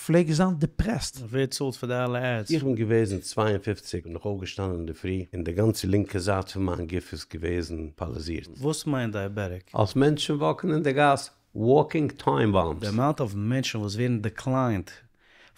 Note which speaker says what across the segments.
Speaker 1: פלעג זיין דיפרעסט.
Speaker 2: ווער צאלט פאר די אלע עדס?
Speaker 3: איך בין געוועזן 52 בין איך אויפגעשטאנען אינדערפרי און די גאנצע לינקע זייט פון מיין גוף איז געוועזן פאראליזירט.
Speaker 2: וואס מיינט דייעבעטיק?
Speaker 3: אלס מענטשן וואקן אין די גאס, וואקינג טיים באמבס.
Speaker 2: די אמאונט אוו מענטשן וואס ווערן דעקליינד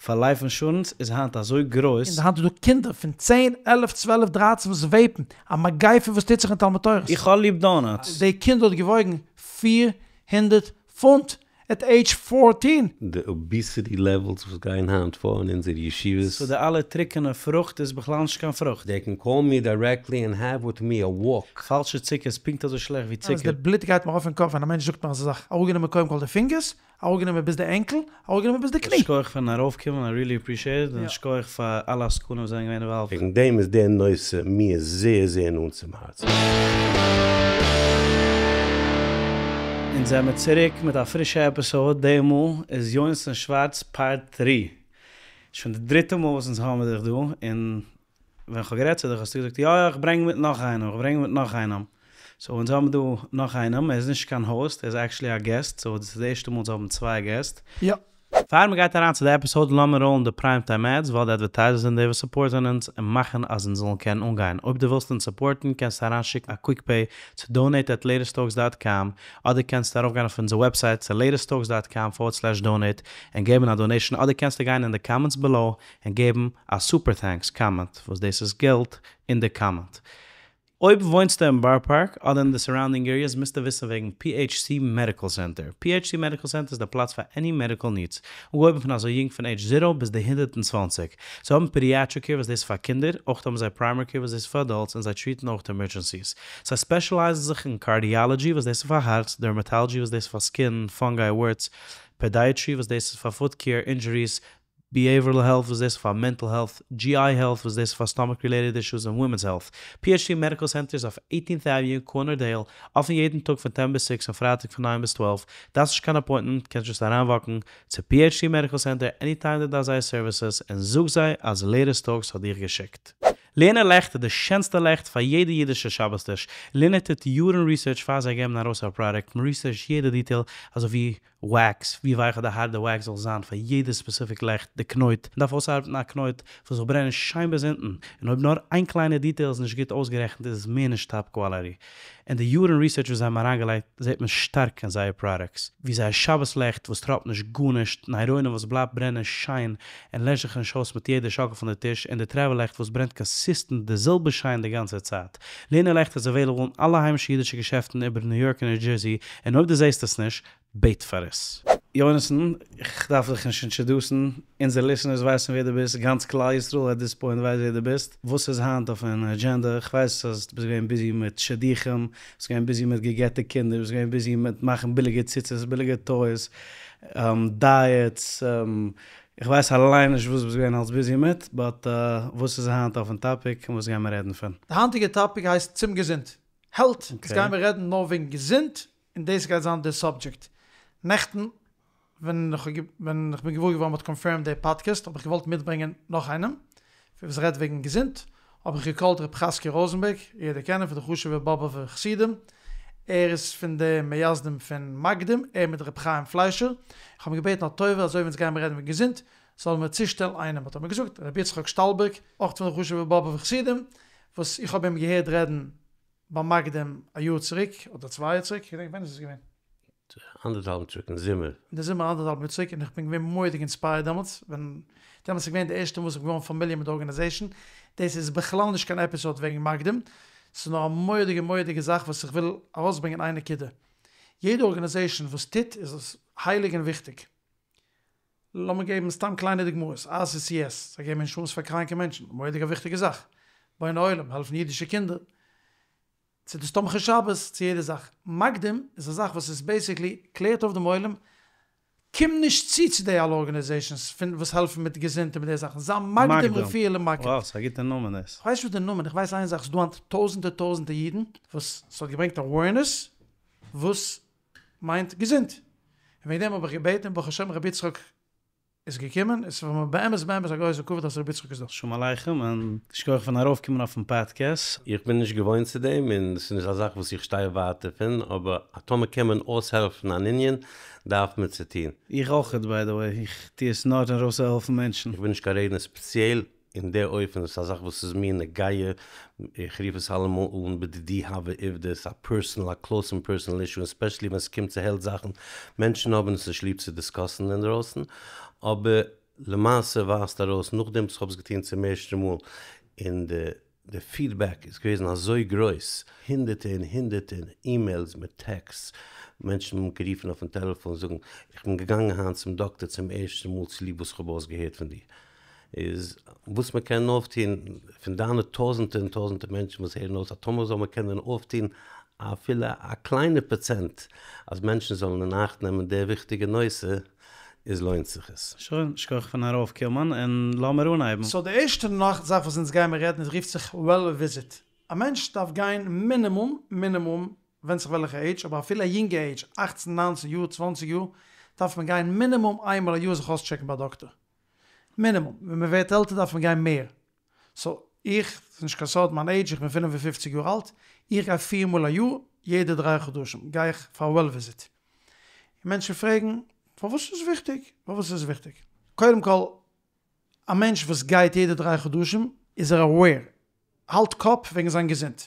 Speaker 2: פאר לייף אינשורענס איז היינט אזוי גרויס.
Speaker 1: און היינט איז דא קינדער פון צען, עלף, צוועלף, דרייצן וואס וועיפן, א מגיפה וואס טוט זיך אין תלמוד תורה'ס.
Speaker 2: איך האב ליב דאנאטס.
Speaker 1: די קינד האט געוואויגן 400 פונט עט עידזש פארטין!
Speaker 3: די אביסיטי לעוועלס וואס גייען היינט פאר אין אונזערע ישיבות.
Speaker 2: סאו די אלע טרוקענע פרוכט איז בכלל נישט קיין פרוכט?
Speaker 3: דעי קען קאל מי דירעקטלי ענד העוו וויט מי א וואלק.
Speaker 2: פאלשע צוקער איז פונקט אזוי שלעכט ווי
Speaker 1: אז
Speaker 2: צוקער.
Speaker 1: די בלוט גייט מיר ארויף אין קאפ ווען א מענטש זאגט מיר אזא זאך, אראפגענומען קודם כל די פינגערס, אראפגענומען ביז די ענקל, אראפגענומען ביז די קני.
Speaker 2: שכוח פארן ארויפקומען, איי ריעלי אפרישיעט איט, און שכוח פאר אלע עסקנים וואס זענען געווען אינוואלווד.
Speaker 3: וועגן דעם איז דער נושא מיר זייער זייער נאנט צום הארצן.
Speaker 2: אונז זעמיר צוריק מיט א פרישע עפיסאוד, די מאל איז יונתן שווארץ פארט טרי. שוין די דריטע מאל וואס אונז האמיר דיך דא, און ווען כ'האב גערעדט צו דיך האסטו געזאגט יא יא איך ברענג מיט נאך איינעם, איך ברענג מיט נאך איינעם. סאו אונז האבן דא נאך איינעם, ער איז נישט קיין האוסט, ער איז עקשעלי א געסט, סאו דאס איז די ערשטע מאל אונז האבן צוויי געסט.
Speaker 1: יא.
Speaker 2: פאר מ'גייט אריין צו די עפיסאוד לאמיר ראולן די פריים טיים עדס ווייל די אדווערטייזערס זענען די וואס סופארטען אונז און מאכן אז אונז זאלן קענען אנגיין. אויב דו ווילסט אונז סופארטן קענסטו אריינשיקן א קוויק פעי צו דאנעיט עט לעיטעסט טאלקס דאט קאם אדער קענסטו ארויפגיין אויף אונזער וועבסייט צו לעיטעסט טאלקס דאט קאם פארווארד סלעש דאנעיט און געבן א דאנעישן אדער קענסטו גיין אין די קאמענטס בעלאו און געבן א סופער טענקס קאמענט וואס דאס איז געלט אין די קאמענט. אויב וואוינסטו אין בארא פארק אדער אין די סאראונדינג עריעס מוזטו וויסן וועגן PHC מעדיקל סענטער. PHC מעדיקל סענטער איז די פלאץ פאר עני מעדיקל נידס, אנגעהויבן פון אזוי יונג פון עידזש זירא ביז די 120. זיי האבן פידיעטריק קעיר וואס דאס איז פאר קינדער, אויך האבן זיי פריימערי קעיר וואס דאס איז פאר אדאלטס און זיי טריטן אויך עמערדזשענסיס. זיי ספעשילייזן זיך אין קארדיאלעדזשי וואס דאס איז פאר הארץ, דערמעטאלעדזשי וואס דאס איז פאר סקין, פאנגיי, ווארטס, פעדייעטרי וואס דאס איז פאר פוט קעיר, אינדזשוריס, ביהעיווירל העלט וואס דאס איז פאר מענטל העלט, GI העלט וואס דאס איז פאר סטאמאק רילעיטעד אישוס און ווימענס העלט. PHC מעדיקל סענטער איז אויף עיטינט עוועניו קארנער דעיל, אפן יעדן טאג פון טען ביז סיקס און פרייטאג פון ניין ביז טוועלף. דארפסט נישט קיין אפוינטמענט, קענסט דזשאסט אריינוואקן צו PHC מעדיקל סענטער עניטיים דו דארפסט זייער סערוויסעס און זאג זיי אז לעיטעסט טאלקס האט דיך געשיקט. לערנער לעכט איז די שענסטע לעכט פאר יעדע אידישע שבת טיש. לערנער טוט יארן ריסערטש פאר זיי געבן ארויס א פראדוקט, מ'ריסערטשט יעדע דיטעיל אזוי ווי וואקס, ווי ווייך אדער הארט די וואקס זאל זיין פאר יעדע ספעסיפיק לעכט, די קנויט, מען דארף אויסארבעטן א קנויט וואס זאל ברענען שיין ביז אונטן, און אויב נאר איין קליינע דיטעיל איז נישט גוט אויסגערעכנט איז עס מער נישט טאפ קוואליטי. און די יארן ריסערטש וואס זיי האבן אריינגעלייגט זעט מען שטארק אין זייער פראדוקטס, ווי זייער שבת לעכט וואס טראפט נישט גארנישט, נירונים וואס בלייבט ברענען שיין און לעשט זיך נישט אויס מיט יעדע שאקל פון די טיש, און די טרעוול לעכט וואס ברענט קאנסיסטענט די זעלבע שיין די גאנצע צייט. לערנער לעכט איז אוועילעבל אין אלע היימישע אידישע געשעפטן איבער ניו יארק און ניו דזשערסי, און אויב דו זעסט עס נישט, בעט פאר עס. יונתן, איך דארף דיך נישט אינטראדוסן, אונזערע ליסענערס ווייסן ווער דו ביסט, גאנץ כלל ישראל עט דיס פוינט ווייסט ווער דו ביסט. וואס איז היינט אויפן אדזשענדע? איך ווייס אז דו ביסט געווען ביזי מיט שידוכים, ביסט געווען ביזי מיט גע'גט'ע קינדער, ביסט געווען ביזי מיט מאכן ביליגע ציצית, ביליגע טויס, דייעטס, איך ווייס אליין נישט וואס ביסט געווען אלס ביזי מיט, באט וואס איז היינט אויפן טאפיק און וואס גיימער רעדן פון?
Speaker 1: די היינטיגע טאפיק הייסט צום געזונט, העלט, אונז גיימער רעדן נאר וועגן געזונט און דאס גייט זיין די סאבדזשעקט. נעכטן ווען איך ווען איך בין געוואר געווארן מ'האט קאנפירמד די פאדקעסט האב איך געוואלט מיטברענגען נאך איינעם וואס רעדט וועגן געזונט, האב איך געקאלט ר' חזקי ראזענבערג, יעדער קען אים פון די חשוב'ע באבוב'ע חסידים, ער איז פון די מייסדים פון מקדים, ער מיט ר' חיים פליישער, איך האב אים געבעטן א טובה אזוי ווי אונז גיימיר רעדן וועגן געזונט זאל ער מיר צושטעלן איינעם, האט ער מיר געזאגט ר' יצחק שטאלבערג, אויך פון די חשוב'ע באבוב'ע חסידים, וואס איך האב אים געהערט רעדן ביי מקדים א יאר צוריק אדער צוויי יאר צוריק, כ'געדענק ווען איז עס געווען?
Speaker 3: אנדערטהאלבן צוריק אין זומער.
Speaker 1: אין די זומער אנדערטהאלבן יאר צוריק און איך בין געווען מורא'דיג אינספייערד דעמאלטס, ווען דעמאלטס איז געווען די ערשטע מאל וואס איך בין געווארן פאמיליער מיט די ארגאניזעישן, דאס איז בכלל נישט קיין עפיסאד וועגן מקדים, ס'איז נאר א מורא'דיגע מורא'דיגע זאך וואס איך וויל ארויסברענגען איין נקודה, יעדע ארגאניזעישן וואס טוט איז עס הייליג און וויכטיג, לאמיר געבן סתם קליינע דוגמאות, RCCS, זיי געבן אינשורענס פאר קראנקע מענטשן, מורא'דיג א וויכטיגע זאך, בוני עולם, העלפן אידישע קינדער, צו דאס תומכי שבת, צו יעדע זאך. מקדים איז א זאך וואס איז בעיסיקלי קלערט אויף דעם עולם, קום נישט צו צו די אלע ארגאניזעישאנס פון וואס העלפן מיט געזונט און מיט די זאכן, זיי מקדים רפואה למכה.
Speaker 2: וואו, ס'איז א גוטע נאמען דאס.
Speaker 1: כ'ווייס נישט וואס די נאמען, איך ווייס איין זאך, ס'איז דא היינט טויזענטער טויזענטער אידן וואס ס'האט געברענגט אווערנעס וואס מיינט געזונט, און וועגן דעם האב איך געבעטן און ברוך השם רבי יצחק. איז געקומען, עס איז פאר מיר באמת באמת א גרויסע כבוד אז ר' יצחק איז דא.
Speaker 2: שלום עליכם און שכוח פארן ארויפקומען אויפן פאדקעסט.
Speaker 3: איך בין נישט געוואוינט צו דעם און ס'איז נישט א זאך וואס איך שטיי ווייט דערפון, אבער טאמער קען מען אויסהעלפן אן ענין דארף מען צו טון.
Speaker 2: איך אויכעט ביי די וועי, איך טו עס נאר ארויסצוהעלפן מענטשן.
Speaker 3: איך בין נישט קיין רעדנער ספעציעל אין די אופן, עס איז א זאך וואס איז מיר נוגע, איך רוף עס אלעמאל אן בדידי הוה עובדא, עס איז א פערסענעל, א קלאוס און פערסענעל אישו, און ספעשעלי ווען עס קומט צו העלט זאכן, מענטשן האבן עס נישט ליב צו דיסקאסן אינדרויסן, אבער למעשה ווייזט ארויס נאכדעם וואס איך האב עס געטון צום ערשטן מאל, און די די פידבעק איז געוועזן אזוי גרויס, הונדערטע און הונדערטע אימעילס מיט טעקסטס, מענטשן האבן גערופן אויפן טעלעפאן זאגן איך בין געגאנגען היינט צום דאקטער צום ערשטן מאל צוליב וואס איך האב אויסגעהערט פון דיר, איז וואס מען קען אויפטון פון דיינע טויזענטער און טויזענטער מענטשן וואס הערן אויס, אז טאמער זאל מען קענען אויפטון אפילו א קליינע פראצענט אז מענטשן זאלן אין אכט נעמען די וויכטיגע נושא, איז לוינט זיך עס.
Speaker 2: שוין, שכוח פארן ארויפקומען, און לאמיר אנהייבן.
Speaker 1: סאו די ערשטע נאך זאך וואס אונז גיימער רעדן איז רופט זיך וועל וויזיט. א מענטש דארף גיין מינימום מינימום, ווענדט זיך וועלכע עידזש, אבער אפילו א יונגע עידזש, אכצן ניינצן יאר צוואנציג יאר, דארף מען גיין מינימום איינמאל א יאר זיך אויסטשעקן ביי א דאקטער. מינימום. ווען מען ווערט עלטער דארף מען גיין מער. סאו איך, ס'איז נישט קיין סוד מיין עידזש, איך בין 55 יאר אלט, איך גיי פיר מאל א יאר, יעדע דריי חדשים גיי איך פאר א וועל וויזיט. און מענטשן פרעגן, פארוואס איז עס וויכטיג? פארוואס איז עס וויכטיג? קודם כל, א מענטש וואס גייט יעדע דריי חדשים איז ער aware, האלט קאפ וועגן זיין געזונט.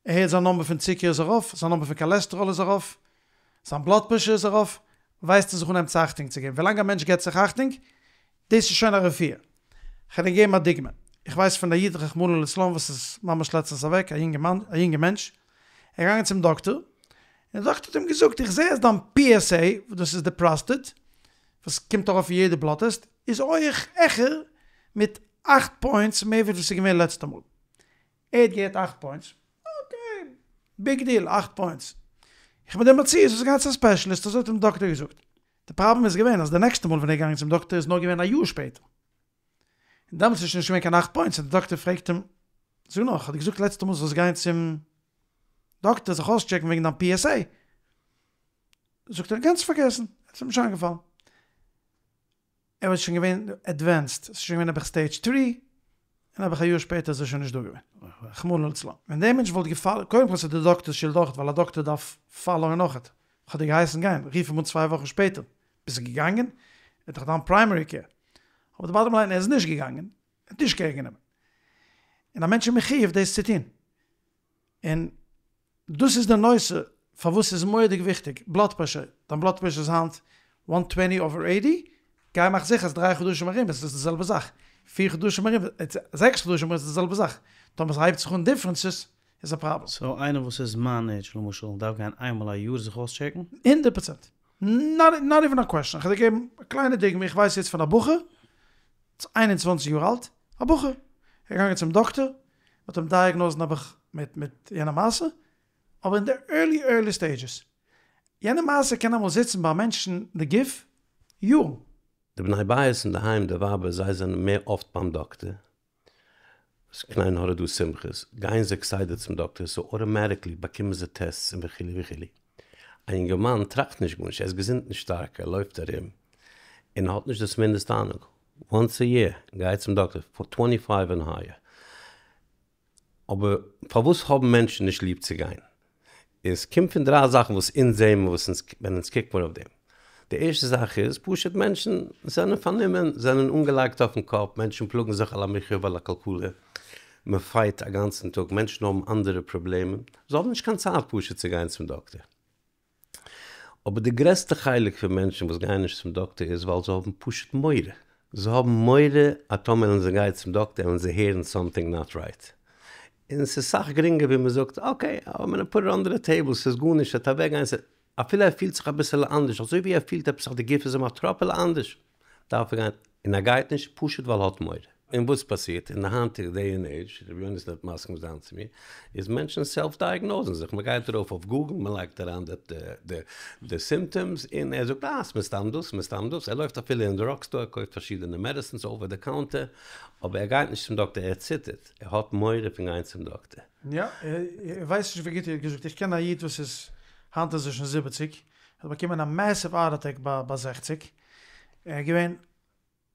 Speaker 1: ער הערט זיין נומבער פון צוקער איז ארויף, זיין נומבער פון קאלעסטעראל איז ארויף, זיין בלאד פרעשור איז ארויף, ווייסט ער זיך אנהייבן צו אכטונג צו געבן. ווילאנג א מענטש געבט זיך אכטונג, דאס איז שוין א רפואה. כ'על דיר געבן א דוגמא. איך ווייס פון א איד רחמנא לצלן וואס איז ממש לעצטענס אוועק, א יונגע א יונגע מענטש, ער איז געגאנגען צום דאקטער, און די דאקטער האט אים געזאגט, איך זעה אז דיין PSA, דאס איז די פראסטעט, וואס קומט ארויף אין יעדע בלאט טעסט, איז הויך העכער מיט אכט פוינטס מער ווי וואס ס'איז געווען לעצטע מאל. ער האט געהערט אכט פוינטס, אקעי, ביג דיעל, אכט פוינטס. איך בין דער מציאות וואס גייט צו א ספעשעליסט, אזוי האט אים די דאקטער געזאגט. די פראבלעם איז געווען אז די נעקסטע מאל ווען ער איז געגאנגען צום דאקטער איז נאר געווען א יאר שפעטער. און דעמאלטס איז שוין נישט געווען קיין אכט פוינטס און די דאקטער פרעגט אים, זאג נאר, איך האב דיר געזאגט לעצטע מאל זאלסט גיין צום דאקטער זיך אויסטשעקן וועגן דיין PSA. זאגט ער, גאנץ פארגעסן, עס איז מיר נישט איינגעפאלן. ער איז שוין געווען עדווענסד, עס איז שוין געווען נעבעך סטעידזש טרי, און נעבעך א יאר שפעטער איז ער שוין נישט דא געווען, רחמנא לצלן. ווען דער מענטש וואלט געפאלאוט, קודם כל ס'איז די דאקטער'ס שולד אויכעט, ווייל א דאקטער דארף פאלאוען אויכעט, כ'האב דיר געהייסן גיין, רוף אים אן צוויי וואכן שפעטער, ביסט געגאנגען? ער איז דאך דיין פריימערי קעיר. אבער די באטאם ליין, ער איז נישט געגאנגען, ער האט נישט קעיר גענומען. און א מענטש איז מחיוב דאס צו טון. און דאס איז די נושא פארוואס ס'איז מורא'דיג וויכטיג, בלאד פרעשור, דיין בלאד פרעשור איז היינט וואן טווענטי אווער עיטי, גיי מאך זיכער אז דריי חדשים ארום איז עס די זעלבע זאך, פיר חדשים ארום, זעקס חדשים ארום איז די זעלבע זאך, טאמער ס'הייבט זיך אן דיפרענסעס איז א פראבלעם.
Speaker 2: סאו איינער וואס איז מיין עידזש למשל דארף גיין איינמאל א יאר זיך אויסטשעקן?
Speaker 1: הונדערט פראצענט. נאט איווען א קוועשאן. כ'וועל דיר געבן א קליינע דוגמא, איך ווייס יעצט פון א בחור, איז איין און צוואנציג יאר אלט, א בחור, ער איז געגאנגען צום דאקטער, מ'האט אים דייעגנאוזד נעבעך מיט מיט יענע מעשה, אבער אין די ערלי ערלי סטעידזשעס. יענע מעשה קען אמאל זיצן ביי א מענטשן אין די גוף יארן.
Speaker 3: די בני בית אינדערהיים די ווייבער זיי זענען מער אפט ביים דאקטער, קיין עין הרע דא שמחות, גייען זיי כסדר צום דאקטער סאו אוטאמעטיקלי באקומען זיי טעסטס און וכו' וכו'. א יונגערמאן טראכט נישט גארנישט, ער איז געזונט און שטארק, ער לויפט ארום און האט נישט דאס מינדעסטע אהנונג. וואנס א יער גיי צום דאקטער פאר טווענטי פייוו ענד הייער. אבער פארוואס האבן מענטשן נישט ליב צו גיין? עס קומט פון דריי זאכן וואס אונז זעהן מיר וואס אונז ווען אונז קוקט מיר אויף דעם. די ערשטע זאך איז פשוט מענטשן זענען פארנומען, זענען אנגעלייגט אויפן קאפ, מענטשן פלאגן זיך על המחיה ועל הכלכלה, מען פייט א גאנצן טאג, מענטשן האבן אנדערע פראבלעמען, זיי האבן נישט קיין צייט פשוט צו גיין צום דאקטער. אבער די גרעסטע חלק פון מענטשן וואס גייען נישט צום דאקטער איז ווייל זיי האבן פשוט מורא. זיי האבן מורא אז טאמער וועלן זיי גיין צום דאקטער וועלן זיי הערן סאמטינג נאט רייט. און ס'איז סאך גרינגער ווי מ'זאגט אקעי איים גאנא פוט איט אנדער די טעיבל ס'איז גארנישט ס'וועט אוועקגיין אפילו ער פילט זיך אביסעלע אנדערש אזוי ווי ער פילט עפעס אז די גוף איז אים א טראפעלע אנדערש דארף ער גיין און ער גייט נישט פשוט ווייל ער האט מורא. און וואס פאסירט אין די היינטיגע דעי ענד עידזש, ר' יונתן וועט מסכים זיין צו מיר, איז מענטשן סעלף דייעגנאוזן זיך, מען גייט ארויף אויף גוגל, מען לייגט אריין די די סימפטאמס, און ער זאגט אה ס'מסתם דאס, ס'מסתם דאס, ער לויפט אפילו אין דראג סטאר, ער קויפט פארשידענע מעדעסינס אווער די קאונטער, אבער ער גייט נישט צום דאקטער, ער ציטערט, ער האט מורא פון גיין צום דאקטער.
Speaker 1: יא, איך ווייס נישט ווי גוט איר האט געזאגט, איך קען א איד וואס איז, היינט איז ער שוין זיבעציג, ער האט באקומען א מעסיוו הארט אטעק ביי זעכציג. ער איז געווען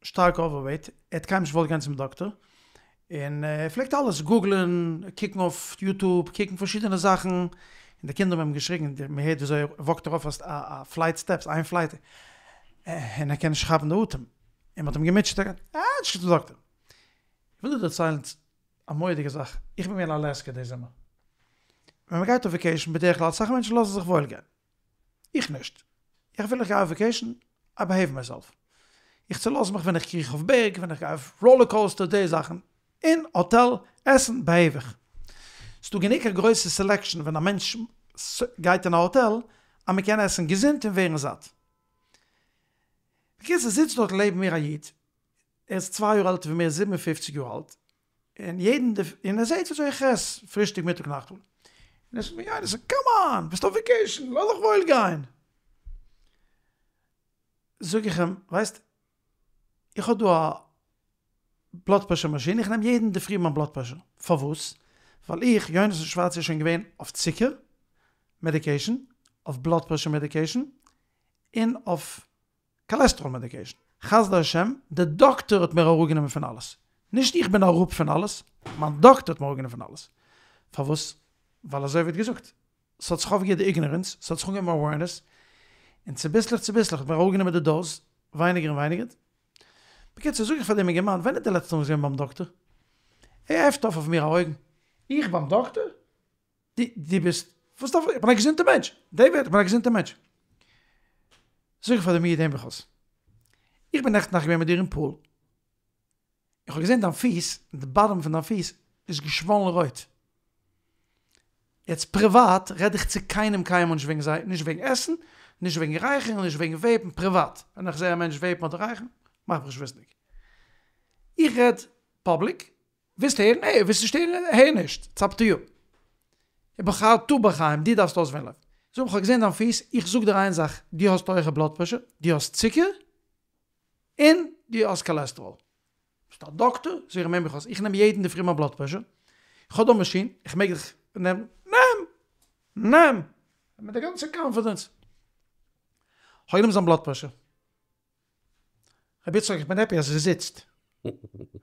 Speaker 1: שטארק אווערוועיט, ער האט קיינמאל נישט געוואלט גיין צום דאקטער, און ער פלעגט אלעס גוגלען, קוקן אויף יוטוב, קוקן פארשידענע זאכן, און די קינדער האבן אים געשריגן, מען הערט וויאזוי ער וואקט ארויף א פלייט סטעפס, איין פלייט, און ער קען נישט כאפן די אטעם, און מען האט אים געמוטשעט, ער גייט נישט צום דאקטער. איך וויל דיר דערציילן א מורא'דיגע זאך, איך בין געווען אין אלעסקע די זומער, ווען מען גייט אויף וועקעישן בדרך כלל אסאך מענטשן לאזן זיך וואויל גיין, איך נישט. איך וויל איך גיי אויף וועקעישן, איי בעהעיוו מייסעלף. איך צולאז מיך ווען איך קריך אויף בערג, ווען איך גיי אויף ראלער קאוסטער, די זאכן. אין האטעל, עסן, בעהעיוו איך. ס'דא גענוג א גרויסע סעלעקשאן ווען א מענטש גייט אין א האטעל, אז מ'קען עסן געזונט און ווערן זאט. בקיצור זיצט דארט לעבן מיר א איד, ער איז צוויי יאר עלטער ווי מיר, 57 יאר אלט, און יעדן און ער זעט וויאזוי איך עס פרישטאג מיטאג נאכטמאל, און ער זאגט מיר יונתן קאם אן, ביסט אויף וועקעישן, לאז דיך וואויל גיין. זאג איך אים, ווייסט, איך האב דא א בלאד פרעשור מאשין, איך נעם יעדן אינדערפרי מיין בלאד פרעשור, פארוואס? ווייל איך, יונתן שווארץ איז שוין געווען אויף צוקער מעדיקעישן, אויף בלאד פרעשור מעדיקעישן, און אויף קאלעסטראל מעדיקעישן. חסדי השם, די דאקטאר האט מיר אראפגענומען פון אלעס. נישט איך בין אראפ פון אלעס, מיין דאקטאר האט מיר אראפגענומען פון אלעס. פארוואס? ווייל אזוי ווי ער האט געזאגט, ס'האט זיך אויפגעהערט די איגנארענס, ס'האט זיך אנגעהויבן אווערנעס, און צוביסלעך צוביסלעך האט מען אראפגענומען די דאוז, ווייניגער און ווייניגער. בקיצור, זאג איך פאר דעם אינגערמאן, ווען איז די לעצטע מאל ביסט געווען ביים דאקטאר? ער עפנט אויף אויף מיר א אויגן, איך ביים דאקטאר? דו ביסט, וואס דארף איך, איך בין א געזונטער מענטש, דעיוויד, איך בין א געזונטער מענטש. זאג איך פאר דעם איד, הער מיך אויס, איך בין נעכטן נאכט געווען מיט דיר אין פול, איך האב געזען דיין פיס, די באדעם פון דיין פיס איז געשוואלן רויט. יעצט פריוואט רעד איך צו קיינעם קיינמאל נישט וועגן זיי, נישט וועגן עסן, נישט וועגן רייכערן, נישט וועגן וועיפן, פריוואט, ווען איך זע א מענטש וועיפן אדער רייכערן, מאך מיך נישט וויסנדיג. איך רעד פאבליק, ווילסט הערן? הער, ווילסט נישט הערן? הער נישט, איטס אפ טו יו. ובחרת בחיים, דו דארפסט אויסוועלן. זאג, כ'האב געזען דיין פיס, איך זאג דיר איין זאך, דו האסט הויכע בלאד פרעשור, דו האסט צוקער, און דו האסט קאלעסטראל. ביסט א דאקטאר? זאג איך אים, הער מיך אויס, איך נעם יעדן אינדערפרי מיין בלאד פרעשור, איך האב דא א מאשין, איך מעג דיך נעמען? נעם! נעם! מיט די גאנצע קאנפידענס. כ'האב גענומען זיין בלאד פרעשור. רבי יצחק איך בין העפי אז דו זיצט.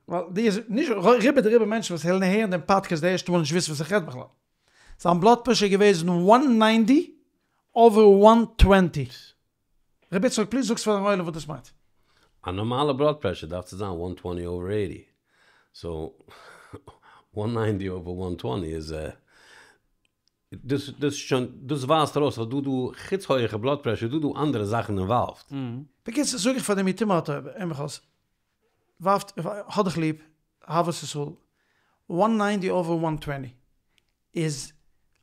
Speaker 1: ווייל די איז נישט רובא דרובא מענטשן וואס העלן הערן דעם פאדקעסט די ערשטע מאל נישט וויסן וואס איך רעד בכלל. זיין בלאד פרעשור איז געוועזן וואן ניינטי אווער וואן טווענטי. רבי יצחק פליז זאגסט פארן עולם וואס דאס מיינט.
Speaker 3: א נארמאלע בלאד פרעשור דארף צו זיין וואן טווענטי אווער עיטי. סאו וואן ניינטי אווער וואן טווענטי איז דאס דאס שוין דאס ווייזט ארויס אז דא דא חוץ הויעכע בלאד פרעשור איז דא דא אנדערע זאכן אינוואלווד.
Speaker 1: בקיצור זאג איך פאר דעם איד הער מיך אויס ווארפט האב דיך ליב אהבת ישראל וואן ניינטי אווער וואן טווענטי איז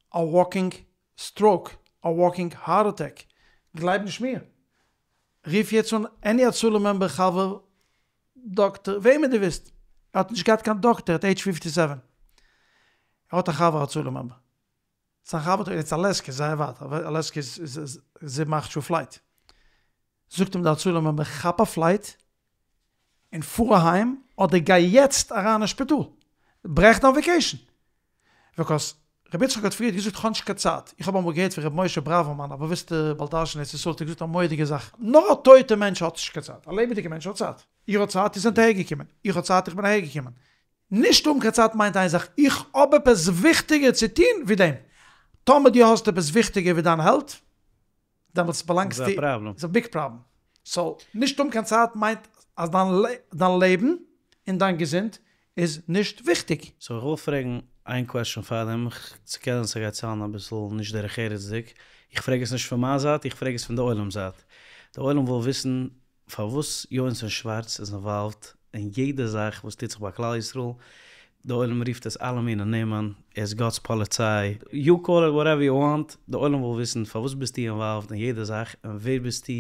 Speaker 1: א וואקינג סטראוק א וואקינג הארט אטעק גלייב נישט מיר רוף יעצט אן עני הצלה מעמבער חבר דאקטער וועמען דו ווילסט ער האט נישט געהאט קיין דאקטער עט עידזש פיפטי סעווען ער האט א חבר הצלה מעמבער. זיין חבר האט יעצט אלעסקע איז זייער ווייט, אלעסקע איז זיבן אכט שעה פלייט. זאגט אים די הצלה מעמבער כאפ א פלייט און פאר אהיים אדער גיי יעצט אריין אין שפיטאל. ברעך דיין וועקעישן. ביקאוס רבי יצחק האט פריערט געזאגט כ'האב נישט קיין צייט. איך האב אמאל געהערט פון רבי משה בראווערמאן א באוויסטע בעל דרשן אין ארץ ישראל האט ער געזאגט א מורא'דיגע זאך. נאר א טויטע מענטש האט נישט קיין צייט. א לעבעדיגע מענטש האט צייט. איר האט צייט איר זענט אהערגעקומען. איך האב צייט איך בין אהערגעקומען. נישט האבן קיין צייט מיינט איין זאך, איך האב עפעס וויכטיגער צו טון ווי דעם. טאמער דו האסט עפעס וויכטיגער ווי דיין העלט, דעמאלטס באלאנגסטו,
Speaker 2: איז א פראבלעם.
Speaker 1: איז א ביג פראבלעם. סאו, נישט האבן קיין צייט מיינט אז דיין דיין לעבן און דיין געזונט איז נישט וויכטיג.
Speaker 2: סאו איך וויל פרעגן איין קוועסטשען פארדעם, ס'קען זיין ס'גייט סאונדן אביסל נישט דרך ארץ'דיג, איך פרעג עס נישט פון מיין זייט, איך פרעג עס פון די עולם זייט. די עולם וויל וויסן פארוואס יונתן שווארץ איז אינוואלווד אין יעדע זאך וואס טוט זיך ביי כלל ישראל, די עולם רופט עס אלע מיני נעמען, ער איז גאט'ס פאליציי, יו קאל איט וואטעווער יו וואנט, די עולם וויל וויסן פארוואס ביסטו אינוואלווד אין יעדע זאך און ווער ביסטו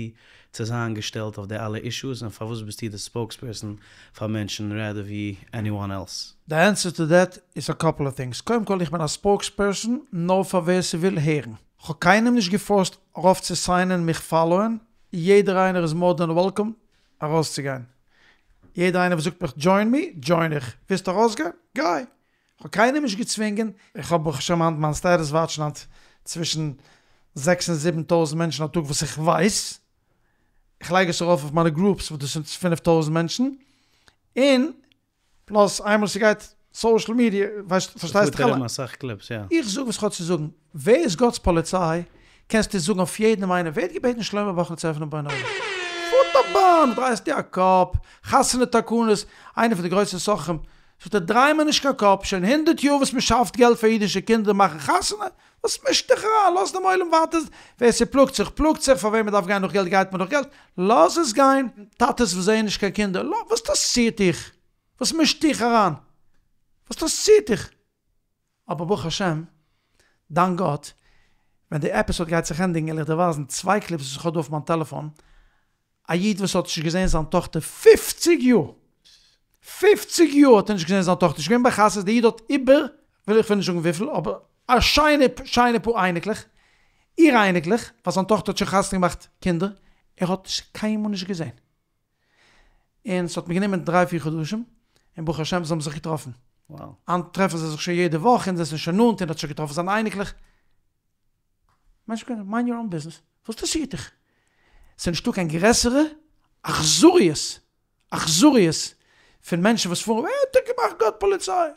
Speaker 2: צו זיין געשטעלט אויף די אלע אישוס און פארוואס ביסטו די ספאוקספערסאן פאר מענטשן רעדער ווי עניוואן עלס.
Speaker 1: די ענסער טו דעט איז א קאפל אוו טינגס, קודם כל איך בין א ספאוקספערסאן נאר פאר ווער ס'וויל הערן, כ'האב קיינעם נישט געפארסט ארויף צו סיינען מיך פאלאוען, יעדער איינער איז מאר דען וועלקאם ארויסצוגיין, יעדער איינער וואס זאגט מיך דזשוין מי, דזשוין איך, ווילסט ארויסגיין? גיי! כ'האב קיינעם נישט געצווינגען, איך האב ברוך השם היינט מיין סטעטוס וואטשן היינט צווישן זעקס און זיבן טויזנט מענטשן א טאג וואס איך ווייס. איך לייג עס ארויף אויף מיינע גרופס וואס דאס זענען 5000 מענטשן, און פלאס איינמאל ס'גייט סאושעל מידיע, ווייסט, פארשטייסט
Speaker 2: דיך אליין. אסאך קליפס, יא.
Speaker 1: איך זאג וואס כ'האב צו זאגן, ווער איז גאט'ס פאליציי, קענסטו זאגן אויף יעדעם איינעם, ווער האט געבעטן שלמה באכנער צו עפענען בוני עולם? פארט א באן, דרייסט דיר א קאפ, חתונה תקנות, איינער פון די גרויסע סוחרים זאגט ער דריי מיר נישט קיין קאפ, שוין הונדערט יאר וואס מ'שאפט געלט פאר אידישע קינדער מאכן חתונה, וואס מישט דיך אריין, לאז דעם עולם ווייטער, ווער ס'פלאגט זיך פלאגט זיך, פאר וועם מ'דארף גיין נאך געלט גייט מען נאך געלט, לאז עס גיין, טאטעס וואס זעען נישט קיין קינדער, וואס אינטערעסירט דיך? וואס מישט דיך אריין? וואס אינטערעסירט דיך? אבער ברוך השם, דאנק גאט, ווען די עפיסאד גייט זיך ענדיגן וועל איך דיר ווייזן צוויי קליפס וואס איך האב דא אויף מיין טעלעפאן, א איד וואס האט נישט געזען זיין טאכטער פופציג יאר! פופציג יאר האט ער נישט געזען זיין טאכטער, נישט געווען ביי חתונות, די איד האט איבער, וויל איך וויל נישט זאגן וויפיל, אבער א שיינע שיינע פאר אייניקלעך, אור אייניקלעך, ווייל זיין טאכטער האט שוין חתונה געמאכט קינדער, ער האט עס קיינמאל נישט געזען. און ס'האט מיר גענומען דריי פיר חדשים, און ברוך השם זיי האבן זיך געטראפן. היינט טרעפן זיי זיך שוין יעדע וואך, און זיי זענען שוין נאנט, און ער האט שוין געטראפן זיינע אייניקלעך. מענטשן קענען, מיינד יור און ביזנעס, וואס אינטערעסירט דיך? ס'איז נישטא קיין גרעסערע אכזריות, אכזריות, פון מענטשן וואס פארן, ווער האט דיר געמאכט גאט פאליציי?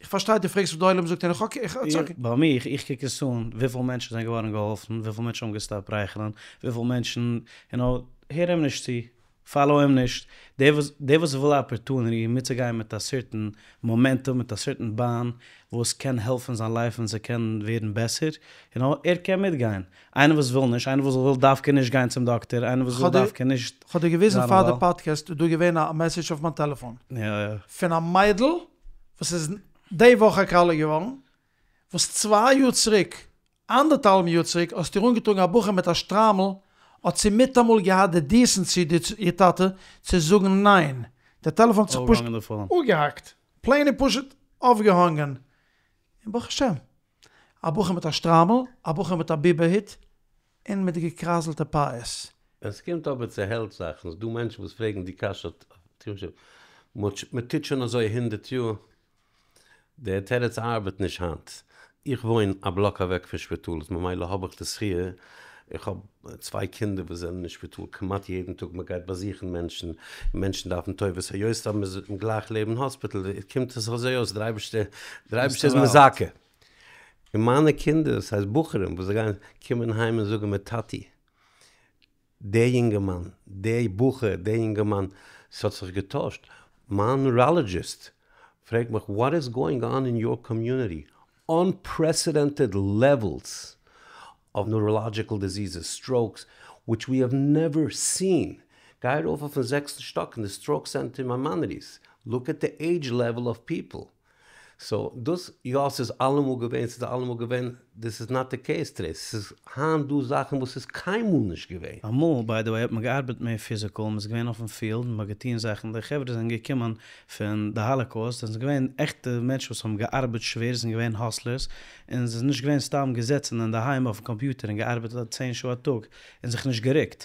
Speaker 1: איך פארשטיי דו פרעגסט וואס די עולם זאגט און איך איך איטס אקעי.
Speaker 2: ביי מיר, איך קוק עס אן, וויפיל מענטשן זענען געווארן געהאלפן, וויפיל מענטשן האבן געסטאפט רייכערן, וויפיל מענטשן, יו נאו, הער אים נישט צו, פאלאו אים נישט, דער וואס דער וואס וויל א אפערטונעטי מיטצוגיין מיט א סערטען מאמענטום, מיט א סערטען באן וואס קען העלפן זיין לייף און ס'קען ווערן בעסער, יו נאו, ער קען מיטגיין. איינער וואס וויל נישט, איינער וואס וויל דווקא נישט גיין צום דאקטער, איינער וואס וויל דווקא נישט
Speaker 1: כ'האב דיר געוויזן פאר די פאדקעסט איז דא געווען א מעסעדזש אויף מיין טעלעפאן פון א מיידל וואס איז די וואך א כלה געווארן, וואס צוויי יאר צוריק, אנדערטהאלבן יאר צוריק, האט איר אנגעטראגן א בחור מיט א שטריימל, האט זי מיטאמאל געהאט די דיסענסי די איר טאטע צו זאגן ניין, די טעלעפאן האט זיך פשוט אפגעהאקט, פלעין און פשוט אויפגעהאנגען, און ברוך השם א בחור מיט א שטריימל, א בחור מיט א ביבער היט, און מיט די געקרייזלטע פאות.
Speaker 3: ווען ס'קומט אבער צו העלט זאכן, איז דא מענטשן וואס פרעגן די קשיא, מ'טוט שוין אזוי הונדערט יאר, דער תירוץ ארבעט נישט היינט. איך וואוין א בלאק אוועק פון שפיטאל, איז ממילא האב איך די זכיה, איך האב צוויי קינדער וואס זענען אין שפיטאל כמעט יעדן טאג, מ'גייט באזוכן מענטשן, און מענטשן דארפן טובות, היות אז מ'איז גלייך לעבן האספיטאל, קומט עס אזוי אויס, דער אייבערשטער, דער אייבערשטער איז מזכה. און מיינע קינדער, דאס הייסט בחורים וואס זיי גייען, קומען היים און זאגן מיר טאטי, דער יונגערמאן, דער בחור, דער יונגערמאן, ס'האט זיך געטוישט, מיין נוראלעדזשיסט פרעגט מיך וואט איז גאוינג אן אין יור קאמיוניטי, אנפרעסעדענטעד לעוועלס אוו נוראלאדזשיקל דיזיזעס, סטראוקס, וויטש ווי האוו נעווער סין, גיי ארויף אויפן זעקסטן שטאק אין די סטראוק סענטער אין מיימאנעדיס, לוק עט די עידזש לעוועל אוו פיפל, סאו דאס יא ס'איז אלעמאל געווען ס'איז אלעמאל געווען דיס איז נאט די קעיס טודעי ס'איז היינט דא זאכן וואס איז קיינמאל נישט געווען.
Speaker 2: אמאל ביי די וועי האט מען געארבעט מער פיזיקעל מ'איז געווען אויפן פיעלד מ'האט געטוהן זאכן די חברה זענען געקומען פון די האלאקאוסט זענען געווען עכטע מענטשן וואס האבן געארבעט שווער זענען געווען האסלערס און זיי זענען נישט געווען סתם געזעצן אינדערהיים אויפן קאמפיוטער און געארבעט צען שעה א טאג און זיך נישט גערוקט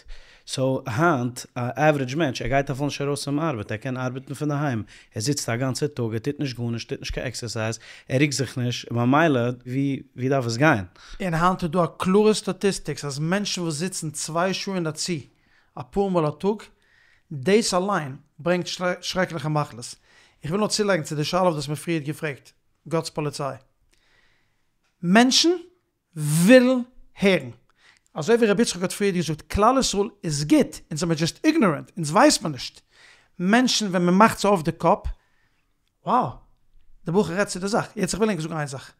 Speaker 2: סאו היינט א עווערידזש מענטש ער גייט אפילו נישט ארויס צום ארבעט ער קען ארבעטן פון דערהיים ער זיצט א גאנצע טאג ער טוט נישט גארנישט טוט נישט קיין עקסערסייז ער רוקט זיך נישט ממילא ווי ווי דארף עס גיין?
Speaker 1: און היינט איז דא א קלארע סטאטיסטיקס אז מענטשן וואס זיצן צוויי שעה אין א צי אפאר מאל א טאג דאס אליין ברענגט שרעקליכע מחלות. איך וויל נאר צולייגן צו די שאלה וואס דו האסט מיר פריערט געפרעגט, גאט'ס פאליציי. מענטשן ווילן הערן. אזוי ווי רבי יצחק האט פריערט געזאגט, כלל ישראל איז גוט, אונז זעמיר דזשאסט איגנארענט, אונז ווייסט מען נישט. מענטשן ווען מען מאכט זיי אויף די קאפ, wow, די בחור רעדט צו די זאך. יעצט איך וויל ענק זאגן איין זאך.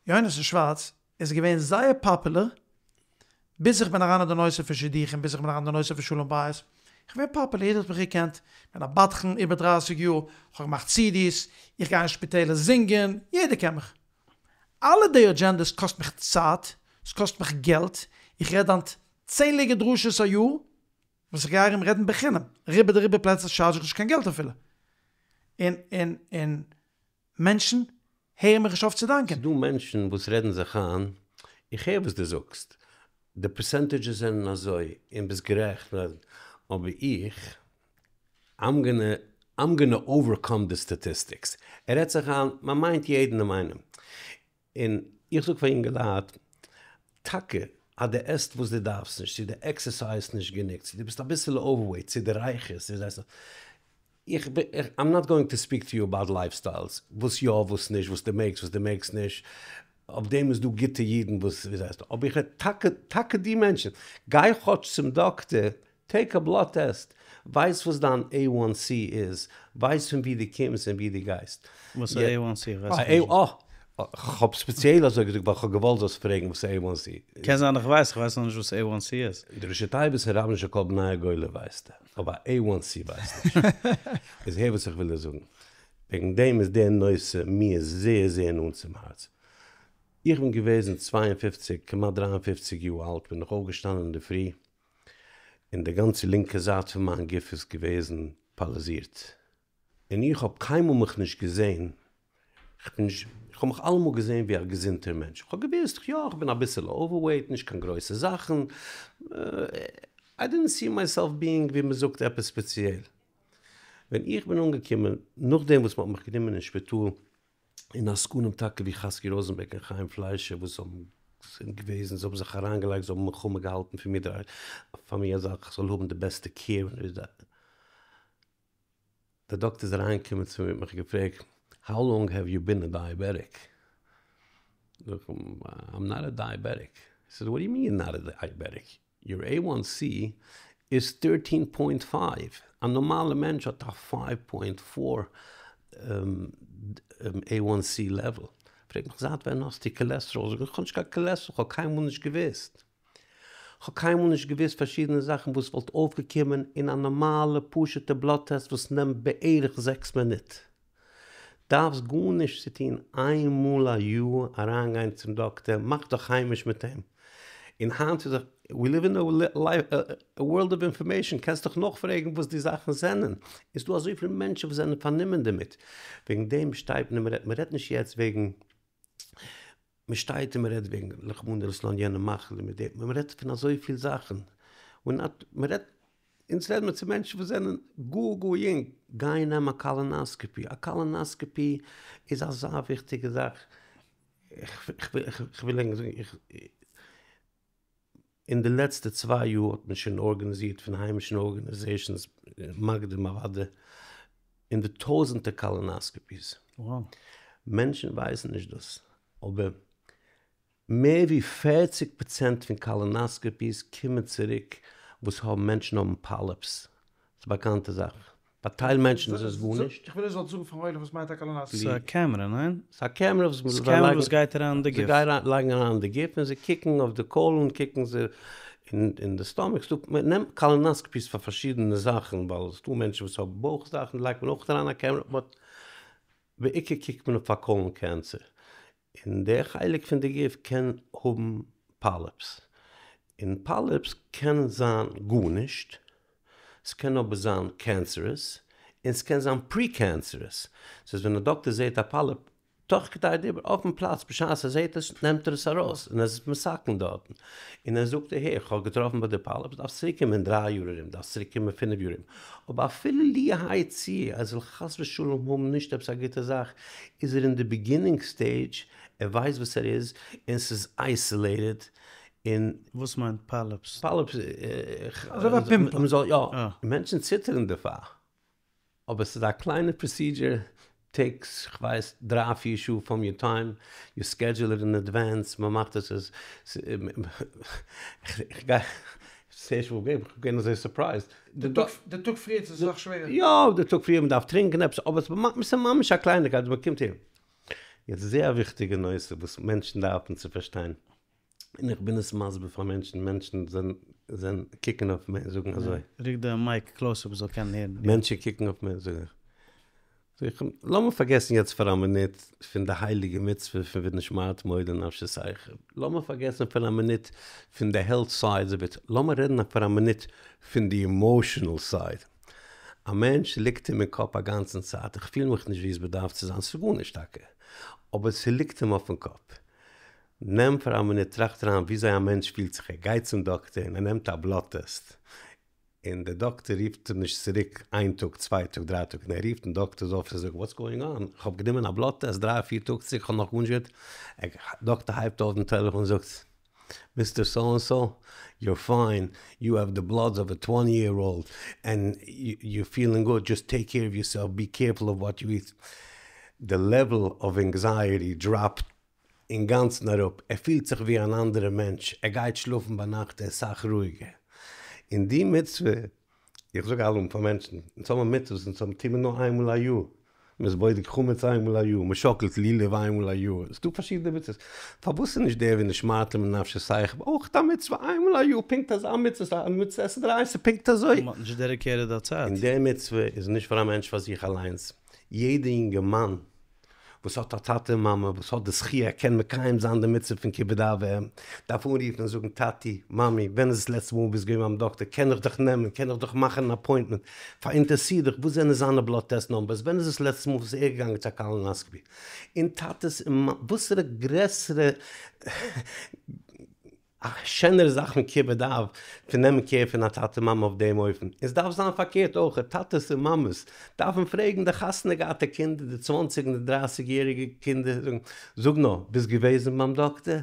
Speaker 1: יונתן שווארץ איז געווען זייער פאפולער ביז איך בין אריין אין די נושא פון שידוכים, ביז איך בין אריין אין די נושא פון שלום בית. איך בין פאפולער, יעדער האט מיך געקענט, איך בין א בדחן איבער דרייסיג יאר, איך האב געמאכט סידיס, איך גיי אין שפיטעלער זינגען, יעדער קען מיך. אלע די אדזשענדעס קאסט מיך צייט, ס'קאסט מיך געלט, איך רעד היינט צענליגע דרשות א יאר, וואס איך גיי ארום רעדן בחינם, רובא דרובא פלעצער טשארדזש איך נישט קיין געלט אפילו, און און און מענטשן הערן מיך נישט אויף צו דאנקען.
Speaker 3: ס'דא מענטשן וואס רעדן זיך איין, איך הער וואס דו זאגסט, די פערסענטעדזשעס זענען אזוי, און ביסט גערעכט, אבער איך איים גאנע איים גאנע אווערקאם די סטאטיסטיקס. ער רעדט זיך איין, מען מיינט יעדן איינעם. און איך זאג פאר יונגעלייט, טאקע. אז דו עסט וואס דו דארפסט נישט, צו דו עקסערסייזט נישט גענוג, צו דו ביסט אביסעלע אווערוועיט, צו דו רייכערסט, צו דו איך בין, איים נאט גאוינג טו ספיק טו יו אבאוט לייף סטיילס, וואס יא וואס נישט, וואס דו מעגסט וואס דו מעגסט נישט, אויף דעם איז דא גוטע אידן וואס ווי זייסט, אבער איך רעד טאקע טאקע די מענטשן, גיי כאטש צום דאקטער, טעיק א בלאד טעסט, ווייס וואס דיין עי וואן סי איז, ווייס פון ווי דו קומסט און ווי דו גייסט.
Speaker 2: וואס איז עי וואן סי? איך ווייס נישט.
Speaker 3: אה, כ'האב ספעציעל אזוי געזאגט ווייל כ'האב געוואלט זאלסט פרעגן וואס איז עי וואן סי.
Speaker 2: קען זיין איך ווייס, איך ווייס נאר נישט וואס עי וואן סי איז.
Speaker 3: די ראשי תיבות פון רבן של כל בני הגולה ווייסטו, אבער עי וואן סי ווייסט נישט. איז הער וואס איך וויל דיר זאגן. וועגן דעם איז דער נושא מיר זייער זייער נאנט צום הארץ. איך בין געוועזן 52, כמעט 53 יאר אלט, בין איך אויפגעשטאנען אינדערפרי, און די גאנצע לינקע זייט פון מיין גוף איז געוועזן פאראליזירט. און איך האב קיינמאל מיך נישט געזען, כ'בין נישט, איך האב מיך אלעמאל געזען ווי א געזונטער מענטש, איך האב געוואוסט, יא, איך בין אביסעלע אווערוועיט, נישט קיין גרויסע זאכן, איי דידנט סי מייסעלף ביאינג ווי מ'זאגט עפעס ספעציעל. ווען איך בין אנגעקומען, נאכדעם וואס מ'האט מיך גענומען אין שפיטאל, און עסקנים טאקע ווי חזקי ראזענבערג און חיים פליישער וואס האבן זענען געוועזן, זיי האבן זיך אריינגעלייגט, זיי האבן מלחמה געהאלטן פון מיר, פאר מיר אז איך זאל האבן די בעסטע קעיר, דער דאקטער איז אריינגעקומען צו מיר האט מיך געפרעגט, האו לאנג העוו יו בין א דייעבעטיק? זאג איך אים, איים נאט א דייעבעטיק. הי סעיז, וואט דו יו מין יור נאט א דייעבעטיק? יור עי וואן סי איז טערטין פוינט פייוו, א נארמאלע מענטש האט א פייוו פוינט פאר עי וואן סי לעוועל. פרעגט מיך זייט ווען האסטו קאלעסטראל? זאג איך, איך האב נישט קיין קאלעסטראל, איך האב קיינמאל נישט געוואוסט. כ'האב קיינמאל נישט געוואוסט פארשידענע זאכן וואס וואלט אויפגעקומען אין א נארמאלע פשוטע בלאד טעסט וואס נעמט בערך זעקס מינוט. דארפסט גארנישט צו טון איין מאל א יאר אריינגיין צום דאקטער, מאך דיך היימיש מיט אים. און היינט איז דאך, ווי ליוו אין א ווארלד אוו אינפארמעישאן, קענסט דיך נאכפרעגן וואס די זאכן זענען. איז דא אזויפיל מענטשן וואס זענען פארנומען דערמיט. וועגן דעם שטייט מען און מ'רעדט, מ'רעדט נישט יעצט וועגן. מען שטייט און מען רעדט וועגן רחמנא לצלן יענע מחלה מיט דעם, מען רעדט פון אזויפיל זאכן, און מען רעדט, אונז רעדן מיר צו מענטשן וואס זענען גאר גאר יונג, גיי נעם א קאלאנאסקאפי, א קאלאנאסקאפי איז אזא וויכטיגע זאך, איך וויל ענק זאגן, אין די לעצטע צוויי יאר האט מען שוין ארגאניזירט פון היימישע ארגאניזעישאנס, מקדים אוודאי, אין די טויזענטער קאלאנאסקאפיס. מענטשן ווייסן נישט דאס, אבער מער ווי פערציג פראצענט פון קאלאנאסקאפיס קומען צוריק וואס האבן מענטשן האבן פאליפס. ס'איז א באקאנטע זאך. ביי טייל מענטשן איז עס גארנישט.
Speaker 1: איך וויל איר זאלט זאגן פארן עולם וואס מיינט א קאלאנאסקאפי.
Speaker 2: ס'איז א קעמרע, ניין?
Speaker 3: ס'איז א קעמרע וואס
Speaker 2: ס'איז קעמרע וואס גייט אריין אין די גוף.
Speaker 3: זיי לייגן אריין אין די גוף און זיי קוקן אויף די קאלאן קוקן זיי אין די סטאמעך. ס'דא מען נעמט קאלאנאסקאפיס פאר פארשידענע זאכן ווייל ס'דא מענטשן וואס האבן בויך זאכן לייגט מען אויך אריין א קעמרע באט בעיקר קוקט מען אויף פאר קאלאן קענסער. און די חלק פון די גוף קען האבן פאליפס, און פאליפס קען זיין גארנישט, ס'קען אבער זיין קענסערעס, און ס'קען זיין פרי-קענסערעס, ס'איז ווען א דאקטער זעהט א פאליפ תוך כדי דיבור אויפן פלאץ בשעת ער זעהט עס נעמט ער עס ארויס און ער איז מתקן דארטן, און ער זאגט הער כ'האב געטראפן ביי דיר פאליפס דארפסט צוריק קומען אין דריי יאר ארום דארפסט צוריק קומען פינף יאר ארום, אבער אפילו לו יהא ער זאל חס ושלום האבן נישט עפעס א גוטע זאך, איז ער אין די ביגינינג סטעידזש, ער ווייסט וואס ער איז, און ס'איז אייסעלעיטעד, און.
Speaker 2: וואס מיינט פאליפס?
Speaker 3: פאליפס,
Speaker 1: אזוי ווי א פימפל.
Speaker 3: מ'זאל יא, מענטשן ציטערן דערפאר, אבער ס'איז א קליינע פראסידזשער, טעיקס כ'ווייס דריי פיר שעה פראם יור טיים, יו סקעדזשול איט אין עדווענס, מ'מאכט עס עס, כ'גיי, ס'ערשטע מאל כ'בין געווען אזוי סורפרייזד.
Speaker 1: די טאג פריער איז עס אסאך שווערער.
Speaker 3: יא, די טאג פריער מ'דארף טרינקען עפעס, אבער ס'איז ממש א קלייניקייט, מ'קומט אהין. יעצט זייער א וויכטיגע נושא וואס מענטשן דארפן צו פארשטיין. און איך בין עס מסביר פאר מענטשן, מענטשן זענען קוקן אויף מיר און זאגן אזוי.
Speaker 2: רוק די מייק קלאוסער מ'זאל קענען הערן.
Speaker 3: מענטשן קוקן אויף מיר און זאגן, זאג איך, לאמיר פארגעסן יעצט פאר א מינוט פון די הייליגע מצוה פון ונשמרתם מאוד לנפשותיכם, לאמיר פארגעסן פאר א מינוט פון די העלט סייד אוו איט, לאמיר רעדן פאר א מינוט פון די אימאשענעל סייד. א מענטש ליגט אים אין קאפ א גאנצן צייט, איך פיל מיך נישט ווי עס באדארף צו זיין, ס'איז גארנישט טאקע, אבער ס'ליגט אים אויפן קאפ. נעם פאר א מינוט טראכט אריין וויאזוי א מענטש פילט זיך ער גייט צום דאקטער און ער נעמט א בלאט טעסט און דער דאקטער רופט אים נישט צוריק איין טאג צוויי טאג דריי טאג און ער רופט אין דאקטערס אפיס און זאגט וואטס גאוינג אן איך האב גענומען א בלאט טעסט דריי פיר טאג צוריק איך האב נאך גארנישט געהערט דאקטער הייבט אויף דעם טעלעפאן און זאגט. מיסטער סאו ענד סאו, יור פיין, יו העוו די בלאדס אוו א טווענטי יער אולד, ענד יור פילינג גוד, דזשאסט טעיק קעיר אוו יורסעלף, בי קעירפול אוו וואט יו איט. די לעוועל אוו ענקזייעטי דראפט אינגאנצן אראפ, ער פילט זיך ווי אן אנדערע מענטש, ער גייט שלאפן ביינאכט ער איז סאך רואיגער. און די מצוה, איך זאג אלעמאל פאר מענטשן, אונז האבן מצוות, אונז האבן טוען מיר נאר איינמאל א יאר, מען איז בודק חמץ איינמאל א יאר, מען שאקלט לולב איינמאל א יאר, ס'איז דא פארשידענע מצוות, פארוואס איז נישט דער ונשמרתם לנפשותיכם אויך א מצוה איינמאל א יאר, פונקט אזא מצוה, א מצוה עשה דאורייתא פונקט אזוי?
Speaker 2: מען האט נישט דעדיקעיטעד א צייט.
Speaker 3: און די מצוה איז נישט פאר א מענטש פאר זיך אליינס, יעדע אינגערמאן וואס האט א טאטע און מאמע וואס האט די זכי' ער קען מקיים זיין די מצוה פון כיבוד אב ואם, דארף אנרופן און זאגן טאטי, מאמי, ווען איז דאס לעצטע מאל ביסט געווען ביים דאקטער, קען איך דיך נעמען, קען איך דיך מאכן אן אפוינטמענט, פאראינטערסיר דיך וואס זענען זיינע בלאד טעסט נאמבערס, ווען איז דאס לעצטע מאל וואס ער איז געגאנגען צו א קאלאנאסקאפי, און טאטעס און מאמעס, וואסערע גרעסערע א שענערע זאך פון כיבוד אב, פון נעמען קעיר פון א טאטע מאמע אויף דעם אופן, און ס'דארף זיין פארקערט אויך, טאטעס און מאמעס דארפן פרעגן די חתונה געהאטע קינדער, די צוואנציג און די דרייסיג יעריגע קינדער, זאגן, זאג נאר, ביסט געוועזן ביים דאקטער?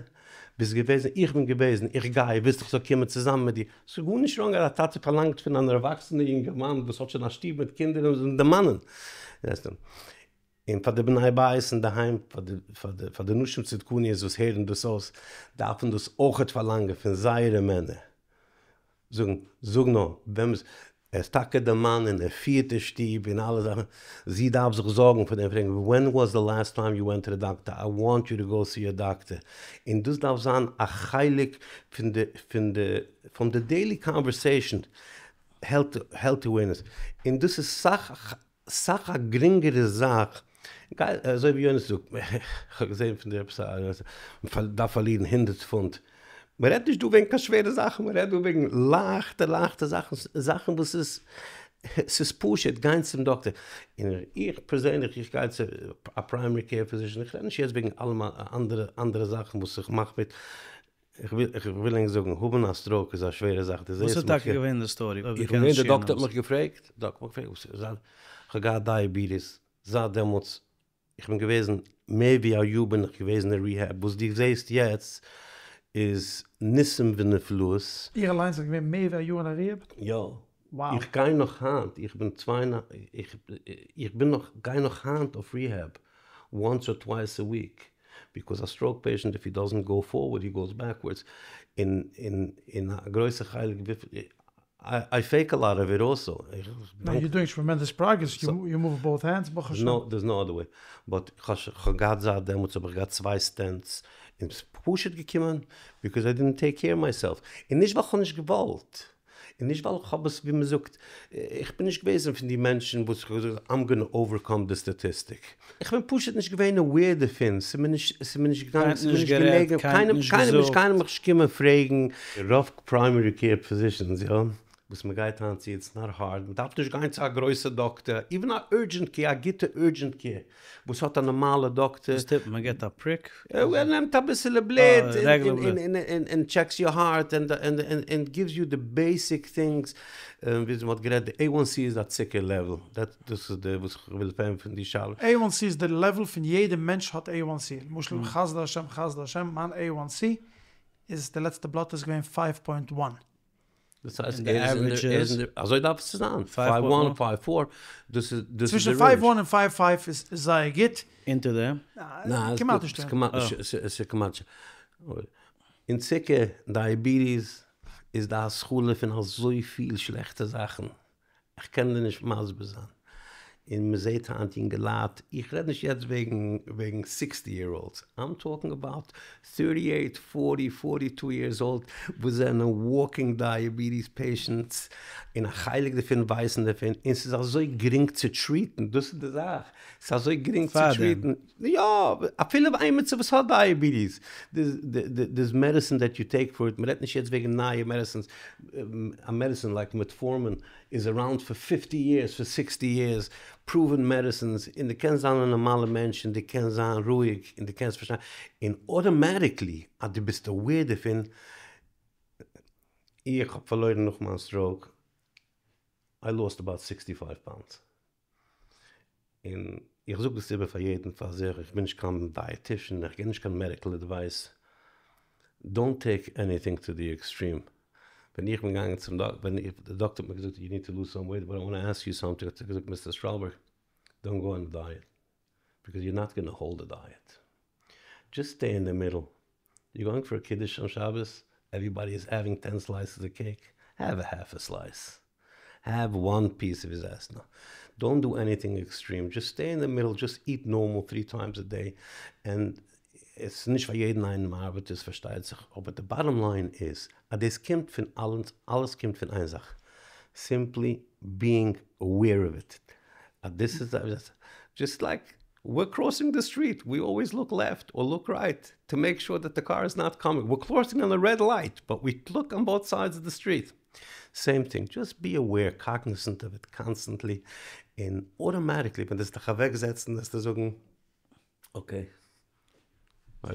Speaker 3: ביסט געוועזן? איך בין געוועזן, איך גיי, ווילסט איך זאל קומען צוזאמען מיט דיר? ס'איז גארנישט ראנג אז א טאטע פארלאנגט פון אן ערוואקסענע יונגערמאן וואס האט שוין א שטוב מיט קינדער און זאל דערמאנען. און פאר די בני בית אינדערהיים, פאר די פאר די פאר די נשים צדקניות וואס הערן דאס אויס, דארפן דאס אויכעט פארלאנגען פון זייערע מענער, זאגן, זאג נאר, ווען ער איז טאקע די מאן און ער פירט די שטוב און אלע זאכן, זי דארף זיך זארגן פאר דעם, פרעגן, ווען וואס די לאסט טיים יו ווענט טו די דאקטער, איי וואנט יו טו גאו סי א דאקטער, און דאס דארף זיין א חלק פון די פון די פון די דעילי קאנווערסעישאן, העלט העלט אווערנעס, און דאס איז סאך סאך א גרינגערע זאך, גיי אזוי ווי יונתן זאגט, כ'האב געזען פון דיר עפעס א, מ'דארף פארלירן הונדערט פונט, מ'רעדט נישט דא וועגן קיין שווערע זאכן, מ'רעדט דא וועגן לייכטע לייכטע זאכן, זאכן וואס איז, ס'איז פשוט, גיין צום דאקטער, און איך פערזענליך איך גיי צו א פריימערי קעיר פיזישאן, איך רעד נישט יעצט וועגן אלע אנדערע אנדערע זאכן וואס איך מאך מיט, איך וויל ענק זאגן, האבן א סטראוק איז א שווערע זאך, דו זעסט
Speaker 2: וואס איז טאקע געווען די סטארי?
Speaker 3: איך בין געווען, די דאקטער האט מיך געפרעגט, די דאקטער האט מיך געפרעגט וואס איז, איך האב געהאט דייעביטיס זייט דעמאלטס, איך בין געוועזן מער ווי א יאר בין איך געוועזן אין ריהעב, וואס דו זעסט יעצט איז ניסים ונפלאות.
Speaker 1: איר אליינס זענט געווען מער ווי א יאר אין א ריהעב?
Speaker 3: יא. איך גיי נאך היינט, איך בין צוויי און איך בין נאך, גיי נאך היינט אויף ריהעב, וואנס אר טווייס א וויק, ביקאוז א סטראוק פעישענט איף הי דאזענט גאו פארווערד הי גאוס בעקווארדס, און און און א גרויסע חלק וויפיל, איי פעיק א לאט אוו איט אלסא.
Speaker 1: נאו יור דואינג טרעמענדעס פראגרעס, יו מאוו באוט הענדס ברוך השם.
Speaker 3: נאו, דערס נאו אדער וועי, באט כ'האב געהאט זייט דעמאלטס האב איך געהאט צוויי סטענטס, און ס'איז פשוט געקומען ביקאוז איי דידנט טעיק קעיר אוו מייסעלף, און נישט ווייל כ'האב נישט געוואלט. און נישט ווייל איך האב עס ווי מען זאגט, איך בין נישט געוועזן פון די מענטשן וואס איך האב געזאגט איים גאנא אווערקאם די סטאטיסטיק, איך בין פשוט נישט געווען אוועיר דערפון, ס'איז מיר נישט, ס'איז מיר נישט געגאנגען, ס'איז מיר נישט געלעגן, קיינעם נישט, קיינער מיך נישט קומען פרעגן. רוב פריימערי קעיר פיזישאנס יא, וואס מען גייט היינט צו, איטס נאט הארד, מען דארף נישט גיין צו א גרויסע דאקטער, איווען א אורדזשענט קעיר, א גוטע אורדזשענט קעיר, וואס האט א נארמאלע דאקטער.
Speaker 2: וואס טוט מען? מען געט א פריק?
Speaker 3: ער נעמט אביסעלע בלוט און טשעקס יור הארט און גיווס יו די בעיסיק טינגס, וויאזוי מען האט גערעדט די עי וואן סי איז א צוקער לעוועל, דאס איז די וואס איך וויל פארענטפערן די שאלה.
Speaker 1: עי וואן סי איז די לעוועל פון יעדע מענטש האט עי וואן סי, למשל חסדי השם חסדי השם מיין עי וואן סי איז די לעצטע בלאט איז געווען פייוו פוינט וואן.
Speaker 3: דאס הייסט ער איז אין די, אזוי דארף עס צו זיין, פייוו וואן פייוו פאר, דאס איז די רעינדזש.
Speaker 1: צווישן פייוו וואן און פייוו פייוו איז זייער גוט.
Speaker 2: אונטער דעם?
Speaker 3: ניין,
Speaker 1: כמעט נישט.
Speaker 3: ס'איז כמעט נישט. און צוקער, דייעביטיס, איז די התחלה פון אזויפיל שלעכטע זאכן. איך קען דיר נישט מסביר זיין. און מען זעט היינט יונגעלייט, איך רעד נישט יעצט וועגן וועגן סיקסטי יער אולדס, איים טאלקינג אבאוט טערטי עיט, פארטי, פארטי טו יערס אולד, וואס זענען וואלקינג דייעביטיס פעישענטס, און א חלק דערפון ווייסן דערפון, און ס'איז אזוי גרינג צו טריעטן, דאס איז די זאך, ס'איז אזוי גרינג צו טריעטן, יא, אפילו עימיצער וואס האט דייעביטיס, דערס מעדעסין דעט יו טעיק פאר איט, מ'רעדט נישט יעצט וועגן נייע מעדעסינס, א מעדעסין לייק מעטפארמין איז אראונד פאר פיפטי יערס, פאר סיקסטי יערס, פראווען מעדעסינס, און דו קענסט זיין א נארמאלע מענטש און דו קענסט זיין רואיג און דו קענסט פארשטיין, און אטאמעטיקלי אז דו ביסט אוועיר דערפון, איך האב פארלוירן נאך מיין סטראוק, איי לאסט אבאוט סיקסטי פייוו פאונדס. און איך זאג דאס איבער פאר יעדן פאר זיך, איך בין נישט קיין דייעטישן, איך גיב נישט קיין מעדיקל עדווייס. דאונט טעיק עניטינג טו די עקסטרים, ווען איך בין געגאנגען צום דאקטער, ווען די דאקטער האט מיר געזאגט יו ניד טו לוז סאם וועיט באט איי וואנט טו עסק יו סאמטינג, האט ער געזאגט מיסטער סטראלבערג דאונט גאו אן א דייעט, ביקאוז יור נאט גאנא האלד א דייעט, דזשאסט סטעי אין די מידל, יור גאוינג פאר א קידוש אן שבת, עוועריבאדי איז העווינג טען סלייסעס אוו קעיק, העוו א האלף א סלייס, העוו וואן פיס אוו איז נאו, דאונט דו עניטינג עקסטרים, דזשאסט סטעי אין די מידל, דזשאסט איט נארמאל טרי טיימס א דעי, ענד עס איז נישט פאר יעדן איינעם ארבעט עס פארשטייט זיך, אבער די באטאם ליין איז אז דאס קומט פון אלעס, אלעס קומט פון איין זאך, סימפלי ביאינג עוועיר אוו איט, אז דאס איז דזשאסט לייק וויר קראסינג די סטריט, ווי אלוועיס לוק לעפט אר לוק רייט טו מעיק שור דעט די קאר איז נאט קאמינג, וויר קראסינג אן א רעד לייט באט ווי לוק אן באוט סיידס אוו די סטריט, סעים טינג, דזשאסט בי עוועיר, קאגניסענט אוו איט קאנסטענטלי, און אוטאמאטיקלי ווען דו וועסט דיך אוועק זעצן וועסטו זאגן אקעי.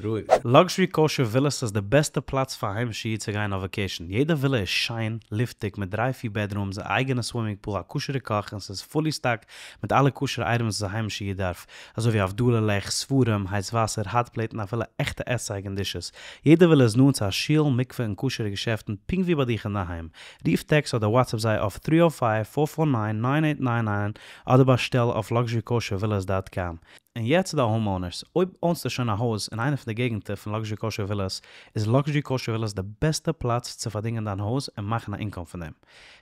Speaker 3: רואיג.
Speaker 2: לאקזשערי קאושער ווילאס איז די בעסטע פלאץ פאר א היימישע איד צו גיין אויף וואקעישן, יעדע ווילא איז שיין, לופטיג, מיט דריי פיר בעדרומס, א אייגענע סווימינג פול, א כשר'ע קאך, און ס'איז פולי סטאקד מיט אלע כשר'ע אייטעמס וואס א היימישע איד דארף, אזוי ווי הבדלה לעכט, ספרים, הייס וואסער, האט פלעיט און אפילו עכטע עסצייג און דישעס. יעדע ווילא איז נאנט צו א שול, מקווה און כשר'ע געשעפטן פונקט ווי ביי דיך אינדערהיים. רוף טעקסט אדער וואטסעפפ זיי אויף טרי או פייוו פאר פאר ניין ניין עיט ניין ניין אדער באשטעל אויף לאקזשערי קאושער ווילאס דאט קאם. און יעצט צו די האום אונערס, אויב אונסטו שוין א הויז אין איינע פון די געגנטער פון לאקזשערי קאושער ווילאס, איז לאקזשערי קאושער ווילאס די בעסטע פלאץ צו פארדינגען דיין הויז און מאכן א אינקאם פון דעם.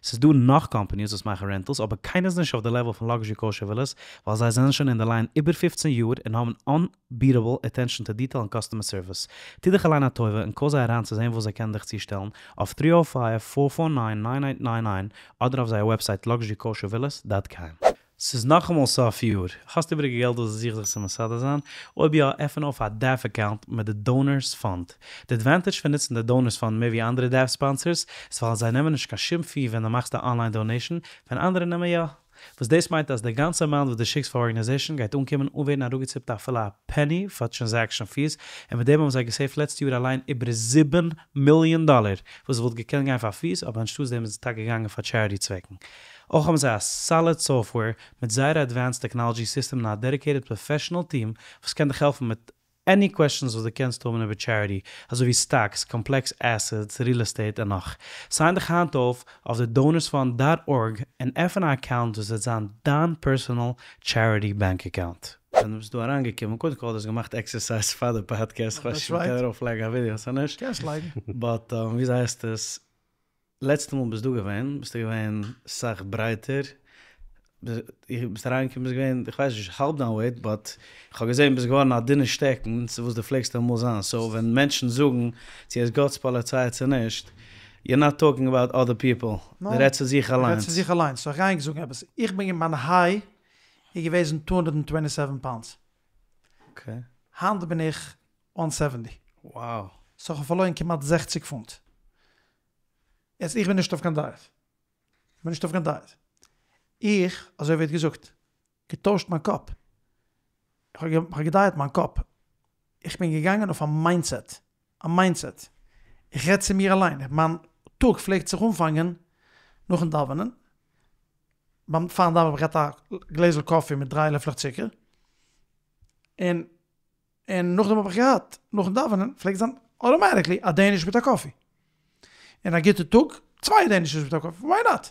Speaker 2: ס'איז דא נאך קאמפאניס וואס מאכן רענטעלס אבער קיינער איז נישט אויף די לעוועל פון לאקזשערי קאושער ווילאס ווייל זיי זענען שוין אין די ליין איבער פופצן יאר און האבן אנביטעבל אטענשאן טו דיטעיל און קאסטומער סערוויס. טו דיך אליין א טובה און קאל זיי אריין צו זען וואס זיי קענען דיך צושטעלן אויף טרי או פייוו פאר פאר ניין ניין עיט ניין ניין אדער אויף זייער וועבסייט לאקזשערי קאושער ווילאס דאט קאם. ס'איז נאכאמאל סוף יאר, האסט איבעריגע געלט וואס דו זוכסט זיך צו מסדר זיין? אויב יא, עפן אויף א DAF אקאונט מיט די דאונערס פאנד. די אדוואנטעדזש פון נוצן די דאונערס פאנד מער ווי אנדערע DAF ספאנסערס, איז ווייל זיי נעמען נישט קיין שום פי ווען דו מאכסט א אנליין דאנעישאן, ווען אנדערע נעמען יא. וואס דאס מיינט אז די גאנצע אמאונט וואס דו שיקסט פאר ארגענעזעישאן גייט אנקומען אן ווערן אראפגעציפט אפילו א פעני פאר טרענזעקשאן פיס, און מיט דעם האבן זיי געסעיווט לעצט יאר אליין איבער זיבן מיליאן דאלער וואס וואלט געקענט גיין פאר פיס אבער אנשטאטס דעם איז עס טאקע געגאנגען פאר טשעריטי צוועקן. אויך האבן זיי א סאליד סאפטוועיר מיט זייער עדווענסד טעקנאלעדזשי סיסטעם און א דעדיקעיטעד פראפעשענעל טיעם וואס קען דיך העלפן מיט עני קוועסטשענס וואס דו קענסט האבן איבער טשעריטי, אזוי ווי סטאקס, קאמפלעקס עסעטס, ריעל עסטעיט און נאך. סיין דיך היינט אויף אויף די דאונערס פאנד דאט ארג און עפן א אקאונט וואס וועט זיין דיין פערסענעל טשעריטי באנק אקאונט. ווען דו ביסט דא אריינגעקומען, קודם כל האסט געמאכט עקסערסייז פאר די פאדקעסט, כ'ווייס נישט צו מ'קען ארויפלייגן א ווידעא צו נישט.
Speaker 1: קענסט לייגן.
Speaker 2: באט וויאזוי הייסט עס? לעצטע מאל ביסט דא געווען ביסטו געווען סאך ברייטער, ביסט אריינגעקומען ביסט געווען איך ווייס נישט האלב דיין וועיט באט איך האב געזען ביסט געווארן א דינע שטעקן צו וואס דו פלעגסט אמאל זיין, סאו ווען מענטשן זאגן צו עס גאטס פאליציי צו נישט, יור נאט טאלקינג אבאוט אדער פיפל, דו רעדסט צו זיך אליינס.
Speaker 1: איך רעד צו זיך אליינס, סאו איך גיי ענק זאגן עפעס, איך בין מיין היי איז געוועזן טו הונדערט און טווענטי סעווען פאונדס, היינט בין איך וואן סעווענטי.
Speaker 2: Wow.
Speaker 1: סאו איך האב פארלוירן כמעט זעכציג פונט. יעצט איך בין נישט אויף קיין דייעט. איך בין נישט אויף קיין דייעט. איך, אזוי ווי ער האט געזאגט, געטוישט מיין קאפ. איך האב געדייעט מיין קאפ. איך בין געגאנגען אויף א מיינדסעט. א מיינדסעט. איך רעד צו מיר אליין. מיין טאג פלעגט זיך אנפאנגען נאכן דאווענען. ביים פארן דאווענען האב איך געהאט א גלעזל קאפי מיט דריי לעפלעך צוקער. און. און נאכדעם האב איך געהאט, נאכן דאווענען פלעגט זיין אוטאמאטיקלי א דעניש מיט א קאפי. און א גוטע טאג, צוויי דענישעס מיט א קאפי, וויי נאט?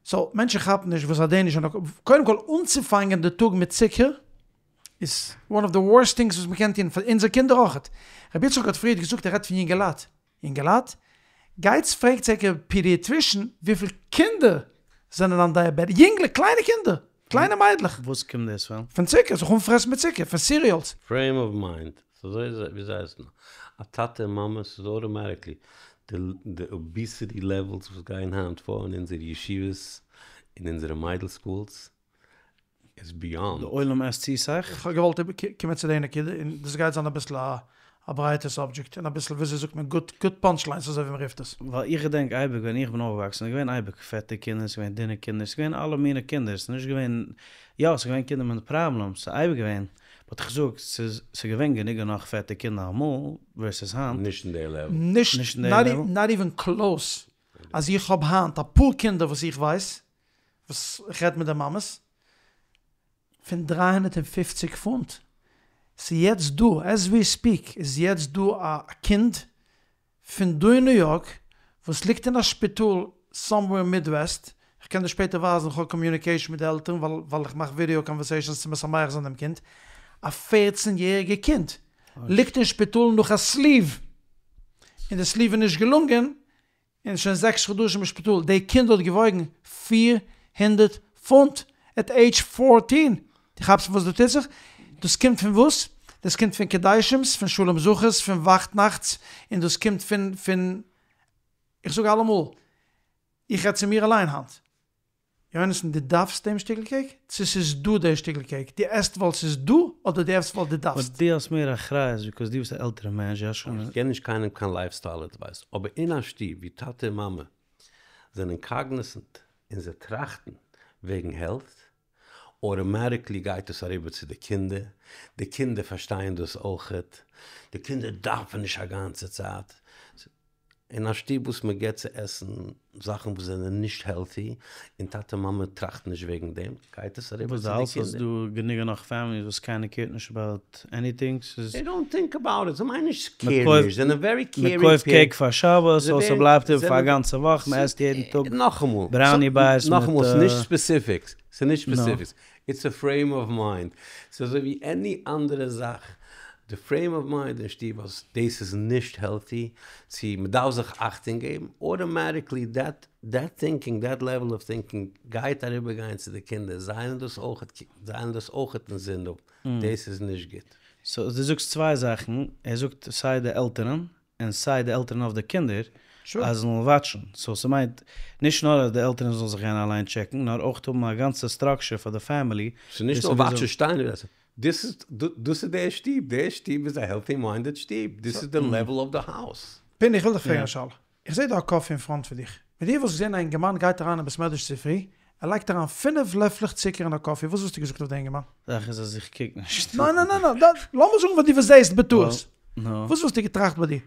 Speaker 1: סאו, מענטשן כאפן נישט וואס א דעניש און א קאפי, קודם כל אנצופאנגען די טאג מיט צוקער איז וואן אוו די ווארסט טינגס וואס מ'קען טון, פאר אונזער קינדער אויכעט. רבי יצחק האט פריערט געזאגט ער רעדט פון יונגעלייט. יונגעלייט, גייטס פרעגטס ענקער פידיעטרישן וויפיל קינדער זענען אן דייעבעטיק, יונגלעך, קליינע קינדער, קליינע מיידלעך.
Speaker 2: וואס קומט דאס פון?
Speaker 1: פון צוקער, זיך אנפרעסן מיט צוקער, פון סיריעלס.
Speaker 3: פרעים אוו מיינד, ס'אזוי וויאזוי הייסט נאר, א טאטע און מאמע, ס'איז אוטאמאטיקלי די אביסיטי לעוועלס וואס גייען היינט פאר אין אונזערע ישיבות, אין אונזערע מיידל סקולס, איז ביאנד.
Speaker 2: די עולם עסט צו סאך?
Speaker 1: איך האב געוואלט קומען צו די נקודה, און דאס גייט זיין אביסל א ברייטע סאבדזשעקט, און אביסל וויאזוי זאגט מען גוט גוט פאנטש ליינס אזוי ווי מען רופט עס.
Speaker 2: ווייל איך געדענק אייביג ווען איך בין אויפגעוואקסן איז געווען אייביג פעטע קינדער, ס'איז געווען דינע קינדער, ס'איז געווען אלע מיני קינדער, ס'איז נישט געווען, יא ס'איז געווען קינדער מיט פראבלעמס, ס'איז אייביג געווען, באט איך זאג, ס'איז ס'איז געווען גענוג און נאך פעטע קינדער אמאל, ווערסעס היינט.
Speaker 3: נישט אין די לעוול.
Speaker 1: נישט אין די לעוול. נאט איווען קלאוס, אז איך האב היינט אפאר קינדער וואס איך ווייס, וואס איך רעד מיט די מאמעס, פון דרײַ הונדערט און פֿופֿציק פונט. ס'איז יעצט דא, עז ווי ספיק איז יעצט דא א קינד פון דא אין ניו יארק וואס ליגט אין א שפיטאל סאמווער אין מידוועסט, איך קען דיר שפעטער ווייזן, איך האב קאמיוניקעישן מיט די עלטערן ווייל ווייל איך מאך ווידעא קאנווערסעישאנס צו משמח זיין דעם קינד, א פערצן יעריגע קינד ליגט אין שפיטאל נאך א סליוו, און די סליוו איז נישט געלונגען, און שוין זעקס חדשים אין שפיטאל, די קינד האט געוואויגן 400 פונט עט עידזש פארטין, דו כאפסט וואס דא טוט זיך? דאס קומט פון וואס? דאס קומט פון קידושים'ס, פון שלום זכר'ס, פון וואכטנאכטס, און דאס קומט פון פון, איך זאג אלעמאל, איך רעד צו מיר אליין היינט, יונתן דו דארפסט דעם שטיקל קעיק? צו ס'איז דא דער שטיקל קעיק? דו עסט ווייל ס'איז דא אדער דו עסט ווייל דו דארפסט?
Speaker 2: באט דו האסט מער אחריות ביקאוז דו ביסט א עלטערע מענטש, דו האסט שוין.
Speaker 3: איך געב נישט קיינעם קיין לייף סטייל עדווייס, אבער אין א שטוב ווי טאטע און מאמע זענען קאגניסענט און זיי טראכטן וועגן העלט, אוטאמאטיקלי גייט עס אריבער צו די קינדער, די קינדער פארשטייען דאס אויכעט, די קינדער דארפן נישט א גאנצע צייט, אין א שטוב וואס מען געבט צו עסן זאכן וואס זענען נישט העלטי, און טאטע מאמע טראכטן נישט וועגן דעם, גייט עס אריבער
Speaker 2: וואס
Speaker 3: צו
Speaker 2: דו
Speaker 3: די
Speaker 2: האלסט אז
Speaker 3: קינדער.
Speaker 2: ס'דא גענוג נאך פעמיליס וואס קיינער קעירט נישט אבאוט עניטינג, ס'איז.
Speaker 3: זיי דאונט טינק אבאוט איט, זיי מיינען נישט
Speaker 2: מען
Speaker 3: קעירן
Speaker 2: קויפט
Speaker 3: נישט, זיי זענען ווערי
Speaker 2: מען
Speaker 3: קעירינג
Speaker 2: קויפט
Speaker 3: פערענטס.
Speaker 2: קעיק פאר שבת, סאו ס'בלייבט איבער פאר א גאנצע וואך, מען עסט יעדן טאג
Speaker 3: נאכאמאל,
Speaker 2: בראוני בארס מיט.
Speaker 3: נאכאמאל, ס'איז נישט ספעסיפיקס, ס'איז נישט ספעסיפיקס, איטס א פרעים אוו מיינד, ס'איז אזוי ווי עני אנדערע זאך, די פרעים אוו מיינד אין שטוב אז דאס איז נישט העלטי, צו מ'דארף זיך אכטונג געבן, אוטאמאטיקלי דעט דעט טינקינג, דעט לעוועל אוו טינקינג גייט אריבער גיין צו די קינדער, זיי וועלן דאס אויכעט, זיי וועלן דאס אויכעט אינזין האבן, דאס איז נישט גוט.
Speaker 2: סאו דו זאגסט צוויי זאכן, ער זאגט סיי די עלטערן און סיי די עלטערן אויף די קינדער אז זיי זאלן וואטשן, סאו ס'מיינט נישט נאר אז די עלטערן זאלן זיך גיין אליין טשעקן, נאר אויך האבן א גאנצע סטראקשער פאר די פעמילי.
Speaker 3: ס'איז נישט נאר וואטשן שטיין, דאס איז דאס איז דער שטוב, דער שטוב איז א העלטי מיינדעד שטוב, דאס איז די לעוועל אוו די האוז.
Speaker 1: פיני איך וויל דיך פרעגן א שאלה, איך זעה דא א קאפי אין פראנט פון דיך, ווען דו וואלסט געזען א אינגערמאן גייט אריין אין בית מדרש צופרי, ער לייגט אריין פינף לעפלעך צוקער אין א קאפי, וואס וואלסטו געזאגט אויף די אינגערמאן?
Speaker 2: זאך איז אז איך קוק נישט.
Speaker 1: ניין ניין ניין ניין, לאמיר זאגן וואס דו זעסט בטעות, וואס וואלסטו געטראכט ביי דיר?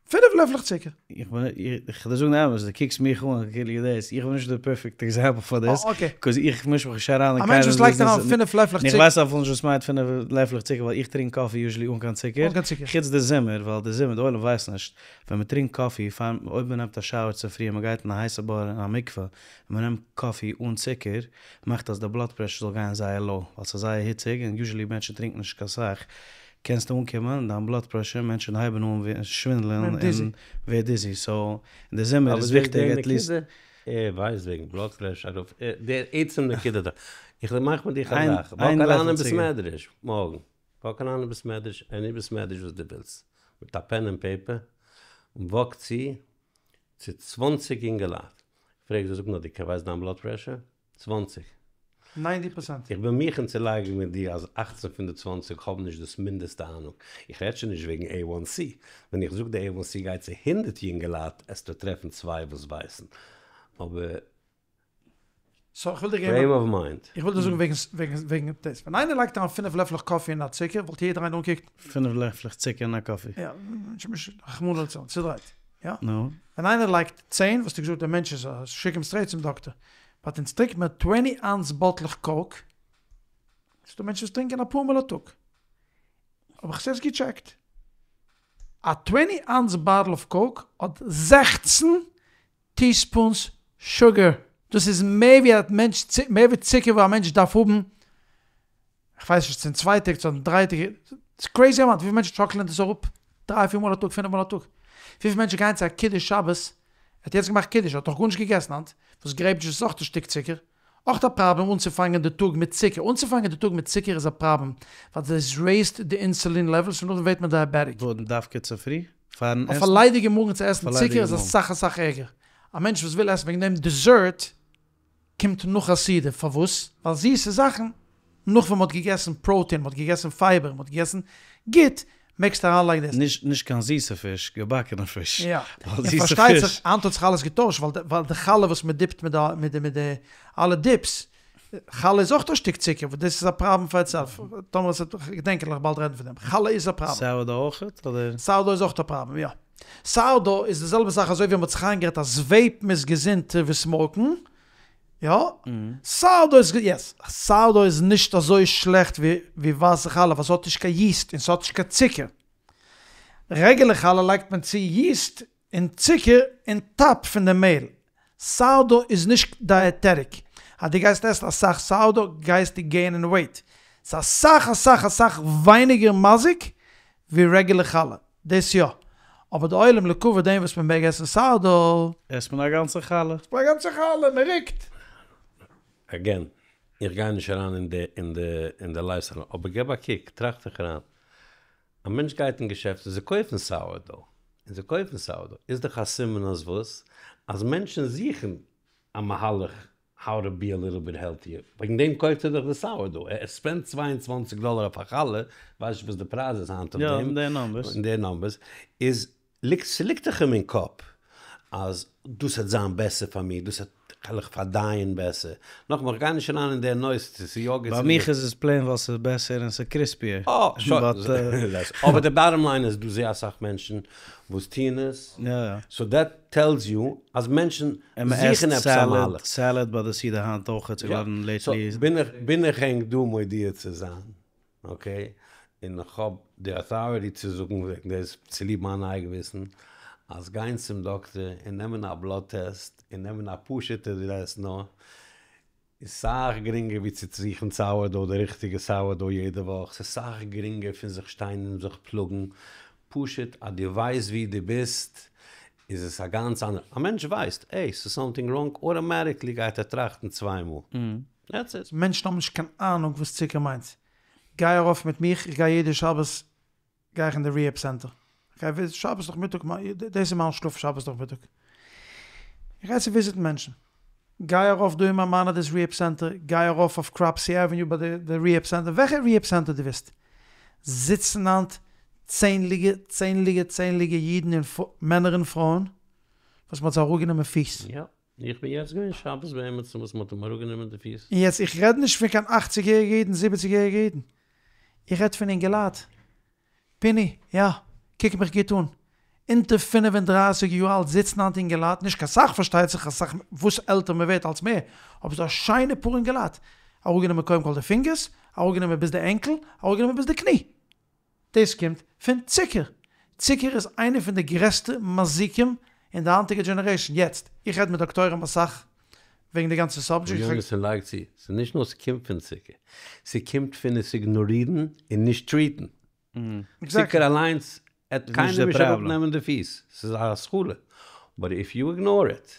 Speaker 1: פינף לעפלעך צוקער.
Speaker 2: איך בין, איך וועל דיר זאגן די אמת, דו קוקסט מיך אן כאילו דאס, איך בין נישט די פערפעקט עקזעמפל פאר דאס, קאוז איך מיש מיך נישט אריין אין
Speaker 1: א מענטש
Speaker 2: קיינעמס
Speaker 1: וואס לייגט
Speaker 2: ביזנעס,
Speaker 1: אריין פינף לעפלעך
Speaker 2: און איך
Speaker 1: צוקער.
Speaker 2: ווייס אפילו נישט וואס מיינט פינף לעפלעך צוקער ווייל איך טרינק קאפי יוזשעלי אן קיין צוקער,
Speaker 1: אן קיין צוקער.
Speaker 2: חוץ די זומער, ווייל די זומער, די עולם ווייסט נישט, ווען מען טרינקט קאפי, פאר אויב מען נעמט א שאוער צופרי און מען גייט אין א הייסע בור אין א מקווה, און מען נעמט קאפי אן צוקער, מאכט אז די בלאד פרעשור זאל גיין זייער לאו, ווייל ס'איז זייער היציג און יוזשעלי מענטשן טרינקן נישט קיין סאך, קענסטו אנקומען דיין בלאד פרעשור, מענטשן הייבן אן שווינדלען און ווערט דיזי, סאו אין די זומער איז וויכטיג עטליסט.
Speaker 3: ער ווייסט וועגן בלאד פרעשור ארויף, דער עצם נקודה דא, איך מאך מיט דיך א זאך, וואק אריין אין בית מדרש מארגן, וואק אריין אין בית מדרש, עני בית מדרש וואס דו ווילסט, מיט א פען און פעיפער, און וואק צו צו צוואנציג אינגעלייט, פרעג זיי, זאג נאר דו ווייסט דיין בלאד פרעשור? צוואנציג.
Speaker 1: ניינטי פערסענט.
Speaker 3: איך בין מוכן צו לייגן מיט דיר אז אכצן פון די צוואנציג האבן נישט דאס מינדעסטע אהנונג. איך רעד שוין נישט וועגן עי וואן סי. ווען איך זאג די עי וואן סי גיי צו הונדערט יונגעלייט עסטו טרעפן צוויי וואס ווייסן. אבער
Speaker 1: סאו איך וויל דיר געבן
Speaker 3: פרעים אוו מיינד.
Speaker 1: איך וויל דיר זאגן וועגן וועגן וועגן דאס. ווען איינער לייגט אריין פינף לעפלעך קאפי אין א צוקער וואלט יעדער איינער אנגעקוקט.
Speaker 2: פינף לעפלעך צוקער אין א קאפי.
Speaker 1: יא, רחמנא לצלן, צודרייט. יא?
Speaker 2: נו.
Speaker 1: ווען איינער לייגט צען וואלסטו געזאגט דער מענטש איז א שיק אים סטרעיט צום דאקטער. באט אונז טרינקט מען טווענטי אונס באטלעך קאוק. ס'דא מענטשן וואס טרינקען אפאר מאל א טאג. האב איך עס יעצט געטשעקט. א טווענטי אונס באטל אוו קאוק האט זעכצן טיספונס שוגער. דאס איז מער ווי א מענטש, מער ווי צוקער וואס א מענטש דארף האבן, כ'ווייס נישט צו אין צוויי טעג צו אין דריי טעג, ס'איז קרעיזי אמאונט, וויפיל מענטשן שאקלען דאס אראפ דריי פיר מאל א טאג, פינף מאל א טאג, וויפיל מענטשן גייען צו א קידוש שבת, ער האט יעצט געמאכט קידוש, ער האט נאך גארנישט געגעסן היינט, וואס גרעיפ דזשוס איז אויך א שטיק צוקער, אויך א פראבלעם אנצופאנגען די טאג מיט צוקער, אנצופאנגען די טאג מיט צוקער איז א פראבלעם, ווייל דאס רעיזט די אינסולין לעוועלס און נאכדעם ווערט מען דייעבעטיק.
Speaker 2: וואס דווקא צופרי? פארן
Speaker 1: אויף
Speaker 2: עסן?
Speaker 1: א ליידיגע מאגן צו עסן
Speaker 2: אויף א ליידיגע
Speaker 1: צוקער איז
Speaker 2: מאגן.
Speaker 1: אסאך אסאך ערגער. א מענטש וואס וויל עסן וועגן דעם דעזערט קומט נאך א סעודה, פארוואס? ווייל זיסע זאכן נאך ווען מ'האט געגעסן פראוטין, מ'האט געגעסן פייבער, מ'האט געגעסן גוט, מעגסטו אריינלייגן דאס.
Speaker 2: נישט נישט קיין זיסע פיש, געבאקענע פיש.
Speaker 1: יא.
Speaker 2: ווייל
Speaker 1: און
Speaker 2: זיסע
Speaker 1: פארשטייט
Speaker 2: פיש.
Speaker 1: זיך היינט האט זיך אלעס געטוישט ווייל ווייל די חלה וואס מ'דיפט מיט די מיט די מיט די אלע דיפס, חלה איז אויך א שטיק צוקער, וואס דאס איז א פראבלעם פאר איטסעלף, טאמער עס וועט געדענקען וועל איך באלד רעדן פון דעם, חלה איז א פראבלעם.
Speaker 2: סאורדאו אויכעט אדער?
Speaker 1: סאורדאו איז אויך א פראבלעם, יא. סאורדאו איז די זעלבע זאך אזוי ווי מ'האט זיך איינגערעדט אז וועיפן איז געזונטער ווי סמאוקן. יא? סאורדאו איז, יעס, סאורדאו איז נישט אזוי שלעכט ווי ווייסע חלה ווייל ס'האט נישט קיין יעסט און ס'האט נישט קיין צוקער. רעגולער חלה לייגט מען צו יעסט און צוקער אן טאפ פון די מעהל. סאורדאו איז נישט דייעטעטיק. אז דו גייסט עסן אסאך סאורדאו גייסטו געינען וועיט. ס'איז אסאך אסאך אסאך ווייניגער מזיק ווי רעגולער חלה. דאס יא. אבער די עולם לכבוד דעם וואס מען מעג עסן סאורדאו.
Speaker 2: עסט מען א גאנצע חלה.
Speaker 1: עסט מען א גאנצע חלה, מען רוקט.
Speaker 3: אגעין, איך גיי נישט אריין אין די אין די אין די לייפסטייל, אבער געב א קוק, טראכט דיך אריין, א מענטש גייט אין געשעפט און זיי קויפן סאורדאו, און זיי קויפן סאורדאו, איז דאך א סימן אז וואס? אז מענטשן זוכן א מהלך האו טו בי א ליטל ביט העלטיער, וועגן דעם קויפט ער דאך די סאורדאו, ער ספענדט 22 דאלער אויף א חלה, ווייס נישט וואס די פרייז איז היינט אויף דעם, אין די נאמבערס, איז ליגט, ס'ליגט דאך אים אין קאפ אז דאס וועט זיין בעסער פאר מיר, דאס וועט וועל איך פארדייען בעסער, נאכאמאל איך גיי נישט אריין אין די נושא צו ס'איז יא גוט
Speaker 2: ביי מיך איז עס פלעין ווייל ס'איז בעסער און ס'איז קריספיער.
Speaker 3: אה, שוין. אבער די באטאם ליין איז דא זייער אסאך מענטשן וואס טוען עס, סאו דעט טעלס יו אז מענטשן זוכן עפעס א מהלך.
Speaker 2: סעלעד ביי די סעודה היינט אויך איז געווארן לעיטלי.
Speaker 3: בין איך ענק דא מודיע צו זיין, אקעי, און איך האב די אטאריטי צו זאגן וועגן דאס צוליב מיין אייגן וויסן, אז גיין צום דאקטער און נעמען א בלאד טעסט און נעמען א פשוט'ע טעסט נאר, איז סאך גרינגער ווי צו זוכן סאורדאו, די ריכטיגע סאורדאו יעדע וואך, ס'איז סאך גרינגער פון זיך שטיין און זיך פלאגן, פשוט אז דו ווייסט ווי דו ביסט איז עס א גאנץ אנדערע, א מענטש ווייסט, עי, ס'איז סאמטינג ראנג, אוטאמאטיקלי גייט ער טראכטן צוויי מאל, דעטס איט.
Speaker 1: מענטשן האבן נישט קיין אהנונג וואס צוקער מיינט. גיי ארויף מיט מיך, איך גיי יעדע שבת גיי איך אין די ריהעב סענטער, איך גיי שבת נאכמיטאג, דאס איז מיין שלאף שבת נאכמיטאג, איך גיי צו וויזיטן מענטשן, גיי ארויף דא אין מיימאנעדיס ריהעב סענטער, גיי ארויף אויף קראפסי עוועניו ביי די ריהעב סענטער, וועלכע ריהעב סענטער דו ווילסט, זיצן היינט צענדליגע צענדליגע צענדליגע אידן און מענער און פרויען וואס מ'האט זיי אראפגענומען פיס.
Speaker 3: יא, איך בין יעצט געווען שבת ביי עמיצן וואס מ'האט אים אראפגענומען די פיס.
Speaker 1: און יעצט איך רעד נישט פון קיין אכציג יעריגע אידן זיבעציג יעריגע אידן, איך רעד פון אינגעלייט, פיני, יא, קוק מיך גוט אן, אונטער 35 יאר אלט זיצן היינט אינגעלייט, נישט קיין סאך פארשטייט זיך, אסאך וואס עלטער מען ווערט אלץ מער, אבער ס'דא א שיינע פאר אינגעלייט, אראפגענומען קודם כל די פינגערס, אראפגענומען ביז די ענקל, אראפגענומען ביז די קני. דאס קומט פון צוקער. צוקער איז איינע פון די גרעסטע מזיקים אין די היינטיגע דזשענערעישאן. יעצט, איך רעד מיט דאקטוירים אסאך וועגן די גאנצע סאבדזשעקט.
Speaker 3: יונתן לייגט צו, ס'איז נישט נאר ס'קומט פון צוקער, ס'קומט פון עס איגנארירן און נישט טריטן. צוקער אליינס עט קיינעם נישט אראפנעמען די פיס, ס'איז א התחלה, באט איף יו איגנאר איט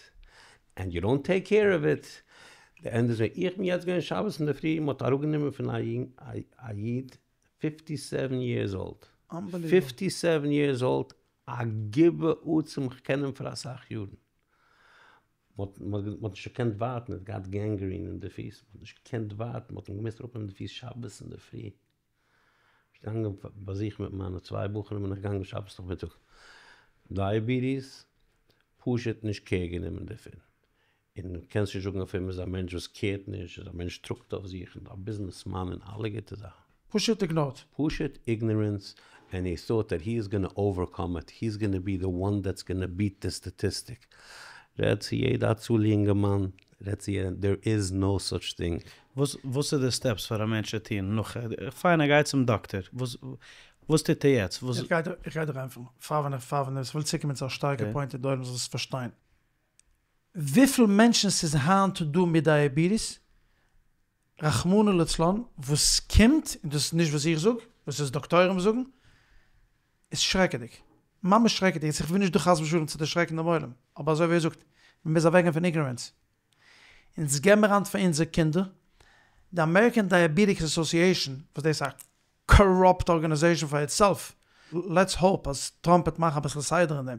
Speaker 3: ענד יו דאנט טעיק קעיר אוו איט, די ענד איז, איך בין יעצט געווען שבת אינדערפרי, מ'האט אראפגענומען פון א איד פיפטי סעווען יערס אולד, פיפטי סעווען יערס אולד, א גיבור עצום, איך קען אים פאר אסאך יארן, מ'האט נישט געקענט ווארטן, ער האט געהאט גענגרין אין די פיס, מ'האט נישט געקענט ווארטן, מ'האט אים געמוזט אראפנעמען די פיס שבת אינדערפרי, געגאנגען באזוכן מיט מיינע צוויי בחורים בין איך געגאנגען שבת נאכמיטאג, דייעביטיס, פשוט נישט קעיר גענומען דערפון, און קענסט נישט זאגן אויף אים איז א מענטש וואס קערט נישט, איז א מענטש טראגט אויף זיך, און א ביזנעס מאן און אלע גוטע זאכן.
Speaker 1: פשוט איגנארט.
Speaker 3: פשוט איגנארענס, ענד הי טאט דעט הי איז גאנא אווערקאם איט, הי איז גאנא בי די וואן דעטס גאנא ביעט די סטאטיסטיק. רעד צו יעדע הצלה יונגערמאן, רעד צו יעדעם, דער איז נאו סאטש טינג.
Speaker 2: וואס וואס איז די סטעפס פאר א מענטש צו טון נאך, פיין ער גייט צום דאקטער, וואס וואס טוט ער יעצט? וואס.
Speaker 1: איך גיי דיר איך גיי דיר ענטפערן, פאר ווען איך פאר ווען איך וויל צוקומען צו א שטארקע פוינט און די עולם זאל עס פארשטיין. וויפיל מענטשן ס'איז היינט דא מיט דייעביטיס, רחמנא לצלן, וואס קומט, און דאס איז נישט וואס איך זאג, וואס איז דאקטוירים זאגן, איז שרעקעדיג. ממש שרעקעדיג. יעצט איך וויל נישט דא חס ושלום צו דערשרעקן דעם עולם, אבער אזוי ווי ער זאגט, מען מוז אוועקגיין פון איגנארענס. אונז געבן מיר היינט פאר אונזער קינדער, די אמעריקען דייעביטיק אסאסיעישאן, וואס דאס איז א קאראפט ארגאניזעישאן פאר איטסעלף, לעטס האופ אז טראמפ וועט מאכן אביסל סדר אין דעם.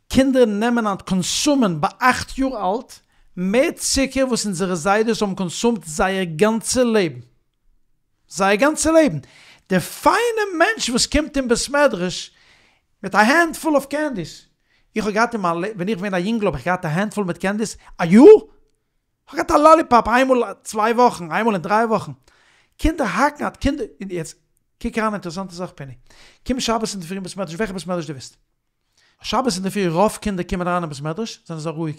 Speaker 1: קינדער נעמען היינט קאנסומען ביי אכט יאר אלט מער צוקער וואס אונזערע זיידעס האבן קאנסומט זייער גאנצע לעבן. זייער גאנצע לעבן. די פיינע מענטש וואס קומט אין בית מדרש מיט א הענד פול אוו קענדיס. איך האב געהאט אין מיין לעבן, ווען איך בין געווען א יונגל האב איך געהאט א הענד פול מיט קענדיס א יאר? כ'האב געהאט א לאליפאפ איינמאל צוויי וואכן, איינמאל אין דריי וואכן. קינדער האקן אט קינדער, און יעצט קוק אריין אינטערעסאנטע זאך פיני. קום שבת אינדערפרי אין בית מדרש, וועלכע בית מדרש דו ווילסט. שבת אינדערפרי רוב קינדער קומען אריין אין בית מדרש זענען זיי רואיג.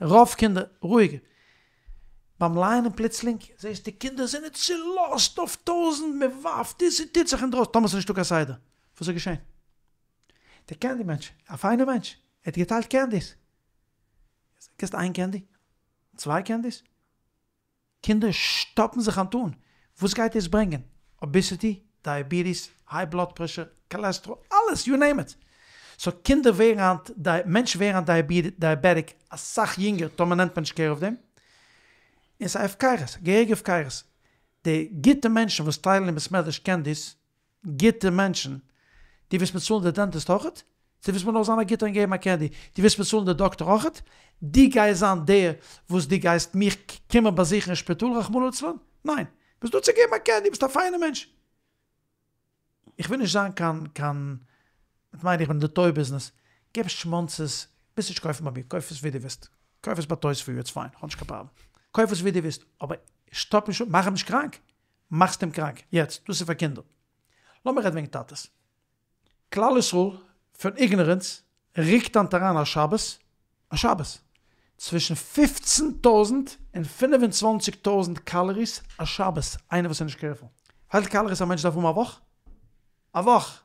Speaker 1: רוב קינדער רואיג. ביים לייענען פלוצלינג זעסטו קינדער זענען צולאזט אויף טויזענט, מען ווארפט און ס'טוט זיך אינדרויסן, טאמער ס'איז נישטא קיין סדר, וואס איז געשען? דער קענדי מענטש, א פיינער מענטש, ער האט געטיילט קענדיס, קענסט איין קענדי? צוויי קענדיס? קינדער שטאפן זיך היינט אן, וואס גייט דאס ברענגען? אביסיטי, דייעביטיס, היי בלאד פרעשור, קאלעסטראל, אלעס, יו נעים איט. סאו קינדער ווערן היינט, מענטשן ווערן היינט דייעבעטיק אסאך יונגער טאמער נעמט מען נישט קעיר אויף דעם. און ס'איז א הפקרות, געהעריגע הפקרות. די גוטע מענטשן וואס טיילן אין בית מדרש קענדיס, גוטע מענטשן, דו ווילסט מיר צאלן די דענטיסט אויכעט? דו ווילסט מיר נאר זיין א גוטער און געבן א קענדי? דו ווילסט מיר צאלן די דאקטער אויכעט? דו גייסט זיין דער וואס דו גייסט מיך קומען באזוכן אין שפיטאל רחמנא לצלן? ניין! ביסט דא צו געבן א קענדי, ביסט א פיינער מענטש. איך וויל נישט זיין קיין קיין מיין איך בין אין די טוי ביזנעס, געב שמאנצעס, ווילסט נישט קויפן ביי מיר, קויף עס ווי דו ווילסט, קויף עס ביי טויס פאר יו איטס פיין, כ'האב נישט קיין פראבלעם, קויף עס ווי דו ווילסט, אבער שטאפ נישט אן, מאך אים נישט קראנק, מאכסט אים קראנק, יעצט, דאס איז פאר קינדער, לאמיר רעדן וועגן טאטעס. כלל ישראל פון איגנארענס ריקט היינט אריין א שבת, א שבת, צווישן פופצן טויזנט און פינף און צוואנציג טויזנט קאלעריס א שבת, איינער וואס איז נישט קערפול. וויפיל קאלעריס א מענטש דארף האבן א וואך? א וואך!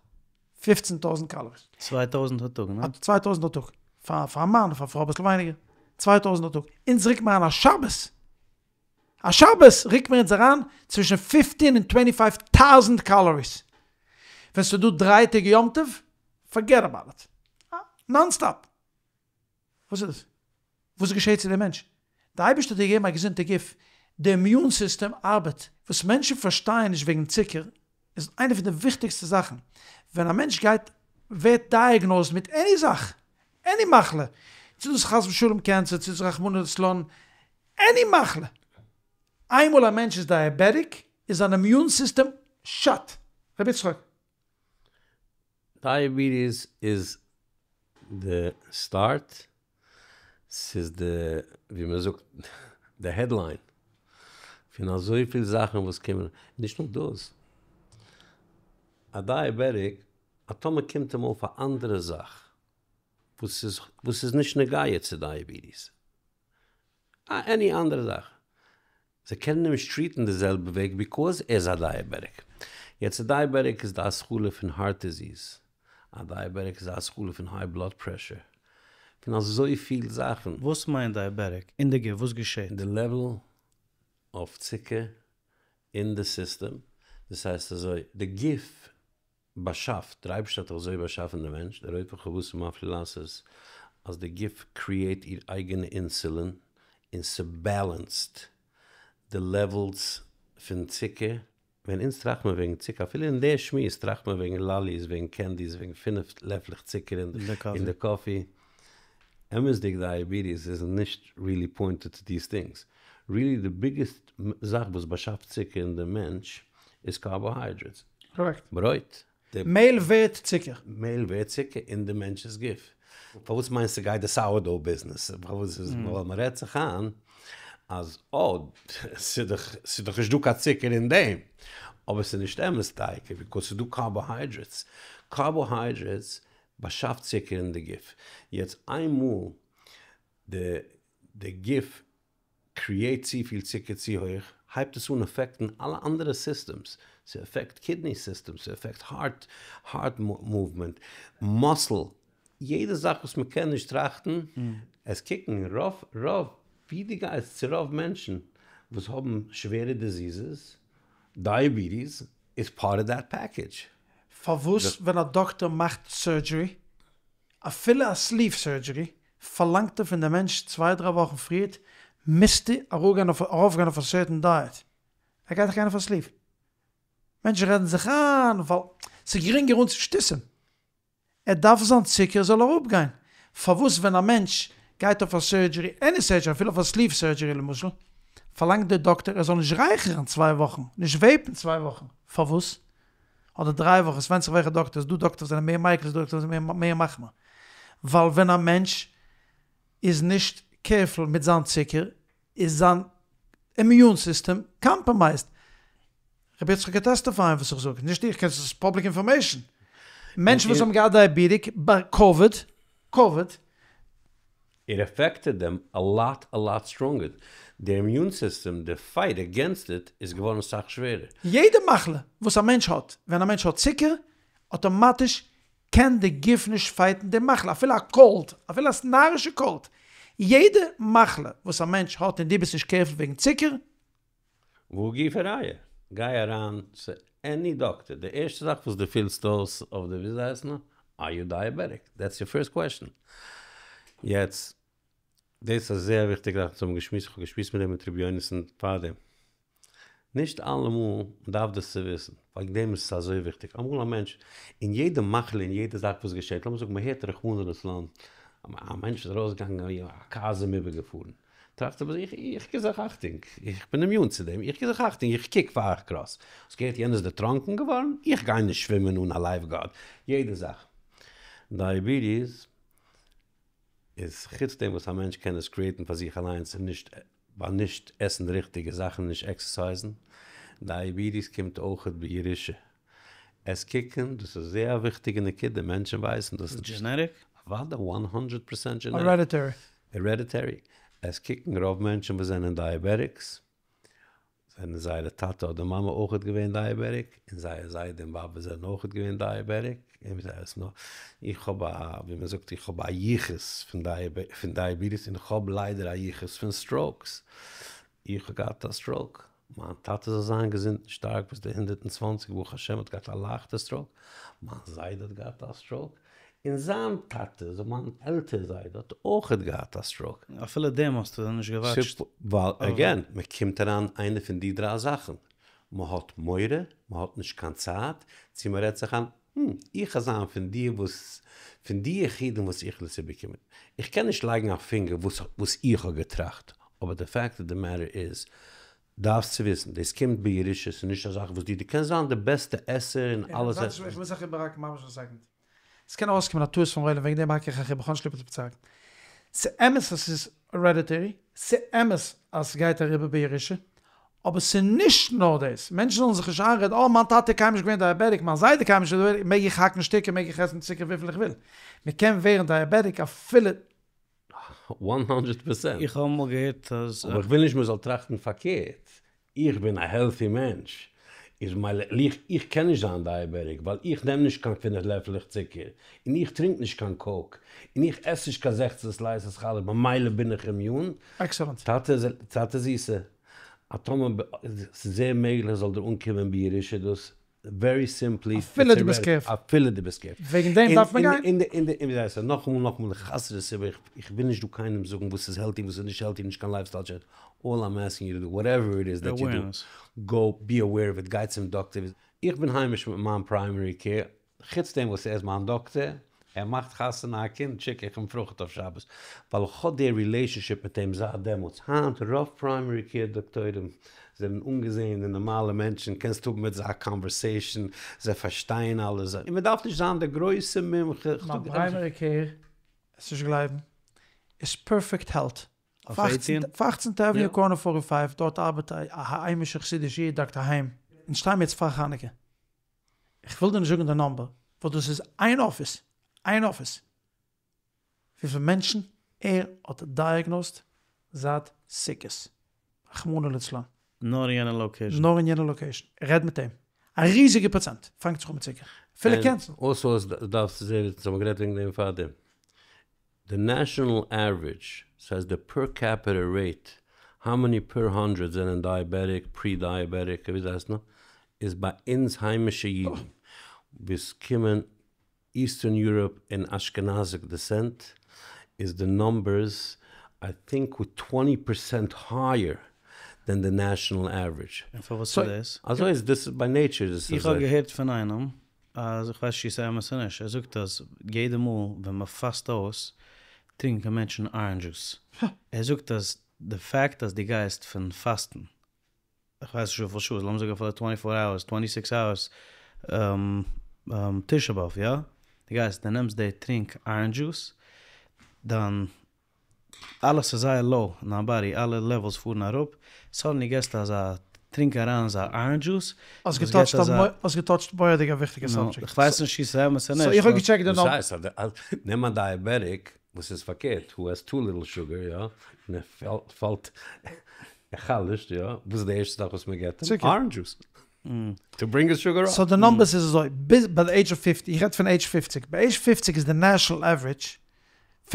Speaker 1: פופצן טויזנט קאלעריס.
Speaker 2: צוויי טויזנט א טאג, ניין?
Speaker 1: צוויי טויזנט א טאג. פאר א מאן, פאר א פרוי אביסל ווייניגער. צוויי טויזנט א טאג. אונז ריקט מען אריין א שבת! א שבת ריקט מען אונז אריין צווישן פיפטין און טווענטי פייוו טאוזענט קאלאריס, ווען ס'איז דא דריי טעג יום טוב, פארגעט אבאוט איט, נאן סטאפ. וואס איז דאס? וואס געשעהט צו די מענטש? די אייבערשטער האט דיר געגעבן א געזונטע גוף, די אימיון סיסטעם ארבעט. וואס מענטשן פארשטייען נישט וועגן צוקער איז איינע פון די וויכטיגסטע זאכן, ווען א מענטש גייט ווערט דייעגנאוזד מיט עני זאך, עני מחלה, צו דאס חס ושלום קענסער, צו דאס רחמנא לצלן עני מחלה! איינמאל א מענטש איז דייעבעטיק איז זיין אימיון סיסטעם שאט. רבי יצחק.
Speaker 3: דייעביטיס איז די סטארט, ס'איז די ווי מען זאגט די העדליין פון אזויפיל זאכן וואס קומען, נישט נאר דאס, א דייעבעטיק אז טאמער קומט אים אויף א אנדערע זאך וואס איז וואס איז נישט נוגע צו דייעביטיס, עני אנדערע זאך, זיי קענען אים נישט טריעטן די זעלבע וועג ביקאוז ער איז א דייעבעטיק. יעצט א דייעבעטיק איז די התחלה פון הארט דיזיז, א דייעבעטיק איז די התחלה פון היי בלאד פרעשור, פון אזויפיל זאכן.
Speaker 2: וואס מיינט דייעבעטיק? אין די גוף וואס געשעט?
Speaker 3: די לעוועל אוו צוקער אין די סיסטעם, דאס הייסט אזוי, די גוף באשאפט, דער אייבערשטער האט דאך אזוי באשאפן די מענטש, דער רופא חוותו מפליא לעשות, אז די גוף קריעט איר אייגענע אינסולין און ס'בעלענסד די לעוועלס פון צוקער, ווען אונז טראכט מען וועגן צוקער, אפילו אין די שמועס טראכט מען וועגן לאליס, וועגן קענדיס, וועגן פינף לעפלעך צוקער אין די קאפי, אמת'דיג דייעביטיס איז נישט ריעלי פוינטעד טו דיס טינגס, ריעלי די ביגעסט זאך וואס באשאפט צוקער אין די מענטש איז קארבאהיידרעטס.
Speaker 1: קארעקט.
Speaker 3: ברויט.
Speaker 1: מעהל ווערט צוקער.
Speaker 3: מעהל ווערט צוקער אין די מענטש'ס גוף. פארוואס מיינסטו גייט די סאוערדאו ביזנעס? פארוואס איז ווייל מען רעדט זיך איין אז אה ס'איז דאך ס'איז דאך נישט דא קיין צוקער אין דעם. אבער ס'איז נישט אמת דייקא ביקאוז ס'איז דא קארבאהיידרעטס. קארבאהיידרעטס באשאפט צוקער אין די גוף. יעצט איינמאל די די גוף קריעט צופיל צוקער צו הויך, הייבט עס אן אפעקטן אלע אנדערע סיסטעמס, ס'אפעקט קידני סיסטעם, ס'אפעקט הארט, הארט מאוומענט, מאסל, יעדע זאך וואס מ'קען נישט טראכטן, עס קוקן רוב רוב ווי דו גייסט צו רוב מענטשן וואס האבן שווערע דיזיזעס, דייעביטיס איז פארט אוו דעט פעקעדזש.
Speaker 1: פארוואס ווען א דאקטער מאכט סורדזשערי, אפילו א סליוו סורדזשערי, פארלאנגט ער פון די מענטש צוויי דריי וואכן פריערט מוזטו ארויפגיין אויף א סערטען דייעט, ער גייט דאך גיין אויף א סליוו. מענטשן רעדן זיך איין ווייל ס'איז גרינגער אן שטותים. ער דארף זיין צוקער זאל אראפגיין. פארוואס ווען א מענטש גייט אויף א סורדזשערי, עני סורדזשערי אפילו אויף א סליוו סורדזשערי למשל, פארלאנגט דער דאקטער ער זאל נישט רייכערן צוויי וואכן, נישט וועיפן צוויי וואכן, פארוואס? אדער דריי וואכן, עס ווענדט זיך וועלכע דאקטער, ס'דא דאקטער וואס זענען מער מיקל, ס'דא דאקטער וואס זענען מער מחמיר, ווייל ווען א מענטש איז נישט קערפול מיט זיין צוקער, איז זיין אימיון סיסטעם קאמפראמייזד. רבי יצחק קען טעסטיפייען וואס איך זאג, נישט איך, ס'איז פובליק אינפארמעישן. מענטשן וואס האבן געהאט דייעביטיק ביי קאוויד, קאוויד.
Speaker 3: איט עפעקטעד דעם א לאט א לאט סטראנגער. די אימיון סיסטעם, די פייט עגענסט איט, איז געווארן סאך שווערער.
Speaker 1: יעדע מחלה וואס א מענטש האט, ווען א מענטש האט צוקער, אטאמאטיש קען די גוף נישט פייטן די מחלה, אפילו א קאלד, אפילו א נארישע קאלד, יעדע מחלה וואס א מענטש האט און דו ביסט נישט קערפול וועגן צוקער,
Speaker 3: והא גופא ראיה, גיי אריין צו עני דאקטער, די ערשטע זאך וואס דו פילסט אויס אויף די וויאזוי הייסט נאר, אר יו דייעבעטיק? דעטס יור פירסט קוועשאן. יעצט, דאס איז א זייער וויכטיגע זאך וואס האבן געשמועסט, איך האב געשמועסט מיט דעם מיט ר' יונתן פארדעם, נישט אלעמאל מ'דארף דאס צו וויסן, וועגן דעם איז עס אזוי וויכטיג, אמאל א מענטש, אין יעדע מחלה און יעדע זאך וואס געשעט, לאמיר זאגן מ'הערט רחמנא לצלן א מענטש איז ארויסגעגאנגען א קאר איז אים איבערגעפארן, טראכט ער ביי זיך, איך גיב זיך אכטונג, איך בין אימיון צו דעם, איך גיב זיך אכטונג, איך קוק פאר איך קראס, האסט געהערט יענער איז דערטראנקען געווארן, איך גיי נישט שווימען אן א לייף גארד, יעדע זאך. דייעביטיס איז חוץ דעם וואס א מענטש קען עס קריעטן פאר זיך אליינס און נישט ביי נישט עסן די ריכטיגע זאכן און נישט עקסערסייזן, דייעביטיס קומט אויכעט בירושה. עס קוקן, דאס איז זייער א וויכטיגע נקודה, מענטשן ווייסן דאס
Speaker 2: נישט. דזשענעטיק?
Speaker 3: אוודאי, וואן הונדרעט פערסענט דזשענעטיק.
Speaker 1: הערעדיטערי.
Speaker 3: הערעדיטערי. עס קוקן רוב מענטשן וואס זענען דייעבעטיקס, זענען זייערע טאטע אדער מאמע אויכעט געווען דייעבעטיק, און זייער זיידע און באבע זענען אויכעט געווען דייעבעטיק, און ווי זיי עסן נאר. איך האב א, ווי מען זאגט, איך האב א יחוס פון דייעביטיס, און איך האב ליידער א יחוס פון סטראוקס. איך האב געהאט א סטראוק, מיין טאטע זאל זיין געזונט און שטארק ביז די הונדערט און צוואנציג ברוך השם האט געהאט א לייכטע סטראוק, מיין זיידע האט געהאט א סטראוק, און זיין טאטע, מיין עלטער זיידע האט אויכעט געהאט א סטראוק.
Speaker 2: אפילו דעם האסטו דען נישט געוואטשט?
Speaker 3: ווייל עגעין, מען קומט אריין איינע פון די דריי זאכן, מען האט מורא, מען האט נישט קיין צייט, צו מען רעדט זיך איין, הום, איך וועל זיין פון די וואס, פון די יחידים וואס איך וועל עס איבערקומען. איך קען נישט לייגן א פינגער וואס וואס איך האב געטראכט, אבער די פעקט אוו די מעטער איז, דארפסט צו וויסן, דאס קומט בירושה, ס'איז נישט א זאך וואס דו, דו קענסט זיין די בעסטע עסער און אלעס.
Speaker 1: איך מוז זיך איבערהאקן ממש א סעקאנד. ס'קען ארויסקומען א טעות פון עולם, וועגן דעם האק איך אייך איבער, כ'האב נישט ליב צו האקן. ס'אמת אז ס'איז הערעדיטערי, ס'אמת אז ס'גייט אריבער בירושה, אבער ס'איז נישט נאר דאס, מענטשן זאלן זיך נישט איינרעדן, אה מיין טאטע איז קיינמאל נישט געווען דייעבעטיק, מיין זיידע איז קיינמאל נישט געווען דייעבעטיק, מעג איך האקן שטיקער, מעג איך עסן צוקער וויפיל איך וויל. מ'קען ווערן דייעבעטיק אפילו.
Speaker 3: וואן הונדרעט פערסענט.
Speaker 2: איך האב אמאל געהערט אז.
Speaker 3: אבער איך וויל נישט מ'זאל טראכטן פארקערט, איך בין א העלטי מענטש, איז מילא איך איך קען נישט זיין דייעבעטיק ווייל איך נעם נישט קיין פינף לעפלעך צוקער, און איך טרינק נישט קיין קאוק, און איך עס נישט קיין זעכצן סלייסעס חלה, ממילא בין איך אימיון.
Speaker 1: עקסעלענט.
Speaker 3: טאטע טאטע זיסע, א טאמער ס'איז זייער מעגליך זאל דיר אנקומען בירושה דאס ווערי סימפלי,
Speaker 1: אפילו דו ביסט קערפול.
Speaker 3: אפילו דו ביסט קערפול.
Speaker 1: וועגן דעם דארף מען גיין.
Speaker 3: און די און די און ווי הייסט עס, נאכאמאל נאכאמאל איך חזר עס איבער, איך וויל נישט דא קיינעם זאגן וואס איז העלטי וואס איז נישט העלטי, נישט קיין לייפסטייל טשענדזש, אלל איים עסקינג יו טו דו, וואטעווער איט איז דעט יו דו, גאו בי אוועיר אוו איט, גיי צום דאקטער, איך בין היימיש מיט מיין פריימערי קעיר, חוץ דעם וואס ער איז מיין דאקטער, ער מאכט חתונה א קינד שיק איך אים פרוכט אויף שבת, ווייל איך האב די רילעישאנשיפ מיט אים זייט דעמאלטס, היינט רוב פריימערי קעיר דאקטוירים זענען אנגעזעהן און נארמאלע מענטשן, קענסט האבן מיט זיי א קאנווערסעישאן, זיי פארשטייען אלעס, און מען דארף נישט זיין די גרויסע מומחה.
Speaker 1: מיין פריימערי קעיר, וועסט נישט גלייבן, איז פערפעקט העלט. אויף אכצנטע עוועניו קארנער פארטי פייוו, דארט ארבעט א היימישע חסידישע איד דאקטער היים, אונז שטייען מיר יעצט פאר חנוכה, איך וויל דיר נישט זאגן די נאמבער, ווייל דאס איז איין אפיס, איין אפיס, וויפיל מענטשן ער האט דייעגנאוזט זייט סוכות, רחמנא לצלן.
Speaker 2: נאר אין יענע לאקעישן?
Speaker 1: נאר אין יענע לאקעישן, רעד מיט אים, א ריזיגע פראצענט פאנגט זיך אן מיט צוקער, אפילו קענסער.
Speaker 3: אלסא דארפסטו זעהן, אונז האבן גערעדט וועגן דעם פארדעם, די נעשאנעל עווערידזש, ס'הייסט די פער קעפיטע רעיט, האו מעני פער האנדרעד זענען דייעבעטיק, פרי דייעבעטיק, ווי אזוי הייסט נאר, איז ביי אונז היימישע אידן וואס קומען איסטערן יוראפ און אשכנזיק דיסענט איז די נאמבערס איי טינק טווענטי פערסענט הייער דען די נעשאנעל עווערידזש.
Speaker 2: און פארוואס איז דאס?
Speaker 3: אזוי איז דאס ביי נעיטשער איז עס אזוי.
Speaker 2: איך האב געהערט פון איינעם אז איך ווייס נישט צו ס'איז אמת צו נישט, ער זאגט אז יעדע מאל ווען מ'פאסט אויס טרינקען מענטשן ארענדזש דזשוס, ער זאגט אז די פאקט אז דו גייסט פון פאסטן איך ווייס נישט וויפיל שעות, לאמיר זאגן אפילו טווענטי פאר אווערס, טווענטי סיקס אווערס, תשעה באב יא, דו גייסט דו נעמסט די טרינק ארענדזש דזשוס, דיין אלעס איז זייער לאו אין דיין באדי, אלע לעוועלס פארן אראפ, סאדענלי געסטו אזא טרינק אריין אזא ארענדזש דזשוס,
Speaker 1: האסט געטאטשט א האסט געטאטשט מורא'דיג א וויכטיגע סאבדזשעקט.
Speaker 2: כ'ווייס נישט צו ס'איז אמת צו נישט.
Speaker 1: סאו איך האב געטשעקט די
Speaker 3: נאמבער. וואס הייסט? נעם א דייעבעטיק. וואס איז פארקערט, הו העז טו ליטל שוגער, יא, און ער פאלט, ער חלש'ט, יא, וואס איז די ערשטע זאך וואס מען געבט אים? אראנדזש דזשוס, טו ברינג היז שוגער אפ.
Speaker 1: סאו די נאמבערס איז אזוי, ביז ביי די עידזש אוו פיפטי, איך רעד פון עידזש פופציג, ביי עידזש פופציג איז די נעשאנעל עווערידזש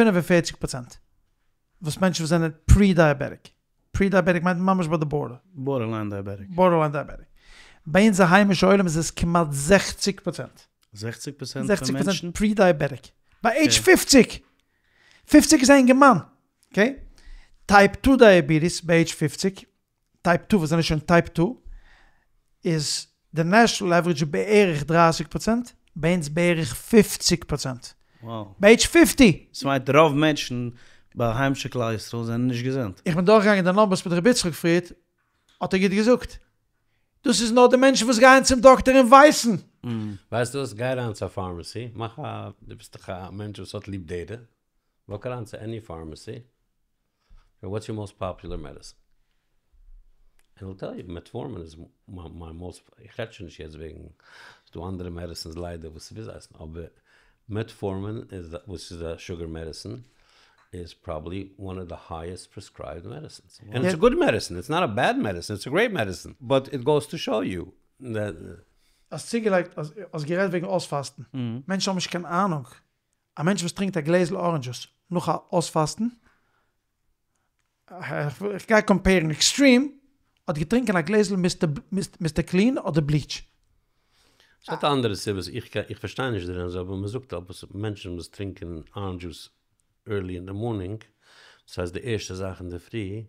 Speaker 1: 45 פראצענט וואס מענטשן וואס זענען פרי דייעבעטיק, פרי דייעבעטיק מיינט ממש ביי די בארדער.
Speaker 2: בארדערליין דייעבעטיק.
Speaker 1: בארדערליין דייעבעטיק. ביי אונזער היימישע עולם איז עס כמעט זעכציג פראצענט.
Speaker 2: זעכציג פראצענט פון
Speaker 1: זעכציג
Speaker 2: מענטשן?
Speaker 1: פראצענט פרי דייעבעטיק. ביי עידזש פופציג! פופציג איז א אינגערמאן! אקעי? טייפ טו דייעביטיס ביי עידזש פופציג, טייפ טו וואס זענען שוין טייפ טו, איז די נעשאנעל עווערידזש בערך דרייסיג פראצענט, ביי אונז בערך פופציג פראצענט. ביי עידזש פיפטי!
Speaker 2: ס'מיינט רוב מענטשן ביי היימישע כלל ישראל זענען נישט געזונט.
Speaker 1: איך בין דורכגעגאנגען די נאמבערס מיט ר' יצחק פריעד, האט ער גוט געזאגט. דאס איז נאר די מענטשן וואס גייען צום דאקטער און ווייסן.
Speaker 3: ווייסטו וואס, גיי אריין צו א פארמעסי, מאך א, דו ביסט דאך א מענטש וואס האט ליב דעטע, וואק אריין צו עני פארמעסי, וואטס יור מאסט פאפולער מעדעסין? ענד היל טעל יו, מעטפארמין איז מיי מאסט, איך רעד שוין נישט יעצט וועגן, ס'דא אנדערע מעדעסינס ליידער וואס וויאזוי הייסן, אבער מעטפארמין איז וואס איז א שוגער מעדעסין איז פראבעלי וואן אוו די הייעסט פרעסקרייבד מעדעסינס, ענד איטס א גוד מעדעסין, איטס נאט א בעד מעדעסין, איטס א גרעיט מעדעסין, באט איט גאוס טו שאו יו דעט.
Speaker 1: האסט צוגעלייגט אז האסט גערעדט וועגן אויספאסטן, מענטשן האבן נישט קיין אהנונג א מענטש וואס טרינקט א גלעזל אראנדזש דזשוס נאך א אויספאסטן, איך גיי קאמפעירן עקסטרים, האט געטרינקען א גלעזל מיסטער קלין אדער בליטש.
Speaker 3: ס'האט אנדערע סיבות, איך פארשטיי נישט דערין אזוי, אבער מ'זאגט אז מענטשן וואס טרינקען אראנדזש דזשוס ערלי אין די מארנינג, דאס הייסט די ערשטע זאך אינדערפרי,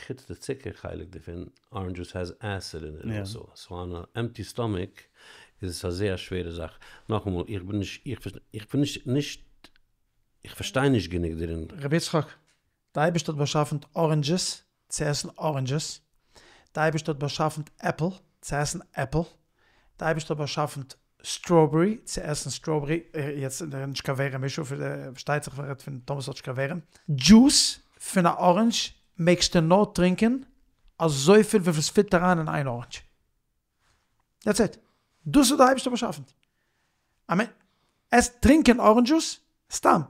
Speaker 3: חוץ די צוקער חלק דערפון, אראנדזש דזשוס העז עסיד אין איט אלסא, סאו אן א עמפטי סטאמיק איז עס א זייער שווערע זאך, נאכאמאל איך בין נישט איך בין נישט נישט איך פארשטיי נישט גענוג דערין.
Speaker 1: רבי יצחק, די אייבערשטער האט באשאפן אראנדזשעס צו עסן אראנדזשעס, די אייבערשטער האט באשאפן עפל צו עסן עפל, די אייבערשטער האט באשאפן סטראבערי צו עסן סטראבערי, יעצט נישט קיין ווערים אישו, פארשטייט זיך מ'רעדט פון טאמער ס'האט נישט קיין ווערים. דזשוס פון א אראנדזש מעגסטו נאר טרינקען אזויפיל וויפיל ס'פיט אריין אין איין אראנדזש. דעטס איט. דאס האט די אייבערשטער באשאפן. א מענטש עסט טרינקען אראנדזש דזשוס סתם.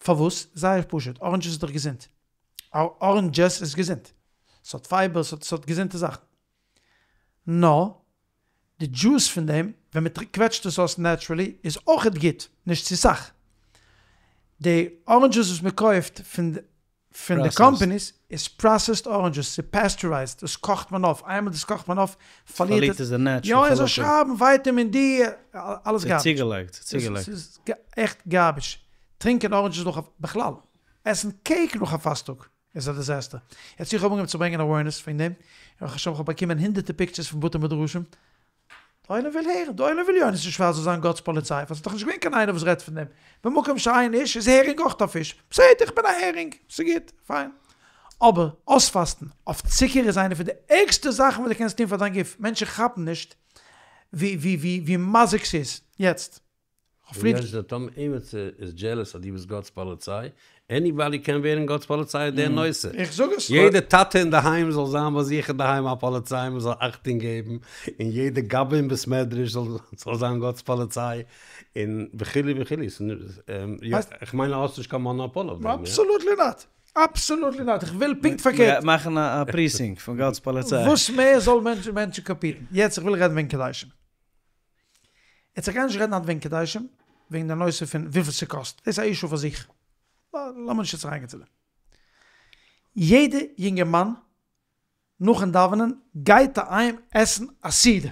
Speaker 1: פארוואס? זייער פשוט, אראנדזש דזשוס איז דאך געזונט. אראנדזש דזשוס איז געזונט. ס'האט פייבער, ס'האט געזונטע זאכן. נאר די דזשוס פון דעם, ווען מען קוועטשט עס אויס נעטשרעלי, איז אויכעט גוט, נישט צו סאך. די אראנדזש דזשוס וואס מען קויפט פון פון די קאמפעניס איז פראסעסד אראנדזש דזשוס, ס'איז פעסטשורייזד, דאס קאכט מען אויף, איינמאל דאס קאכט מען אויף פארלירט עס, יא און זיי שרייבן ווייטעמין די, אלעס גארביטש, ס'איז עכט גארביטש, טרינקען אראנדזש דזשוס נאך א, בכלל, עסן קעיק נאך א פאסט טאג. איז א דיזעסטער. יעצט איך האב אנגעהויבן צו ברענגען אווערנעס וועגן דעם, ברוך השם איך האב באקומען הונדערטער פיקטשערס פון בתי מדרשים, די עולם וויל הערן, די עולם וויל יונתן שווארץ זאל זיין גאט'ס פאליציי, ווייל ס'איז דאך נישט געווען קיין איינער וואס רעדט פון דעם, במקום שאין איש איז הערינג אויך א פיש, בסדר איך בין א הערינג, ס'גוט, פיין. אבער אויספאסטן אויף צוקער איז איינע פון די ערגסטע זאכן וואס דו קענסט טון פאר דיין גוף, מענטשן כאפן נישט ווי ווי ווי ווי מזיק ס'איז, יעצט.
Speaker 3: און יעצט דער טאמער עימיצער איז דזשעלעס אז דו ביסט גאט'ס פאליציי, עניבאדי קען ווערן גאט'ס פאליציי אויף דער נושא.
Speaker 1: איך זאג עס.
Speaker 3: יעדע טאטע אינדערהיים זאל זיין ביי זיך אינדערהיים א פאליציי מען זאל אכטונג געבן, און יעדע גבאי אין בית מדרש זאל זיין גאט'ס פאליציי, און וכו' וכו'. איך מיין אז האסט נישט קיין מאנאפאל אויף דעם.
Speaker 1: אבסאלוטלי נאט! אבסאלוטלי נאט! איך וויל פונקט פארקערט.
Speaker 2: מ'גייט מאכן א פריסינקט פון גאט'ס פאליציי.
Speaker 1: וואס מער זאל מענטשן קאמפיטן. יעצט איך וויל רעדן וועגן קדשים. יעצט איך גיי נישט רעדן היינט וועגן קדשים, וועגן די נושא פון וויפיל ס'קאסט, דאס איז א אישו פאר זיך, לאמיר נישט יעצט אריינגיין צו דעם. יעדע יונגערמאן נאכן דאווענען גייט אהיים עסן א סעודה.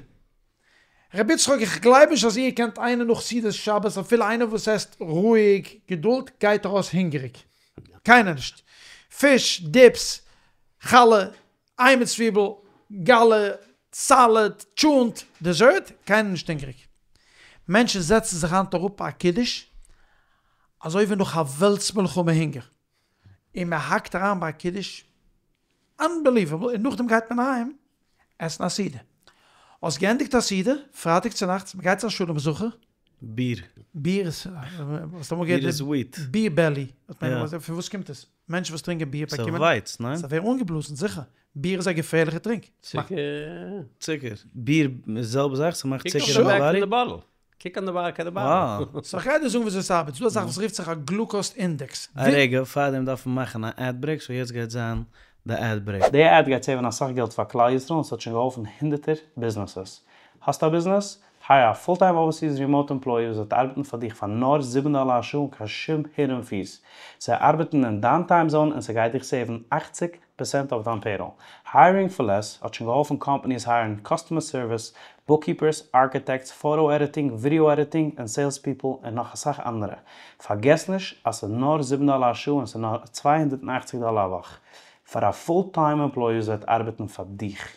Speaker 1: רבי יצחק איך גלייב נישט אז איר קענט איינער נאך סעודת שבת אפילו איינער וואס עסט רואיג געדולד גייט ארויס הונגעריג. קיינער נישט. פיש, דיפס, חלה, איי מיט צוויבל, גאלע, סאלעד, טשולנט, דעזערט, קיינער נישט הונגעריג. מענטשן זעצן זיך היינט אראפ ביי א קידוש אזוי ווי נאך א וועלטס מלחמה הונגער, און מען האקט אריין ביי א קידוש, אנבעליוועבל, און נאכדעם גייט מען אהיים עסן א סעודה. האסט געענדיגט א סעודה, פרייטאג צונאכטס, מען גייט צו א שלום זכר.
Speaker 2: ביר.
Speaker 1: ביר איז, האסט אמאל געהערט?
Speaker 2: ביר איז וויט.
Speaker 1: ביר בעלי, פון וואס קומט עס? מענטשן וואס טרינקען ביר
Speaker 2: באקומען. ס'איז ווייץ, ניין?
Speaker 1: זיי ווערן אנגעבלאזן, זיכער. ביר איז א געפערליכע טרינק.
Speaker 3: צוקער.
Speaker 2: צוקער. ביר איז די זעלבע זאך? ס'מאכט צוקער אין די באדי?
Speaker 3: קוק אן די באר קיין די באר.
Speaker 1: סאו כ'גיי דיר זאגן וויאזוי ס'ארבעט, ס'דא א זאך וואס רופט זיך א גלוקאוס אינדעקס.
Speaker 2: א רגע, פארדעם דארף מען מאכן א עד ברעיק, סאו יעצט גייט זיין די עד ברעיק. די עד גייט סעיווען אסאך געלט פאר כלל ישראל און ס'האט שוין געהאלפן הונדערטער ביזנעסעס. האסט א ביזנעס? הייער א פול טיים אווערסיס רימאוט עמפלאי וואס וועט ארבעטן פאר דיך פאר נאר זיבן דאלער א שעה אן קיין שום הידען פיס. זיי ארבעטן אין דיין טיים זאון און ס'גייט דיך סעיוון אכציג פערסענט אויף דיין פעיראל. הייערינג פאר לעס האט שוין געהאלפן קאמפאניס הייערן קאסטומער סערוויס, בוקקיפערס, ארקיטעקטס, פאטא עדיטינג, ווידעא עדיטינג, און סעילס פיפל און נאך אסאך אנדערע. פארגעס נישט אז ס'איז נאר זיבן דאלער א שעה און ס'איז נאר 280 דאלער א וואך פאר א פול טיים עמפלאי וואס וועט ארבעטן פאר דיך.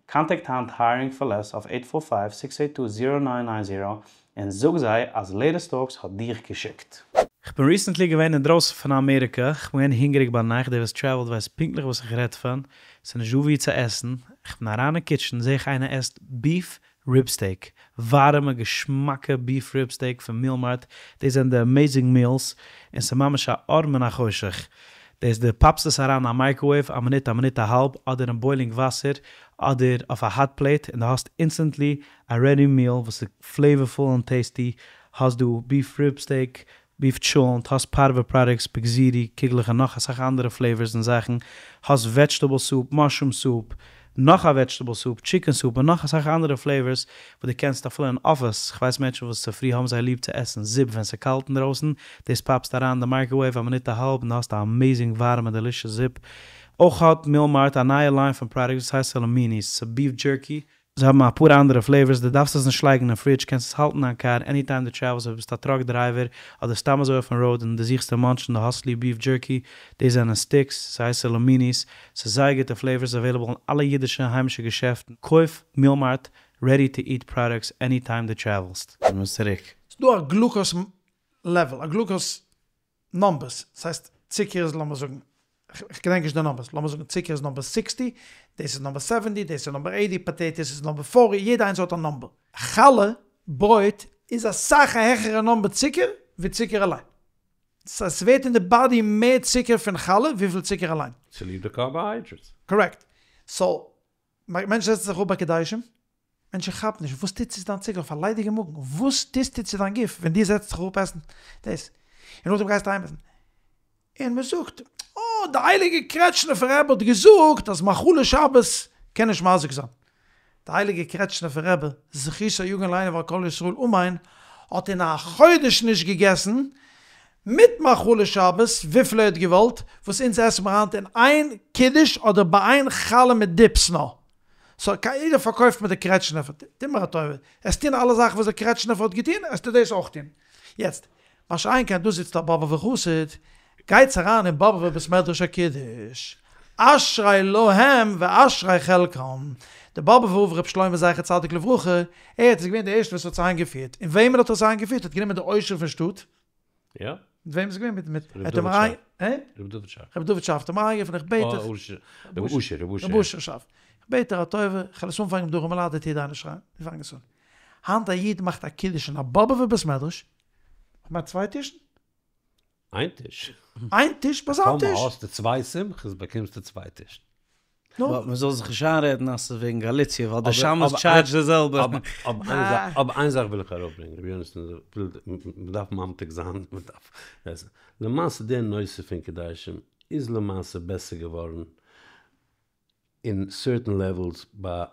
Speaker 2: קאנטעקט היינט הייערינג פאר לעס אויף עיט פאר פייוו סיקס עיט טו זירא ניין ניין זירא און זאג זיי אז לעיטעסט טאלקס האט דיך געשיקט. כ'בין ריסענטלי געווען אינדרויסן פון אמעריקע, כ'בין געווען הונגעריג ביינאכט, דער וואס טרעוולט ווייסט פונקטליך וואס איך רעד פון, ס'איז נישט דא וואו צו עסן, כ'בין אריין אין קיטשען זעה איך איינער עסט ביף ריב סטעיק, ווארעמע געשמאקע ביף ריב סטעיק פון מיעל מארט, דאס זענען די עמעיזינג מיעלס, און ס'איז ממש א אור מן החושך, דאס דו פאפסט עס אריין אין א מייקראוועיוו א מינוט א מינוט א האלב, אדער אין בוילינג וואסער, אדער אויף א האט פלעיט, און דו האסט אינסטענטלי א רעדי מיעל וואס איז פלעיווערפול און טעיסטי, האסט דא ביף ריב סטעיק, ביף טשולענט, האסט פארווע פראדוקטס, פגזירי, קוגלעך און נאך אסאך אנדערע פלעיווערס און זאכן, האסט וועדזשטעבל סופ, מאשרום סופ, נאך א וועדזשטעבל סופ, טשיקען סופ און נאך אסאך אנדערע פלעיווערס וואס דו קענסט אפילו אין אפיס, כ'ווייס מענטשן וואס צופרי האבן זיי ליב צו עסן זופ ווען ס'קאלט אינדרויסן, דאס פאפסט אריין אין די מייקראוועיוו א מינוט א האלב און דו האסט א אמעיזינג ווארעמע דעלישעס זופ. אויך האט מיעל מארט א נייע ליין פון פראדוקטס וואס הייסט סאלאמיניס, ס'איז ביף דזשערקי, זיי האבן אפאר אנדערע פלעיווערס, דו דארפסט עס נישט לייגן אין פרידזש, קענסט עס האלטן אין דיין קאר עני טיים דו טרעוולסט, אויב ביסטו א טראק דרייווער אדער סתם אזוי אויפן ראוד און דו זוכסט צו מאנטשן דו האסט ליב ביף דזשערקי, דאס זענען סטיקס, ס'הייסט סאלאמיניס, ס'איז זייער גוטע פלעיווערס, אוועילעבל אין אלע אידישע און היימישע געשעפטן, קויף מיעל מארט רעדי טו איט פראדוקטס עני טיים דו טרעוולסט. מ'איז צוריק.
Speaker 1: ס'דא א גלוקאוס לעוועל, א גלוקאוס נאמבערס, ס'הייסט צוקער איז לאמיר זאגן, כ'געדענק נישט די נאמבערס, לאמיר זאגן צוקער איז נאמבער סיקסטי, דאס איז נאמבער סעווענטי, דאס איז נאמבער עיטי, פאטעיטאס איז נאמבער פארטי, יעדע איינס האט א נאמבער. חלה, ברויט, איז אסאך א העכערע נאמבער צוקער ווי צוקער אליין. סא ס'ווערט אין די באדי מער צוקער פון חלה וויפיל צוקער אליין.
Speaker 3: צוליב די קארבאהיידרעטס.
Speaker 1: קארעקט. סא מענטשן זעצן זיך אפ ביי קידושים, מענטשן כאפן נישט, וואס טוט צו דיין צוקער אויף א ליידיגע מאגן? וואס טוסטו צו דיין גוף ווען דו זעצט זיך אראפ עסן דאס, און נאכדעם גייסטו אהיים עסן, און מען זאגט, אה, די הייליגע קרעטשניפער רבי האט געזאגט אז מאכלי שבת קען נישט מזיק זיין. די הייליגע קרעטשניפער רבי זכותו יגן עלינו ועל כל ישראל אמן האט אין א חודש נישט געגעסן מיט מאכלי שבת וויפיל ער האט געוואלט, וואס אונז עסן מיר היינט אין איין קידוש אדער ביי איין חלה מיט דיפס נאר. סאו יעדער פארקויפט מיר די קרעטשניפער, טו מיר א טובה, עסט טון אלע זאכן וואס די קרעטשניפער האט געטון, עסטו דאס אויך טון. יעצט, מה שאין כן דא זיצט א באבובער חסיד, גייטס אריין אין באבובער בית מדרש א קידוש, אשרי להם ואשרי חלקם, די באבובער רב ר' שלמה זכר צדיק לברכה, ער האט איז געווען די ערשטע וואס האט עס איינגעפירט, און וועמען האט ער עס איינגעפירט? ער האט גענומען די עושר פון שטאט,
Speaker 3: יא.
Speaker 1: מיט וועם איז געווען? מיט מיט
Speaker 3: ר' דוד שארף. ר' דוד שארף.
Speaker 1: ר' דוד שארף האט אים אריינגערופן איך בעט דיך.
Speaker 3: ר' אשר, ר' אשר.
Speaker 1: ר' אשר שארף. איך בעט דיר א טובה, איך וועל עס אנפאנגען מיט די ארעמעלייט די טיר דיינע שרייען. ווי פאנג עס אן? היינט א איד מאכט א קידוש אין א באבובער בית מדרש, כ'מיין צוויי טישן?
Speaker 3: איין טיש.
Speaker 1: איין טיש ביי זיין טיש.
Speaker 3: טאמער האסטו צוויי שמחות באקומסטו צוויי טישן.
Speaker 2: נו. מען זאל זיך נישט איינרעדן אז ס'איז וועגן גאליציע ווייל די שמש טשארדזשט די זעלבע.
Speaker 3: אבער איין זאך וויל איך ארויפברענגען רבי יונתן, מ'דארף ממתיק זיין, מ'דארף עסן. למעשה די נושא פון קידושים איז למעשה בעסער געווארן אין סערטען לעוועלס ביי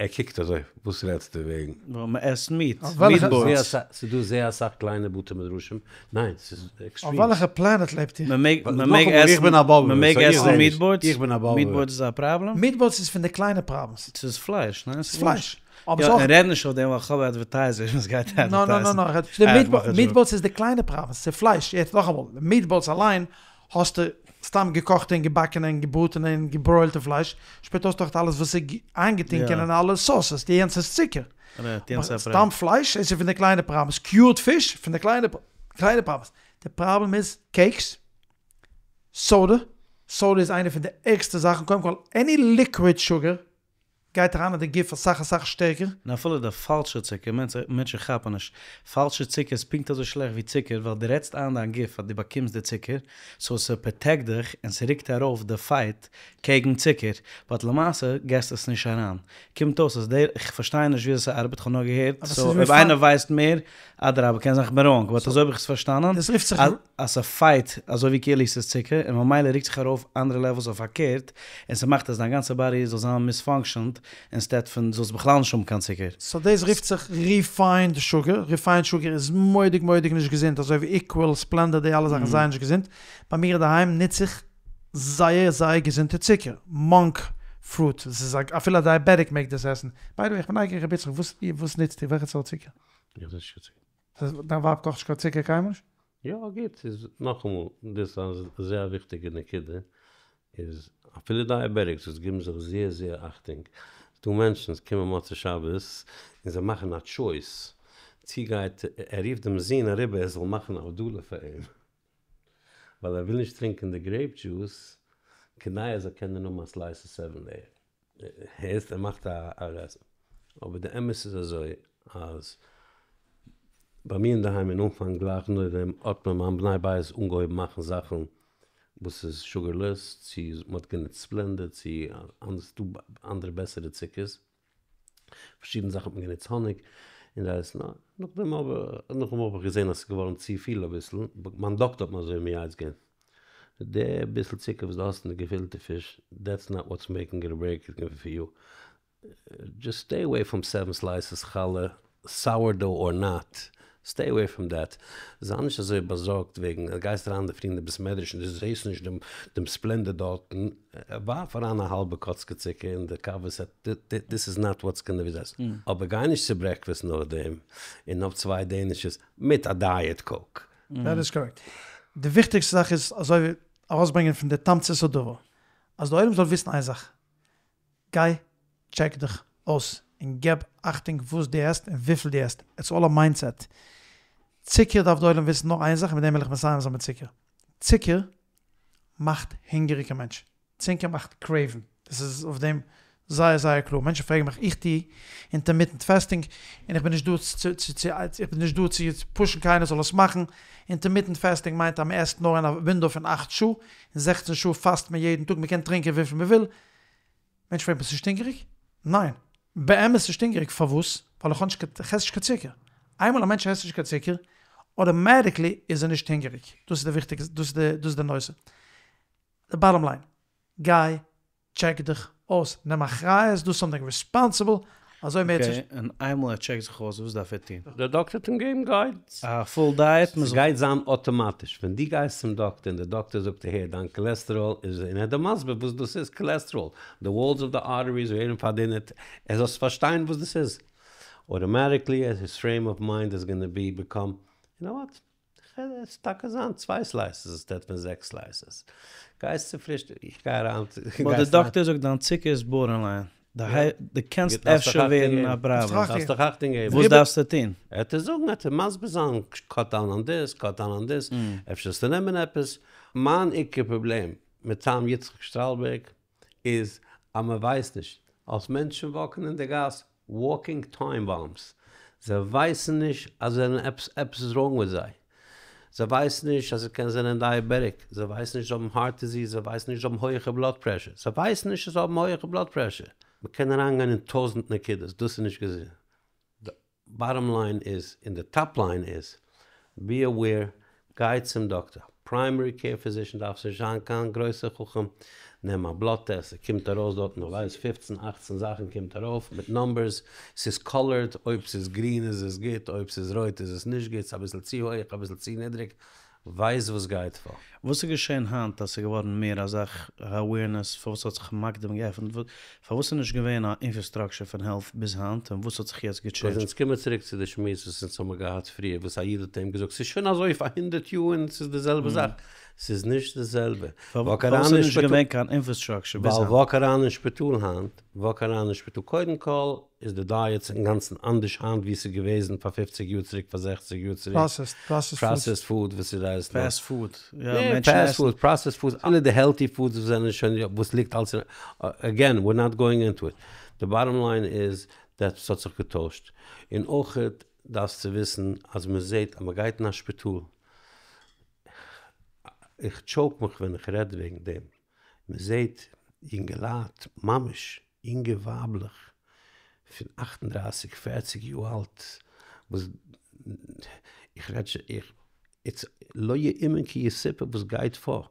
Speaker 3: ער קוקט אזוי, וואס רעדסטו וועגן?
Speaker 2: ווייל מען עסט מיעט, מיעט באלס.
Speaker 3: ס'איז דא זייער אסאך קליינע בתי מדרשים, ניין ס'איז עקסטרים.
Speaker 1: אויף וועלכע פלענעט לעבט איר?
Speaker 2: מען מעג מען מעג עסן מען מעג עסן מיעט באלס? מיעט באלס איז א פראבלעם?
Speaker 1: מיעט באלס איז פון די קליינע פראבלעמס.
Speaker 2: ס'איז פלייש, ניין?
Speaker 1: ס'איז פלייש.
Speaker 2: אבער ס'איז אויך. רעד נישט אויף דעם ווייל כ'האב אדווערטייזערס וואס גייט
Speaker 1: אדווערטייזן. נא נא נא, מיעט באלס איז די קליינע פראבלעם, ס'איז פלייש. יעצט נאכאמאל, מיעט באלס אליין האסטו סתם געקאכטע און געבאקענע און געבראטענע און געברוילטע פלייש, שפעטער האסטו אויך אלעס וואס איז איינגעטונקען אין אלע סאוסעס, די יענץ איז צוקער. סתם פלייש איז פון די קליינע פראבלעמס, קיורד פיש פון די קליינע קליינע פראבלעמס. די פראבלעם איז קעיקס, סאדע, סאדע איז איינע פון די ערגסטע זאכן, קודם כל עני ליקוויד שוגער. גייט אריין אין די גוף אסאך אסאך שטערקער.
Speaker 2: און אפילו די פאלשע צוקער, מענטשן כאפן נישט, פאלשע צוקער איז פונקט אזוי שלעכט ווי צוקער, ווייל דו רעדסט איין דיין גוף אז דו באקומסט די צוקער, סאו ס'פראטעקט דיך און ס'רוקט ארויף די פייט קעגן צוקער, באט למעשה געסט עס נישט אריין. קומט אויס אז דער, כ'פארשטיי נישט וויאזוי ס'ארבעט, כ'האב נאר געהערט, סאו אויב איינער ווייסט מער, אדרבה, קען זיין כ'בין ראנג, באט אזוי האב איך עס פארשטאנען, אז ס'פייט אזוי ווי כאילו ס'איז צוקער, און ממילא רוקט זיך ארויף אנדערע לעוועלס אויף פארקערט, און ס'מאכט אז דיין גאנצע באדי זאל זיין מיספאנקשענד, אינסטעד פון זאלסט בכלל נישט האבן קיין צוקער.
Speaker 1: סאו דאס רופט זיך ריפיינד שוגער, ריפיינד שוגער איז מורא'דיג מורא'דיג נישט געזונט, אזוי ווי איקוועל, ספלענדא, די אלע זאכן זייער נישט געזונט, ביי מיר אינדערהיים נוץ איך זייער זייער געזונטע צוקער, מאנק פרוט, דאס איז אפילו א דייעבעטיק מעג דאס עסן, ביי די וועי איך בין נייגעריג ר' יצחק וואס וואס נוצט איר וועלכע סארט צוקער?
Speaker 3: איך נוץ נישט קיין צוקער.
Speaker 1: דיין ווייב קאכט נישט קיין צוקער קיינמאל נישט?
Speaker 3: יא גוט, איז נאכאמאל דאס איז א זייער וויכטיגע נקודה, איז אפילו דייעבעטיקס וואס גיבן זיך זייער זייער אכטונג, ס'דא מענטשן וואס קומען מוצאי שבת און זיי מאכן א טשויס צו גייט ער רופט דעם זון אריבער ער זאל מאכן הבדלה פאר אים ווייל ער וויל נישט טרינקען די גרעיפ דזשוס כדי ער זאל קענען האבן א סלייס אוו סעווען לעיער. הערסט? ער מאכט א רעז. אבער די אמת איז אזוי אז ביי מיר אינדערהיים אין אנפאנג גלייך נאכדעם האט מען מיין בני בית אנגעהויבן מאכן זאכן וואס איז שוגערלעס, צו מען האט גענוצט ספלענדע צו ס'דא אנדערע בעסערע צוקערס, פארשידענע זאכן האט מען גענוצט האניג און דאס נאכדעם אבער נאכדעם האב איך געזען אז ס'איז געווארן צופיל אביסל, מיין דאקטער האט מיר אזוי מייעץ געווען. די ביסל צוקער וואס דו האסט אין די געפילטע פיש, דעטס נאט וואטס מעקינג איט אר ברעיקינג איט פאר יו, דזשאסט סטעי אוועי פראם סעווען סלייסעס חלה, סאוער דאו אר נאט, סטעי אוועי פראם דעט, זיי נישט אזוי באזארגט וועגן אז גייסט אריין אינדערפרי אין די בית מדרש און דו זעסט נישט דעם דעם ספלענדע דארטן, ווארף אריין א האלבע קאצקע צוקער אין די קאווע, דיס איז נאט וואטס גאנא בי דעס, אבער גיי נישט צו ברעקפעסט נאכדעם און האב צוויי דענישעס מיט א דייעט קאוק.
Speaker 1: דעט איז קארעקט. די וויכטיגסטע זאך איז אזוי ווי ארויסברענגען פון די תמצית הדבר, אז די עולם זאל וויסן איין זאך, גיי טשעק דיך אויס און געב אכטונג וואס דו עסט און וויפיל דו עסט, איטס אלל א מיינדסעט. צוקער דארף די עולם וויסן נאר איין זאך און מיט דעם וויל איך מסיים זיין מיט צוקער. צוקער מאכט הונגעריג א מענטש. צוקער מאכט קרעיוון, דאס איז אויף דעם זייער זייער קלאר, מענטשן פרעגן מיך איך טו אינטערמיטענט פעסטינג, און איך בין נישט דא צו צו איך בין נישט דא צו פושן קיינער זאל עס מאכן, אינטערמיטענט פעסטינג מיינט אז מען עסט נאר אין א ווינדאו פון אכט שעה, און זעכצן שעה פאסט מען יעדן טאג, מען קען טרינקען וויפיל מען וויל, מענטשן פרעגן ביסט נישט הונגעריג? ניין, באמת נישט הונגעריג, פארוואס? ווייל איך האב נישט קיין, איך עס נישט קיין צוקער, איינמאל א מענטש עסט נישט קיין צוקער, אטאמעטיקלי איז ער נישט הונגעריג, דאס איז די וויכטיגע, דאס איז די נושא. די באטאם ליין, גיי טשעק דיך אויס, נעם אחריות, דו סאמטינג ריספאנסיבל, אזוי מער צו.
Speaker 2: אקעי, און איינמאל ער טשעקט זיך אויס, וואס דארף ער טון?
Speaker 3: דער דאקטער וועט אים געבן גיידענס.
Speaker 2: א פול דייעט?
Speaker 3: ס'גייט זיין אטאמאטיש, ווען דו גייסט צום דאקטער און דער דאקטער זאגט דיר הער דיין קאלעסטעראל איז, און ער איז דיר מסביר וואס דאס איז קאלעסטעראל, די וואלס אוו די ארטעריס ווערן פארדינעט, ער זאלסט פארשטיין וואס דאס איז, אטאמאטיקלי היז פרעים אוו מיינד איז גאנא בי ביקאם, יו נאו וואט? כ'על עס טאקע זיין צוויי סלייסעס אינסטעד פון זעקס סלייסעס. גייסט צו פרישטאג, איך גיי אריין צו.
Speaker 2: באט די דאקטער זאגט דיין צוקער איז בארדערליין, דו קענסט אפשר ווערן א פראבלעם.
Speaker 3: דארפסט דיך אכטונג געבן.
Speaker 2: וואס דארפסטו טון?
Speaker 3: ער וועט דיר זאגן, ער וועט דיר מסביר זיין, קאט דאון אן דיס, קאט דאון אן דיס, אפשר זאלסטו נעמען עפעס. מיין עיקר פראבלעם מטעם יצחק שטראלבערג איז אז מען ווייסט נישט, אז מענטשן וואקן אין די גאס, וואקינג טיים באמבס, זיי ווייסן נישט אז זיי זענען עפעס עפעס איז ראנג מיט זיי, זיי ווייסן נישט אז זיי קען זענען דייעבעטיק, זיי ווייסן נישט זיי האבן הארט דיזיז, זיי ווייסן נישט זיי האבן הויעכע בלאד פרעשור, זיי ווייסן נישט אז זיי האבן הויעכע בלאד פרעשור. מען קען אריינגיין אין טויזנט נקודות, דאס איז נישט געזונט. באטאם ליין איז, און די טאפ ליין איז, בי אוועיר, גיי צום דאקטער, פריימערי קעיר פיזישן דארפסט נישט זיין קיין גרויסער חכם, נעם א בלאד טעסט, ס'קומט ארויס דארטן איך ווייס פופצן אכצן זאכן קומט ארויף מיט נאמבערס, ס'איז קאלערד, אויב ס'איז גרין איז עס גוט, אויב ס'איז רויט איז עס נישט גוט, ס'איז אביסל צו הויעך אביסל צו נידריג, ווייס וואס גייט פאר.
Speaker 2: וואס איז געשען היינט אז ס'איז געווארן מער אזאך אווערנעס? פארוואס האט זיך מקדים געעפנט? פארוואס איז נישט געווען א אינפראסטראקשער פון העלט ביז היינט און וואס האט זיך יעצט
Speaker 3: געטשענדזשט? אונז קומען צוריק צו די שמועס וואס אונז האמיר געהאט פריער וואס א איד האט אים געזאגט ס'איז שוין אזוי פאר הונדערט יאר און ס'איז די זעלבע זאך. ס'איז נישט די זעלבע.
Speaker 2: פארוואס איז נישט געווען קיין אינפראסטראקשער ביז היינט?
Speaker 3: ווייל וואק אריין אין שפיטאל היינט, וואק אריין אין שפיטאל קודם כל איז די דייעטס אינגאנצן אנדערש היינט ווי ס'איז געוועזן פאר פופציג יאר צוריק פאר זעכציג יאר צוריק.
Speaker 1: פראסעסד, פראסעסד פודס.
Speaker 3: פראסעסד פוד וואס איז דאס?
Speaker 2: פעסט פוד,
Speaker 3: יא מענטשן עסן. פעסט פוד, פראסעסד פוד, אלע די העלטי פודס וואס זענען שוין יא וואס ליגט אלס אין, אגעין וויר נאט גאוינג אינטו איט. די באטאם ליין איז דעט ס'האט זיך געטוישט, און אויכעט דארפסטו וויסן אז מ'זעט אז מ'גייט אין א שפיטאל, איך טשאוק מיך ווען איך רעד וועגן דעם, מ'זעט יונגעלייט, ממש יונגע ווייבלעך פון אכט און דרייסיג פערציג יאר אלט, וואס איך רעד שוין איך איטס לא יאומן כי יסופר וואס גייט פאר,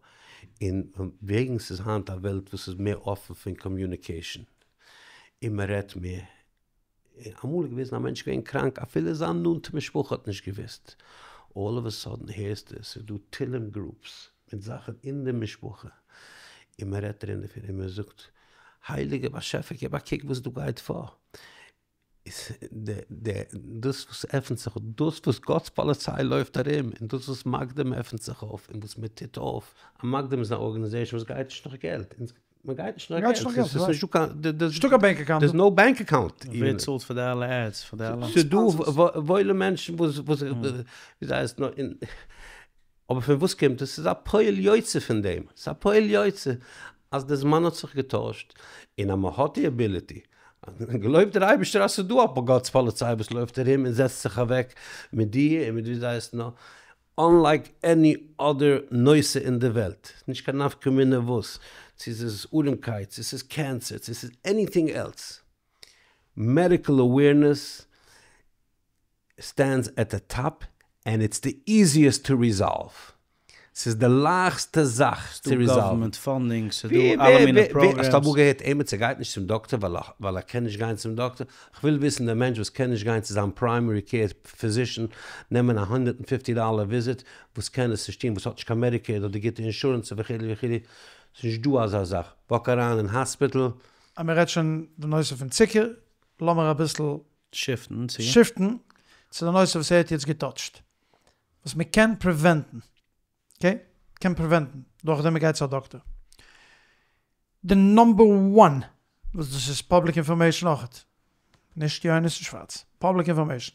Speaker 3: און וועגן ס'איז היינט א וועלט וואס איז מער אפן פון קאמיוניקעישן, און מ'רעדט מער, אמאל איז געוועזן א מענטש געווען קראנק אפילו זיין נאנטע משפחה האט נישט געוואוסט, אלל אוו א סאדען הערסטו ס'איז דא תהלים גרופס מיט זאכן אין די משפחה, און מ'רעדט דערין דערפון און מ'זאגט הייליגער באשעפער געב א קוק וואס דא גייט פאר. דאס וואס עפנט זיך, דאס וואס גאט'ס פאליציי לויפט ארום, און דאס וואס מקדים עפנט זיך אויף, און וואס מען טוט אויף, א מקדים איז א ארגאניזעישאן וואס גייט נישט נאך געלט, מען גייט נישט נאך געלט, ס'איז נישטא קיין,
Speaker 1: נישטא קיין בענק אקאונט,
Speaker 3: דער'ס נאו בענק אקאונט,
Speaker 2: ווער צאלט פאר די אלע עדס, פאר די אלע
Speaker 3: ס'איז דא וואוילע מענטשן וואס, ווי אזוי הייסט נאר, אבער פון וואס קומט עס? ס'איז א פועל יוצא פון דעם, ס'איז א פועל יוצא אז די זמן האט זיך געטוישט, און אז מ'האט די עביליטי, געלויבט דער אייבערשטער אז ס'איז דא א גאט'ס פאליציי וואס לויפט ארום און זעצט זיך אוועק מיט דיר און מיט ווי אזוי הייסט נאר, אנלייק עני אדער נושא אין די וועלט, נישט קיין נפקא מינה וואס, צו ס'איז ארעמקייט, צו ס'איז קענסער, צו ס'איז עניטינג עלס, מעדיקל אווערנעס סטענדס עט די טאפ ענד איטס די איזיעסט טו ריזאלוו, ס'איז די לייכסטע זאך צו
Speaker 2: ס'דא
Speaker 3: ריזאלוון.
Speaker 2: גאווערמענט פאנדינג, ס'דא אלע מיני פראגרעמס.
Speaker 3: האסט אמאל געהערט עימיצער גייט נישט צום דאקטער ווייל ער קען נישט גיין צום דאקטער? כ'וויל וויסן דער מענטש וואס קען נישט גיין צו זיין פריימערי קעיר פיזישען נעמען א הונדערט און פופטי דאלער וויזיט וואס קען עס נישט טון וואס האט נישט קיין מעדיקעיד אדער גוטע אינשורענס וכו' וכו' ס'איז נישט דא אזא זאך וואק אריין אין האספיטעל.
Speaker 1: אז מ'רעדט שוין די נושא פון צוקער לאמיר אביסל
Speaker 2: שיפטן צו.
Speaker 1: שיפטן צו די נושא וואס ער האט יעצט געטאטשט, וואס מען קען פריווענטן, אקעי? קען פריווענטן דורכדעם מען גייט צו א דאקטער. די נאמבער וואן, וואס דאס איז פאבליק אינפארמעישן אויכעט, נישט יונתן שווארץ, פאבליק אינפארמעישן,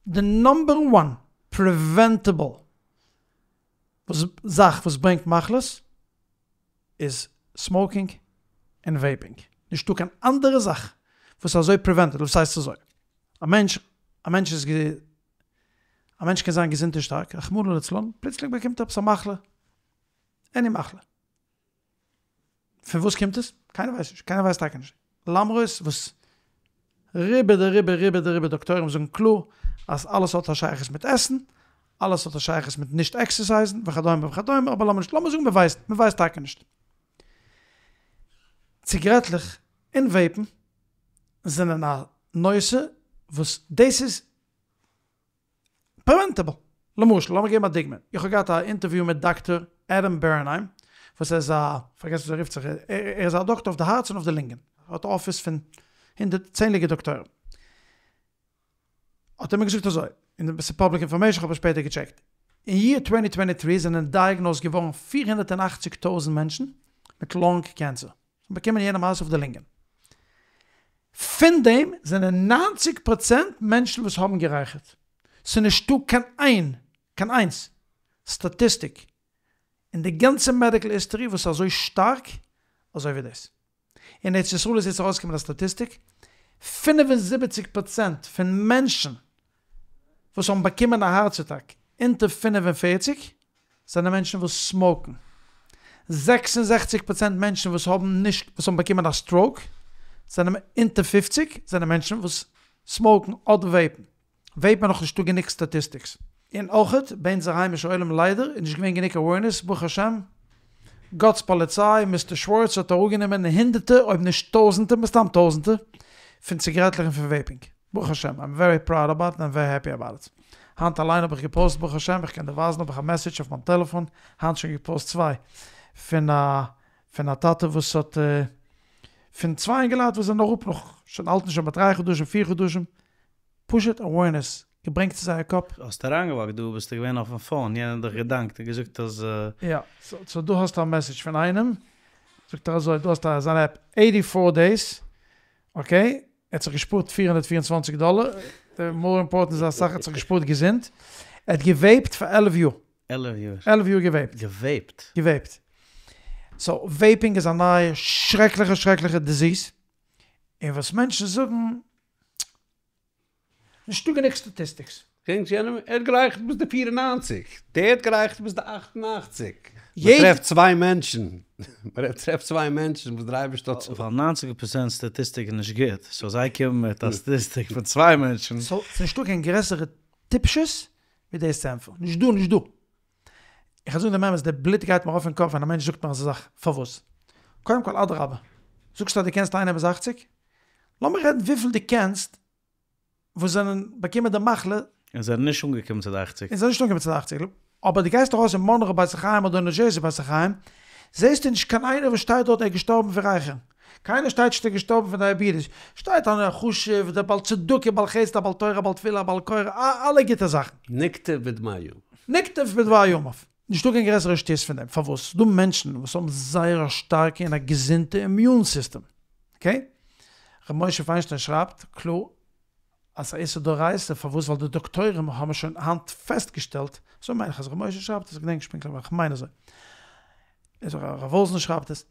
Speaker 1: די נאמבער וואן פריווענטעבל וואס זאך וואס ברענגט מחלות איז סמאוקינג און וועיפינג, נישטא קיין אנדערע זאך וואס איז אזוי פריווענטעבל, וואס הייסט אזוי? א מענטש, א מענטש איז א מענטש קען זיין געזונט און שטארק, רחמנא לצלן, פלוצלינג באקומט ער עפעס א מחלה, עני מחלה, פון וואס קומט עס? קיינער ווייסט נישט, קיינער ווייסט טאקע נישט, למרות וואס רובא דרובא רובא דרובא דאקטוירים זאגן קלאר אז אלעס האט א שייכות מיט עסן, אלעס האט א שייכות מיט נישט עקסערסייזן וכדומה וכדומה, אבער לאמיר נישט, לאמיר זאגן מען ווייסט, מען ווייסט טאקע נישט. ציגרעטלעך און וועיפן זענען א נושא וואס דאס איז פריווענטעבל. למשל, לאמיר געבן א דוגמא, איך האב געהאט א אינטערוויו מיט דאקטאר עדעם בערנהיים, וואס ער איז א, פארגעסן וויאזוי ער רופט זיך, ער איז א דאקטאר אויף די הארץ און אויף די לונגען, ער האט א אפיס פון הונדערט, צענדליגע דאקטוירים. האט ער מיר געזאגט אזוי, און עס איז פאבליק אינפארמעישן, איך האב עס שפעטער געטשעקט, אין יער טווענטי טווענטי טרי זענען דייעגנאוזט געווארן פיר הונדערט און אכציג טויזנט מענטשן מיט לאנג קענסער, זיי האבן באקומען יענע מעשה אויף די לונגען. פון דעם זענען ניינציג פראצענט מענטשן וואס האבן גערייכערט. ס'איז נישטא קיין איין, קיין איינס, סטאטיסטיק אין די גאנצע מעדיקל היסטארי וואס איז אזוי שטארק אזוי ווי דאס. אין ארץ ישראל איז יעצט ארויסגעקומען א סטאטיסטיק, פינף און זיבעציג פראצענט פון מענטשן וואס האבן באקומען א הארץ אטאק אונטער 45 זענען מענטשן וואס סמאוקן. 66 פראצענט מענטשן וואס האבן נישט וואס האבן באקומען א סטראוק זענען אונטער 50 זענען מענטשן וואס סמאוקן אדער וועיפן. וועיפן איז נאך נישטא גענוג סטאטיסטיקס. און אויכעט ביי אונזער היימישע עולם ליידער איז נישט געווען גענוג אווערנעס ברוך השם גאטס פאליציי מיסטער שווארץ האט אראפגענומען הונדערטער אויב נישט טויזענטער מסתם טויזענטער פון ציגרעטלעך און פון וועיפינג ברוך השם איים ווערי פראוד אבאוט איט און ווערי העפי אבאוט איט היינט אליין האב איך געפאוסט ברוך השם איך קען דיר ווייזן האב איך א מעסעדזש אויף מיין טעלעפאן היינט שוין געפאוסט צוויי פון א פון א טאטע וואס האט פון צוויי אינגעלייט וואס זענען אראפ נאך שוין האלטן שוין ביי דריי חדשים פיר חדשים פשוט אווערנעס געברענגט צו זייער קאפ.
Speaker 2: האסט אריינגעוואקט דא ביסטו געווען אויפן פאון יענער האט דיך געדאנקט און געזאגט אז.
Speaker 1: יא, סאו דא האסטו א מעסעדזש פון איינעם, זאגט ער אזוי, דא האסטו זיין עפפ, עיטי פאר דעיס, אקעי, ער האט זיך געשפארט פיר הונדערט פיר און צוואנציג דאלער, די מאר אימפארטענט איז אסאך ער האט זיך געשפארט געזונט, ער האט געוועיפט פאר עלף יאר.
Speaker 2: עלף יאר.
Speaker 1: עלף יאר געוועיפט.
Speaker 2: געוועיפט.
Speaker 1: געוועיפט. סאו וועיפינג איז א נייע שרעקליכע שרעקליכע דיזיס. און וואס מענטשן זאגן, נישטא גענוג סטאטיסטיקס.
Speaker 3: געדענקסט יענעם? ער האט גערייכערט ביז די פיר און ניינציג, דער האט גערייכערט ביז די אכט און אכציג. מען טרעפט צוויי מענטשן, מען טרעפט צוויי מענטשן וואס דער אייבערשטער האט.
Speaker 2: ווייל ניינציג פראצענט סטאטיסטיק איז נישט גוט, סאו זיי קומען מיט א סטאטיסטיק פון צוויי מענטשן.
Speaker 1: סאו ס'נישטא קיין גרעסערע טיפשות ווי דאס צו ענטפערן. נישטא, נישטא. איך וועל זאגן דעם אמת, די בלוט גייט מיר ארויף אין קאפ ווען א מענטש זאגט מיר אזא זאך. פארוואס? קודם כל אדרבה, זאגסט אז דו קענסט איינעם ביז אכציג? לאמיר רעדן וויפיל דו קענסט וואס זענען באקומען די מחלה.
Speaker 2: און זענען נישט אנגעקומען צו די אכציג.
Speaker 1: און זענען נישט אנגעקומען צו די אכציג. אבער דו גייסט ארויס אין מאנרא בית החיים אדער ניו דזשערסי בית החיים, זעסטו נישט קיין איינער וואס שטייט דארט ער איז געשטארבן פון רייכערן. קיינער שטייט נישט ער איז געשטארבן פון דייעביטיס. שטייט איינער א חשוב, דער בעל צדקה, בעל חסד, א בעל תורה, א בעל תפילה, א בעל קורא, אלע גוטע זאכן.
Speaker 3: נקטב בדמי ימיו.
Speaker 1: נקטב בדמי ימיו. נישטא קיין גרעסערע שטות פון דעם. פארוואס? ס'דא מענטשן וואס האבן זייער א שטארקע און א געזונטע אימיון סיסטעם. אקעי? ר' משה פיינשטיין שרייבט קלאר אז ס'איז א איסור דאורייתא, פארוואס? ווייל די דאקטוירים האבן שוין היינט פעסטגעשטעלט, אזוי מיין איך אז ר' משה שרייבט עס, איך געדענק נישט פונקטליך אבער איך מיין אזוי, הרב וואזנער שרייבט עס,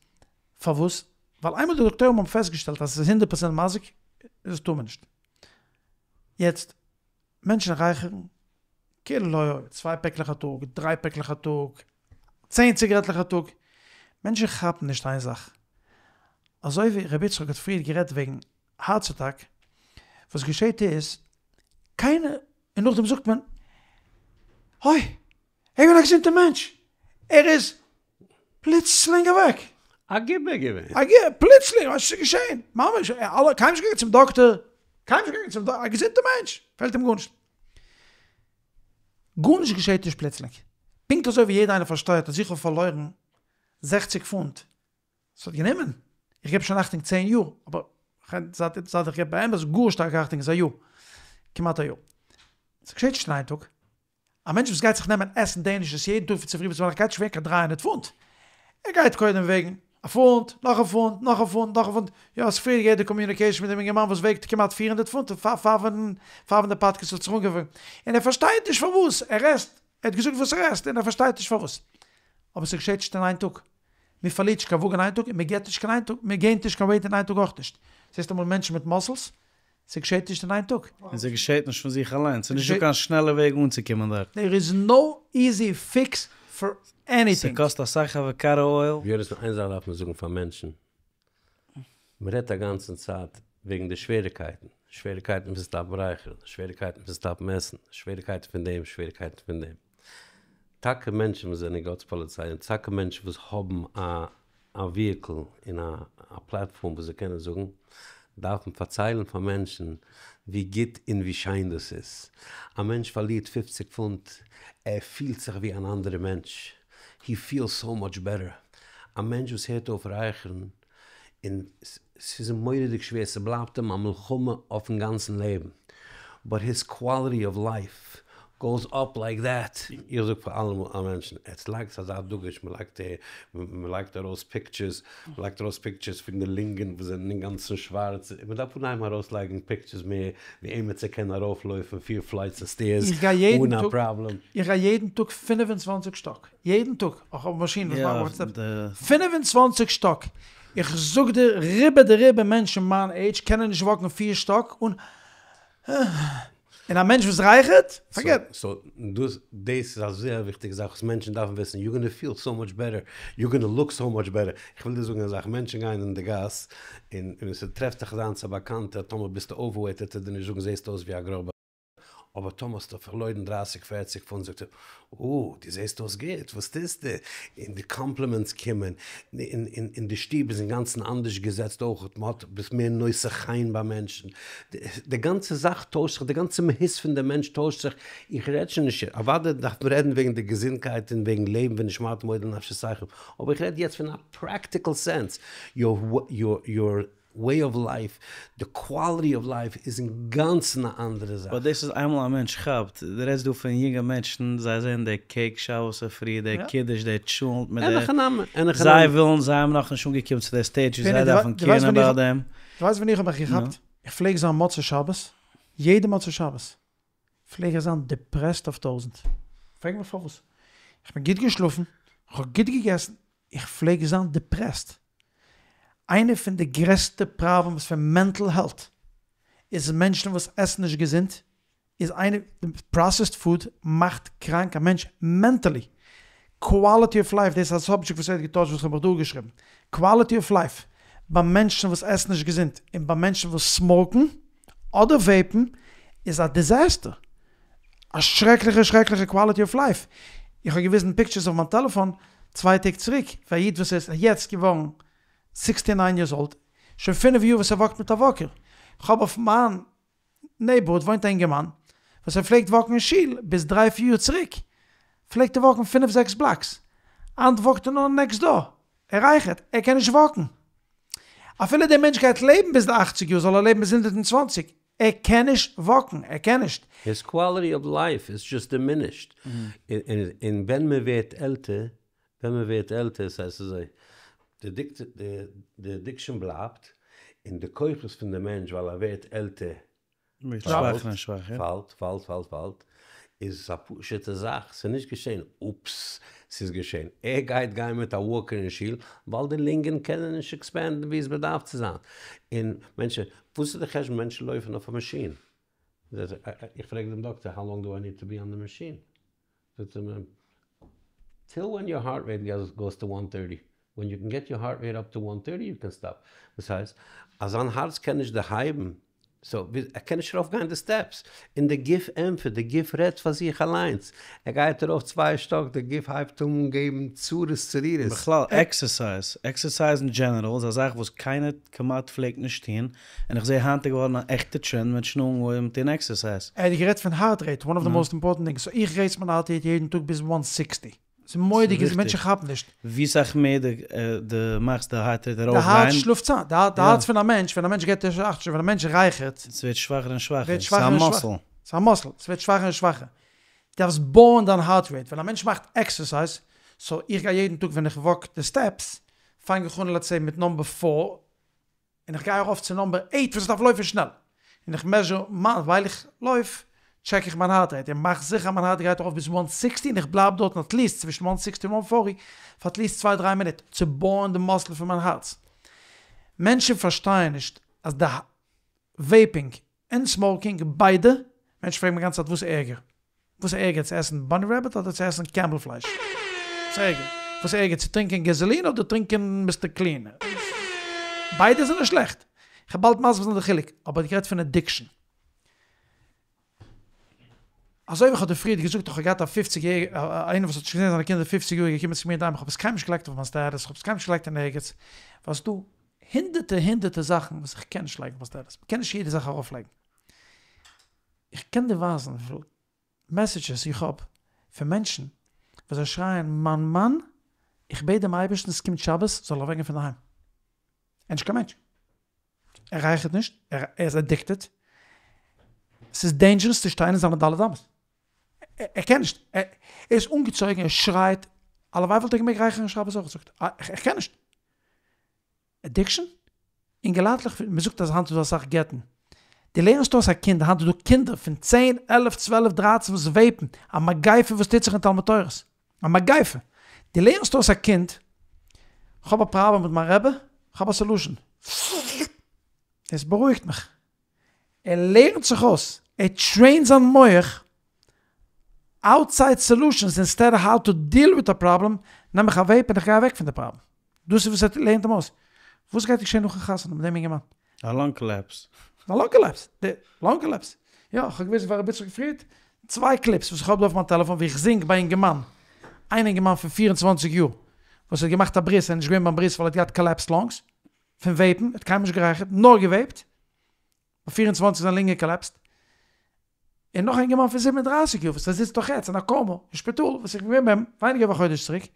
Speaker 1: פארוואס? ווייל איינמאל די דאקטוירים האבן פעסטגעשטעלט אז עס איז הונדערט פראצענט מזיק, איז עס טאר מען נישט. יעצט, מענטשן רייכערן, כאילו לא היה, צוויי פעקלעך א טאג, דריי פעקלעך א טאג, צען ציגרעטלעך א טאג, מענטשן כאפן נישט איין זאך, אזוי ווי ר' יצחק האט פריער גערעדט וועגן הארץ אטאק, וואס געשעט איז, קיינער, און נאכדעם זאגט מען, אוי, ער איז געווען א געזונטער מענטש, ער איז פלוצלינג אוועק.
Speaker 3: א גיבור געווען.
Speaker 1: א גיבור, פלוצלינג, וואס איז געשען? ממש, אלע, קיינמאל נישט געגאנגען צום דאקטער, קיינמאל נישט געגאנגען צום דאקטער, א געזונטער מענטש, פעלט אים גארנישט. גארנישט געשעט נישט פלוצלינג. פונקט אזוי ווי יעדער איינער פארשטייט אז איך האב פארלוירן זעכציק פונט, ס'האט גענומען, איך געב שוין אכטונג צען יאר, אבער זייט זייט איך געב באמת גאר שטארק אכטונג איז א יאר, כמעט א יאר. ס'געשעט נישט אין איין טאג. א מענטש וואס גייט זיך נעמען עסן דענישעס יעדן טאג פון צופרי ביז ביינאכט גייט נישט וועגן קיין דרײַ הונדערט פונט. ער גייט קודם וועגן א פונט, נאך א פונט, נאך א פונט, נאך א פונט. יא, האסט פריער געהערט די קאמיוניקעישן מיט דעם אינגערמאן וואס וועגט כמעט פֿיר הונדערט פונט פאר פאר ווען פאר ווען די פאדקעסט האט זיך אנגעפאנגען. און ער פארשטייט נישט פארוואס ער עסט. ער האט געזאגט וואס ער עסט און ער פארשטייט נישט פארוואס. אבער ס'געשעט נישט אין איין טאג. מען פארלירט נישט קיין וואג אין איין טאג און מען געט נישט קיין איין טאג, מען געינט נישט קיין וועיט אין איין טאג אויך נישט. זעסט אמאל מענטשן מיט מאסעלס? ס'געשעט נישט אין איין טאג.
Speaker 2: און ס'געשעט נישט פון זיך אליינס, ס'איז נישטא קיין שנעלע וועג אנצוקומען דארט.
Speaker 1: דעיר איז נאו איזי פיקס פאר עניטינג.
Speaker 2: ס'קאסט אסאך אוואקאדא אויל.
Speaker 3: יונתן, איין זאך דארף מען זאגן פאר מענטשן, מען רעדט א גאנצן צייט וועגן די שוועריקייטן, שוועריקייטן פון סטאפן רייכערן, שוועריקייטן פון סטאפן עסן, שוועריקייטן פון דעם, שוועריקייטן פון דעם. טאקע מענטשן וואס זענען גאט'ס פאליציי און טאקע מענטשן וואס האבן א א וויהיקל און א א פלאטפארם וואס זיי קענען זאגן, דארפן פארציילן פאר מענטשן ווי גוט און ווי שיין דאס איז. א מענטש פארלירט פופציג פונט, ער פילט זיך ווי אן אנדערע מענטש, הי פילס סאו מאטש בעטער. א מענטש וואס הערט אויף רייכערן און ס'איז אים מורא'דיג שווער, ס'בלייבט אים א מלחמה אויפן גאנצן לעבן, באט היז קוואליטי אוו לייף גאוס אפ לייק דעט. איך זאג פאר אלע מענטשן, עטס לייגטס אזא דגוש, מ'לייגט מ'לייגט ארויס פיקטשערס, מ'לייגט ארויס פיקטשערס פון די לונגען וואס זענען אינגאנצן שווארץ, מ'דארף אנהייבן ארויסלייגן פיקטשערס מער ווי עימיצער קען ארויפלויפן פיר פלייטס אוו סטעירס אן א פראבלעם.
Speaker 1: איך גיי יעדן טאג פינף און צוואנציג שטאק. יעדן טאג, איך האב א מאשין וואס מאכט סטעפס, פינף און צוואנציג שטאק, איך זאג דיר רובא דרובא מענטשן מיין עידזש קענען נישט וואקן פיר שטאק אן און א מענטש וואס רייכערט, פארגעט.
Speaker 3: סאו דאס דאס איז א זייער וויכטיגע זאך וואס מענטשן דארפן וויסן, יו גאנא פיל סאו מאטש בעטער, יו גאנא לוק סאו מאטש בעטער, איך וויל דיר זאגן א זאך, מענטשן גייען אין די גאס און און ס'טרעפט זיך דיינס א באקאנטער, טאמער ביסטו אווערוועיט וועט ער דיר נישט זאגן זעסט אויס ווי א גראבע. אבער טאמער האסטו פארלוירן דרייסיג פערציג פונט זאגט ער, אה, דו זעסט אויס גוט, וואס טוסטו? און די קאמפלימענטס קומען, און די שטוב איז אינגאנצן אנדערש געזעצט אויך, מען האט, ביסט מער נושא חן ביי מענטשן, די גאנצע זאך טוישט זיך, די גאנצע מהות פון די מענטש טוישט זיך, איך רעד שוין נישט, אוודאי דארף מען רעדן וועגן די געזונטקייט און וועגן לעבן ונשמרתם מאוד לנפשותיכם, אבער איך רעד יעצט פון א פרעקטיקל סענס, יור יור וועי אוו לייף, די קוואליטי אוו לייף איז אינגאנצן א אנדערע זאך.
Speaker 2: באט דאס איז איינמאל א מענטש כאפט, דו רעדסט דא פון יונגע מענטשן, זיי זעען די קעיק שבת צופרי, די קידוש, די טשולנט מיט די, זיי ווילן, זיי האבן נאכנישט אנגעקומען צו די סטעידזש ווי זיי דארפן קעירן אבאוט דעם.
Speaker 1: דו ווייסט ווען איך האב מיך געכאפט? איך פלעג זיין מוצאי שבת, יעדע מוצאי שבת, פלעג איך זיין דיפרעסט אויף טויזענט. פרעג מיך פארוואס. איך בין גוט געשלאפן, איך האב גוט געגעסן, איך פלעג זיין דיפרעסט. איינע פון די גרעסטע פראבלעמס פון מענטל העלט איז מענטשן וואס עסן נישט געזונט, איז איינע, פראסעסד פוד מאכט קראנק א מענטש מענטעלי, קוואליטי אוו לייף, דאס איז א סאבדזשעקט וואס ער האט געטאטשט וואס האב איך דא געשריבן, קוואליטי אוו לייף ביי מענטשן וואס עסן נישט געזונט און ביי מענטשן וואס סמאוקן אדער וועיפן איז א דיזעסטער, א שרעקליכע שרעקליכע קוואליטי אוו לייף, איך האב געוויזן פיקטשערס אויף מיין טעלעפאן צוויי טעג צוריק פאר א איד וואס איז יעצט געווארן סיקסטי ניין יערס אולד, שוין פינף יאר וואס ער וואקט מיט א וואקער, כ'האב אויף מיין נעיבארהוד וואוינט א אינגערמאן וואס ער פלעגט וואקן אין שול ביז דריי פיר יאר צוריק פלעגט ער וואקן פינף זעקס בלאקס, היינט וואקט ער נאר נעקסט דאר, ער רייכערט, ער קען נישט וואקן. אפילו דער מענטש גייט לעבן ביז די אכציג יאר זאל ער לעבן ביז הונדערט און צוואנציג, ער קען נישט וואקן, ער קען נישט.
Speaker 3: היז קוואליטי אוו לייף איז דזשאסט דימינישד, און ווען מען ווערט עלטער, ווען מען ווערט עלטער, ס'הייסט אזוי, די אדיקשאן בלייבט, און די כוחות פון די מענטש ווייל ער ווערט עלטער
Speaker 2: פאלט,
Speaker 3: פאלט, פאלט, פאלט, פאלט, איז עס א פשוטע זאך, ס'איז נישט געשען אופס, ס'איז געשען, ער גייט גיין מיט א וואקער אין שול, ווייל די לונגען קענען נישט עקספענדן ווי עס באדארף צו זיין, און מענטשן, וואס איז די חשבון מענטשן לויפן אויף א מאשין? איך פרעג דעם דאקטער, האו לאנג דו איי ניד טו בי אן די מאשין? זאגט ער מיר, טיל ווען יור הארט רעיט גאוס טו וואן טערטי, ווען יו קען געט יור הארט רעיט אפ טו וואן טערטי יו קען סטאפ, דאס הייסט אז זיין הארץ קען נישט דערהייבן, סאו ער קען נישט ארויף גיין די סטעפס, און די גוף ענטפערט, די גוף רעדט פאר זיך אליינס, ער גייט ארויף צוויי שטאק, די גוף הייבט אן געבן צרות צרורות.
Speaker 2: בכלל עקסערסייז, עקסערסייז אין דזשענעראל איז א זאך וואס קיינער כמעט פלעגט נישט טון, און איך זעה היינט איז געווארן א עכטע טרענד מענטשן אנגעהויבן טון עקסערסייז.
Speaker 1: ער האט גערעדט פון הארט רעיט, וואן אוו די מאסט אימפארטענט טינגס, סאו איך רעיס מיין הארט רעיט יעדן טאג ביז וואן סיקסטי, ס'איז מורא'דיג איז מענטשן כאפן נישט.
Speaker 2: ווי סאך מער דו מאכסט די הארט רעיט ארויף
Speaker 1: די הארץ שלאפט איין, די הארץ פון א מענטש, ווען א מענטש געבט נישט אכט, ווען א מענטש רייכערט.
Speaker 2: ס'ווערט שוואכער און שוואכער, ס'איז א מאסל.
Speaker 1: ס'איז א מאסל, ס'ווערט שוואכער און שוואכער. דארפסט בויען דיין הארט רעיט, ווען א מענטש מאכט עקסערסייז, סאו איך גיי יעדן טאג ווען איך וואק די סטעפס, פאנג איך אן לעטס סעי מיט נאמבער פאר, און איך גיי ארויף צו נאמבער עיט וואס איך דארף לויפן שנעל, און איך מעזשער מיין, ווייל איך לויף, טשעק איך מיין הארט רעיט, און מאך זיכער מיין הארט גייט ארויף ביז וואן סיקסטי און איך בלייב דארטן אטליסט צווישן וואן סיקסטי און וואן פארטי פאר אטליסט צוויי דריי מינוט, צו בויען די מאסל פון מיין הארץ. מענטשן פארשטייען נישט אז די וועיפינג און סמאוקינג ביידע, מענטשן פרעגן מיר גאנצע צייט וואס איז ערגער? וואס איז ערגער צו עסן באני רעביט אדער צו עסן קעמל פלייש? וואס איז ערגער? וואס איז ערגער צו טרינקען געזאלין אדער טרינקען מיסטער קלין? ביידע זענען שלעכט. איך וועל באלד מסביר זיין די חילוק, אבער איך רעד פון אדיקשאן. אזוי ווי איך האב דיר פריערט געזאגט איך האב געהאט א פופציג יעריגע איינער וואס האט נישט געזען זיינע קינדער פופציג יאר איז געקומען צו מיר אינדערהיים איך האב עס קיינמאל נישט געלייגט אויף מיין סטעטוס איך האב עס קיינמאל נישט געלייגט אין ערגעץ ווייל ס'איז דא הונדערטער הונדערטער זאכן וואס איך קען נישט לייגן אויף מיין סטעטוס מ'קען נישט יעדע זאך ארויפלייגן. איך קען דיר ווייזן וויפיל מעסעדזשעס איך האב פון מענטשן וואס זיי שרייען מיין מאן, איך בעט דעם אייבערשטן ס'קומט שבת זאל ער אוועקגיין פון דערהיים. ער איז נישט קיין מענטש. ער רייכערט נישט, ער איז עדיקטעד, ס'איז דעינדזשערעס צו שטיין אין זיינע ד' אמות. ער קען נישט, ער איז אנגעצויגן, ער שרייט, הלוואי וואלט ער געמעגט רייכערן שבת אויך, זאגט ער, איך קען נישט. עדיקשאן? אינגעלייטלעך, מען זאגט אז היינט איז דא אסאך גט'ן. דו לערנסט אויס א קינד, היינט איז דא קינדער פון צען, עלף, צוועלף, דרייצן וואס וועיפן, א מגיפה וואס טוט זיך אין תלמוד תורה'ס. א מגיפה! דו לערנסט אויס א קינד, כ'האב א פראבלעם מיט מיין רבי, כ'האב א סעלושען. דאס בארואיגט מיך. ער לערנט זיך אויס, ער טרעינט זיין מח אוטסייד סעלושענס אינסטעד אוו האו טו דיעל וויט א פראבלעם, נעם איך א וועיפ און איך גיי אוועק פון די פראבלעם. דאס איז וואס ער לערנט אים אויס. וואס גייט געשען נאכן חתונה מיט דעם אינגערמאן?
Speaker 2: א לאנג קאלעפס.
Speaker 1: א לאנג קאלעפס. די לאנג קאלעפס. יא, איך האב געוויזן פאר ר' יצחק פריד צוויי קליפס וואס איך האב דא אויף מיין טעלעפאן ווי איך זינג ביי א אינגערמאן, איין אינגערמאן פון פיר און צוואנציג יאר וואס האט געמאכט א ברית, ער איז נישט געווען ביים ברית ווייל ער האט געהאט קאלעפסד לאנגס פון וועיפן, ער האט קיינמאל נישט גערייכערט, נאר געוועיפט. ביי 24 זיין לונגען קאלעפסט, און נאך א אינגערמאן פון 37 יאר וואס ער זיצט נאך יעצט אין א קאומא אין שפיטאל וואס איך בין געווען ביי אים ווייניגער ווי א חודש צוריק,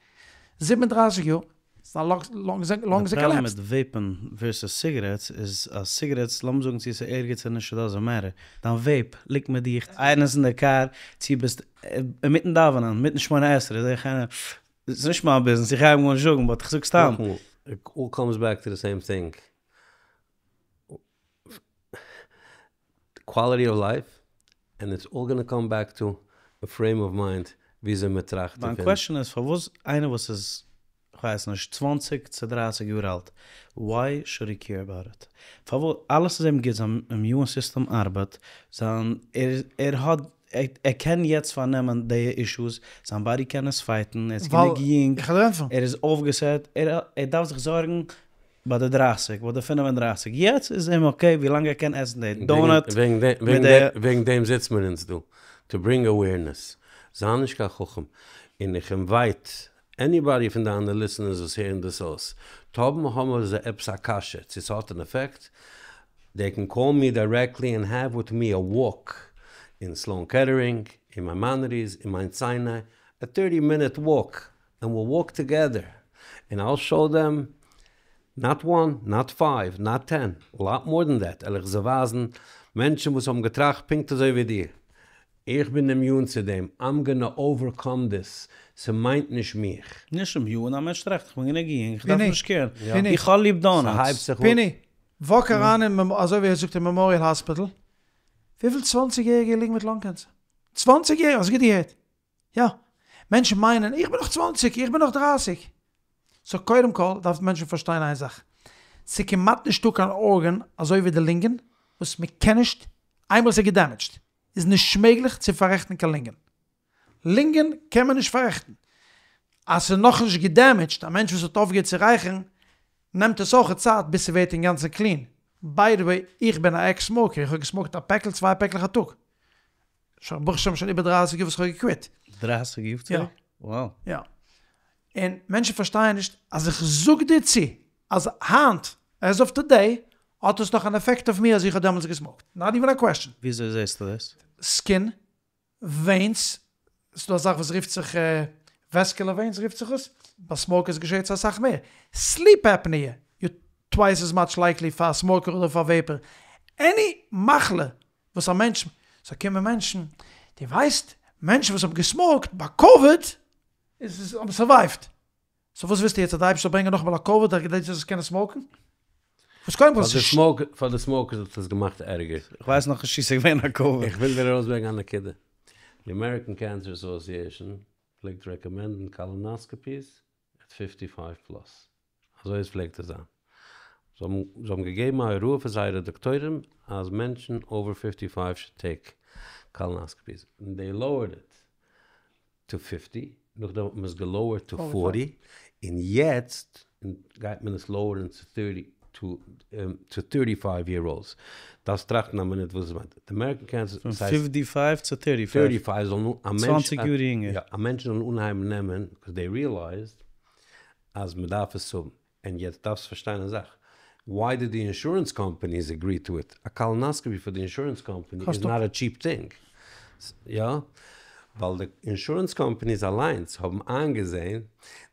Speaker 1: 37 יאר, זיין לאנגס זענען
Speaker 2: קאלעפסט. די פראבלעם מיט וועיפן ווערסעס סיגרעטס איז אז סיגרעטס, לאמיר זאגן צו עס איז ערגער צו נישט איט דאזענט מעטער, דיין וועיפ ליגט מיט דיך, איינער איז אין די קאר, צו ביסט אינמיטן דאווענען, אינמיטן שמונה עשרה, זעה איך איינער, ס'איז נישט מיין ביזנעס, איך גיי אים גארנישט זאגן, באט איך זאג סתם.
Speaker 3: נאכאמאל, איט אלל קאמס בעק טו די סעים טינג. קוואליטי אוו לייף, ענד איטס אלל גאנא קאם בעק טו א פרעים אוו מיינד וויאזוי מען טראכט
Speaker 2: מיין קוועשאן איז פארוואס איינער וואס איז כ'ווייס נישט, צוואנציג צו דרייסיג יאר אלט, וואי שוד הי קעיר אבאוט איט? פארוואס? אלעס איז אים גוט, זיין אימיון סיסטעם ארבעט, זיין, ער ער האט, ער קען יעצט פארנעמען די אישוס, זיין באדי קען עס פייטן, ער איז גענוג יונג, ער איז אויפגעסעט, ער דארף זיך זארגן ביי די דרייסיג, ביי די פינף און דרייסיג, יעצט איז אים אקעי ווילאנג ער קען עסן די דאונאט
Speaker 3: מיט די. וועגן דעם זיצט מען אונז דא, טו ברינג אווערנעס, זיי נישט קיין חכם, און איך אינווייט עניבאדי פון דיינע ליסענערס וואס הערן דאס אויס, טאמער האבן זיי עפעס א קשיא צו ס'האט אן עפעקט, דעי קען קאל מי דירעקטלי ענד העוו וויט מי א וואלק אין סלאון קעטערינג, אין מיימאנעדיס, אין מאונט סיני, א טערטי מינוט וואלק, ענד וויל וואלק טוגעדער, ענד אייל שאו דעם נאט וואן, נאט פייוו, נאט טען, א לאט מאר דען דעט, על איך זיי ווייזן מענטשן וואס האבן געטראכט פונקט אזוי ווי דיר, איך בין אימיון צו דעם, איים גאנא אווערקאם דיס, ס'מיינט נישט מיך.
Speaker 2: נישט אימיון, א מענטש טראכט איך בין גענוג יונג, איך דארף נישט קעירן, איך האב ליב דאנאטס.
Speaker 1: פיני, וואק אריין אין, אזוי ווי ער זאגט אין מעמאריעל האספיטעל, וויפיל צוואנציג יעריגע ליגן מיט לאנג קענסער? צוואנציג יעריגע, האסט גוט געהערט? יא. מענטשן מיינען איך בין נאך צוואנציג, איך בין נאך דרייסיג. סאו קודם כל דארף מענטשן פארשטיין איין זאך, ס'איז כמעט נישטא קיין ארגען אזוי ווי די לונגען וואס מ'קען נישט, איינמאל ס'איז געדעמעדזשט איז נישט מעגליך צו פאררעכטן קיין לונגען. לונגען קען מען נישט פאררעכטן. אז ס'איז נאכנישט געדעמעדזשט, א מענטש וואס האט אויפגעהערט צו רייכערן, נעמט עס אויך צייט ביז ס'ווערט אינגאנצן קלין. ביי די וועי, איך בין א עקס סמאוקער, איך האב געסמאוקט א פעקל צוויי פעקלעך א טאג. שוין ברוך השם שוין איבער דרייסיג יאר וואס איך האב געקוויט.
Speaker 2: דרייסיג יאר צוריק?
Speaker 1: יא. יא. און מענטשן פארשטייען נישט אז איך זאג דיר צו אז היינט, עז אוו טודעי, האט עס נאך אן עפעקט אויף מיר אז איך האב דעמאלטס געסמאוקט. נאט איווען א קוועסטשען.
Speaker 2: וויאזוי זעסטו דאס?
Speaker 1: סקין, וועינס, ס'דא א זאך וואס רופט זיך וועסקולער וועינס רופט זיך עס, ביי סמאוקערס געשעט עס אסאך מער. סליפ עפניע, יו טווייס עז מאטש לייקלי פאר א סמאוקער אדער פאר וועיפער. עני מחלה וואס א מענטש, ס'קומען מענטשן, דו ווייסט, מענטשן וואס האבן געסמאוקט ביי קאוויד איז האבן סורווייווט, סאו וואס ווילסטו יעצט אז די אייבערשטער זאל ברענגען נאכאמאל א קאוויד כדי דו זאלסט קענען סמאוקן? וואס קודם כל ס'איז.
Speaker 3: פאר די סמאוקערס האט עס געמאכט ערגער.
Speaker 2: כ'ווייס נאכנישט צו ס'איז געווען א קאוויד.
Speaker 3: איך וויל דיר ארויסברענגען א נקודה. די אמעריקען קענסער אסאסיעשאן פלעגט רעקאמענדן קאלאנאסקאפיס עט פיפטי פייוו פלאס. אזוי עס פלעגט עס זיין. זיי האבן זיי האבן געגעבן א הוראה פאר זייערע דאקטוירים אז מענטשן אווער פיפטי פייוו שוד טעיק קאלאנאסקאפיס. און דעי לאוערד איט טו פיפטי, נאכדעם האט מען עס געלאוערט טו פארטי, און יעצט גייט מען עס לאוערן צו טערטי טו טערטי פייוו יער אולדס. דארפסט טראכטן א מינוט וואס עס מיינט. די אמעריקען קענסער
Speaker 2: פון פיפטי פייוו צו טערטי פייוו.
Speaker 3: טערטי פייוו זאלן א מענטש.
Speaker 2: צוואנציג יאר יונגער.
Speaker 3: יא, א מענטש זאל אנהייבן נעמען, ביקאוז דעי ריעלייזד אז מען דארף עס האבן. און יעצט דארפסט פארשטיין א זאך, וויי דיד די אינשורענס קאמפאניס עגרי טו איט? א קאלאנאסקאפי פאר די אינשורענס קאמפאני איז נאט א טשיפ טינג, יא? ווייל די אינשורענס קאמפאניס אליינס האבן איינגעזעהן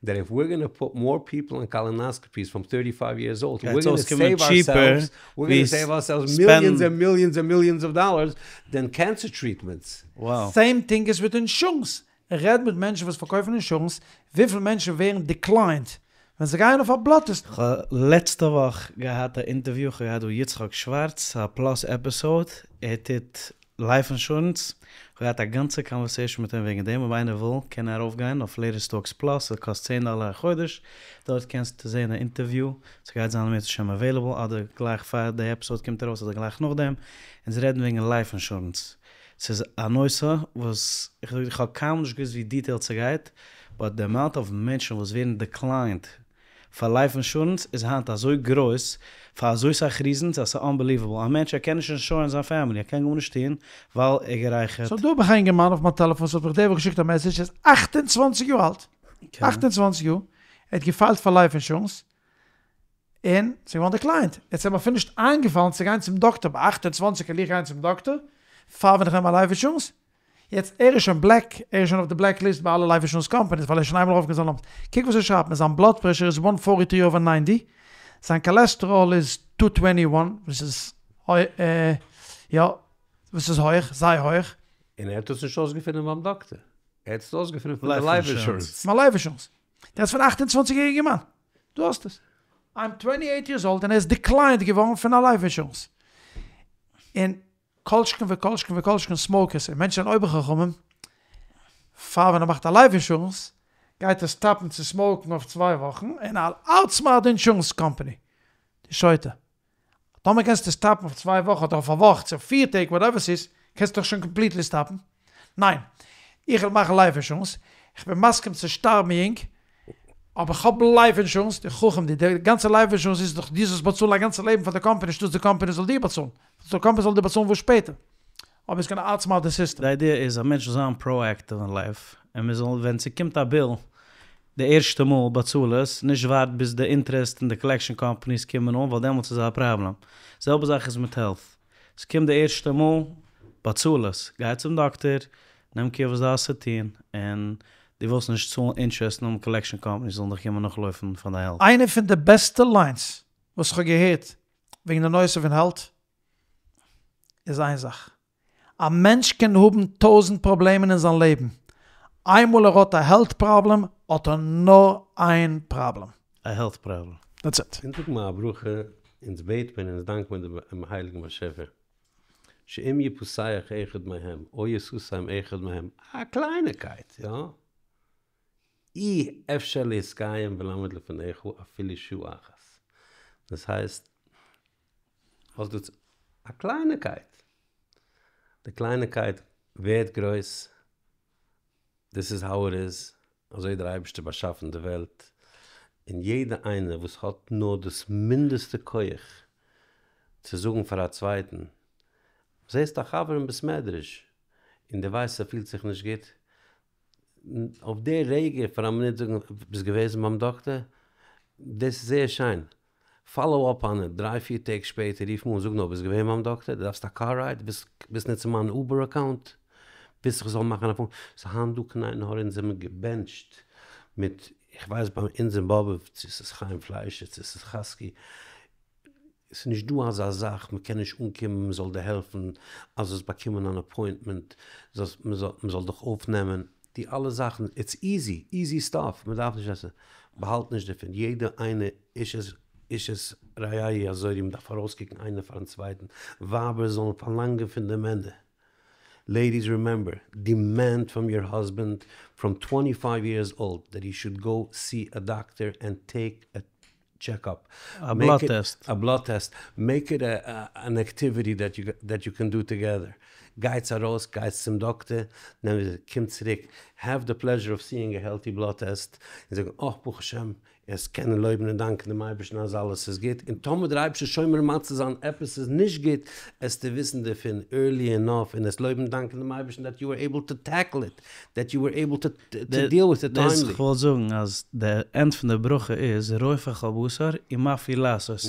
Speaker 3: דעט איף וויר גאנא פוט מאר פיפל אן קאלאנאסקאפיס פראם טערטי פייוו יערס אולד וויר גאנא סעיוו ארסעלווס וויר גאנא סעיוו ארסעלווס מיליאנס ענד מיליאנס ענד מיליאנס אוו דאלערס דען קענסער טריטמענטס.
Speaker 1: סעים טינג איז וויט אינשורענס, רעד מיט מענטשן וואס פארקויפן אינשורענס, וויפיל מענטשן ווערן דיקליינד ווען זיי גייען אויף א בלאד טעסט.
Speaker 2: כ'האב לעצטע וואך געהאט א אינטערוויו, כ'האב געהאט דא יצחק שווארץ, א פלאס עפיסאוד, ער טוט לייף אינשורענס, כ'האב געהאט א גאנצע קאנווערסעישאן מיט אים וועגן דעם, אויב איינער וויל קען ער ארויפגיין אויף לעיטעסט טאלקס פלאס, ס'קאסט צען דאלער א חודש, דארט קענסטו זען א אינטערוויו, ס'גייט זיין אם ירצה השם עוועילעבל אדער גלייך פאר די עפיסאוד קומט ארויס אדער גלייך נאכדעם, אונז רעדן וועגן לייף אינשורענס. ס'איז א נושא וואס איך זאג דיר כ'האב קיינמאל נישט געוואוסט ווי דיטעילד ס'גייט, באט די אמאונט אוו מענטשן וואס ווערן דעקליינד פאר לייף אינשורענס איז היינט אזוי גרויס פאר אזוי סאך ריזענס אז ס'איז אנבעליוועבל, א מענטש ער קען נישט אינשורען זיין פעמילי ער קען גארנישט טון ווייל ער גערייכערט.
Speaker 1: סאו דא האב איך א אינגערמאן אויף מיין טעלעפאן וואס האט מיך די וואך געשיקט א מעסעדזש, ער איז אכט און צוואנציג יאר אלט, 28 יאר, ער האט געפיילט פאר לייף אינשורענס, און ס'איז געווארן דעקליינד. יעצט איז אים אפילו נישט איינגעפאלן צו גיין צום דאקטער, ביי 28 קען איך גיין צום דאקטער, פאר ווען איך נעם א לייף אינשורענס. יעצט ער איז שוין בלעק, ער איז שוין אויף די בלעק ליסט ביי אלע לייף אינשורענס קאמפאניס, ווייל ער איז שוין איינמאל ארויפגעגאנגען זיין לאמפ. קוק וואס ער שרייבט מיר, זיין בלאד פרעשור איז וואן פארטי טרי אווער ניינטי, זיין קאלעסטעראל איז טו טווענטי וואן, וואס איז יא, וואס איז הויך, זייער הויך.
Speaker 3: און ער האט עס נישט אויסגעפונען ביים דאקטער, ער האט עס אויסגעפונען פון די לייף אינשורענס.
Speaker 1: מיין לייף אינשורענס. דאס איז פון 28 יעריגע מאן. דו האסט עס. איים טווענטי עיט יערס אולד און ער איז דיקליינד געווארן פון א לייף אינשורענס. און כל שכן וכל שכן וכל שכן סמאוקערס און מענטשן זענען אויבער חכמים, פאר ווען ער מאכט א לייף אינשורענס. גייט ער סטאפן צו סמאוקן אויף צוויי וואכן און איי'ל אוטסמארט די אינשורענס קאמפאני. דו שוטה. טאמער קענסטו סטאפן אויף צוויי וואכן אדער אויף א וואך צו אויף פיר טעג וואטעווער ס'איז, קענסטו דאך שוין קאמפליטלי סטאפן. ניין. איך וויל מאכן לייף אינשורענס. איך בין מסכים צו שטארבן יונג, אבער איך האב לייף אינשורענס, דו חכם דו, די גאנצע לייף אינשורענס איז דאך דו זאלסט באצאלן א גאנצע לעבן פאר די קאמפאני אנשטאטס די קאמפאני זאל דיר באצאלן. די קאמפאני זאל דיר באצאלן וואס שפעטער. אבער איטס גאנא אוטסמארט די סיסטעם.
Speaker 2: די איידיע איז א מענטש זאל זיין פראאקטיוו אין לייף, און מען זאל ווען ס'קומט א ביל די ערשטע מאל באצאל עס, נישט ווארט ביז די אינטערעסט און די קאלעקשאן קאמפאניס קומען אן ווייל דעמאלטס איז א פראבלעם. זעלבע זאך איז מיט העלט, ס'קומט די ערשטע מאל, באצאל עס, גיי צום דאקטער, נעם קעיר וואס דו האסט צו טון, און דו ווילסט נישט צאלן אינטערעסט און האבן קאלעקשאן קאמפאניס זאלן דיך קומען נאכלויפן פאר דיין העלט.
Speaker 1: איינע פון די בעסטע ליינס וואס כ'האב געהערט וועגן די נושא פון העלט איז איין זאך, א מענטש קען האבן טויזענט פראבלעמען אין זיין לעבן, איינמאל ער האט א העלט פראבלעם האט ער נאר איין פראבלעם.
Speaker 2: א העלט פראבלעם.
Speaker 1: דעטס איט.
Speaker 3: אונז זאגן מיר א ברכה, אונז בעט מען, אונז דאנק מיר דעם הייליגן באשעפער, שאם יפסח אחד מהם, או יסותם אחד מהם, א קלייניקייט, יא? אי אפשר להתקיים ולעמוד לפניך אפילו שעה אחת. דאס הייסט, האסט דא א קלייניקייט, די קלייניקייט ווערט גרויס, דיס איז האו איט איז, אזוי האט דער אייבערשטער באשאפן די וועלט, און יעדע איינער וואס האט נאר דאס מינדעסטע כח צו זאגן פאר א צווייטן, זעסט א חבר אין בית מדרש און דו ווייסט ער פילט זיך נישט גוט, אויף די רגע פאר א מינוט זאגן, ביסט געוועזן ביים דאקטער? דאס איז זייער שיין. פאלאו אפ אן איט, דריי פיר טעג שפעטער רוף אים אן, זאג נאר, ביסט געווען ביים דאקטער? דו דארפסט א קאר רייד? ווילסט נוצן מיין אובער אקאונט? ווילסט איך זאל מאכן א פאון? ס'איז היינט דא קיין עין הרע אונז זעמיר געבענטשט מיט, איך ווייס ביי אונז אין באבוב, צו ס'איז חיים פליישער צו ס'איז חזקי, ס'איז נישט דא אזא זאך, מ'קען נישט אנקומען מ'זאל דיר העלפן, אז זאלסט באקומען אן אפוינטמענט, זאלסט, מ'זאל דיך אויפנעמען, די אלע זאכן, איטס איזי, איזי סטאף, מ'דארף נישט עסן, באהאלט נישט דערפון, יעדער איינער איש את איש את רעהו יעזורו, מ'דארף ארויסקוקן איינער פארן צווייטן, ווייבער זאלן פארלאנגען פון די מענער, לעידיס רימעמבער, דימענד פראם יור האזבענד פראם טווענטי פייוו יערס אולד דעט הי שוד גאו סי א דאקטער ענד טעיק א טשעק אפ,
Speaker 2: א בלאט טעסט.
Speaker 3: א בלאט טעסט, מעיק איט אן עקטיוויטי דעט יו קען דו טאגעדער, גייטס ארויס, גייטס צום דאקטער, קומט צוריק, העוו די פלעזשער אוו סיאינג א העלטי בלאט טעסט, און זאגן אה ברוך השם, עטס קענען לויבן און דאנקען דעם אייבערשטן אז אלעס איז גוט, און טאמער דער אייבערשטער שומר ומציל זיין עפעס איז נישט גוט, עסטו וויסן דערפון ערלי אינאף און עסט לויבן און דאנקען דעם אייבערשטן דעט יו ווער עיבל טו טעקל איט, דעט יו ווער עיבל טו דיעל וויט איט טיימלי.
Speaker 2: איך וואלט זאגן אז די ענד פון די ברכה איז רופא כל בשר ומפליא לעשות.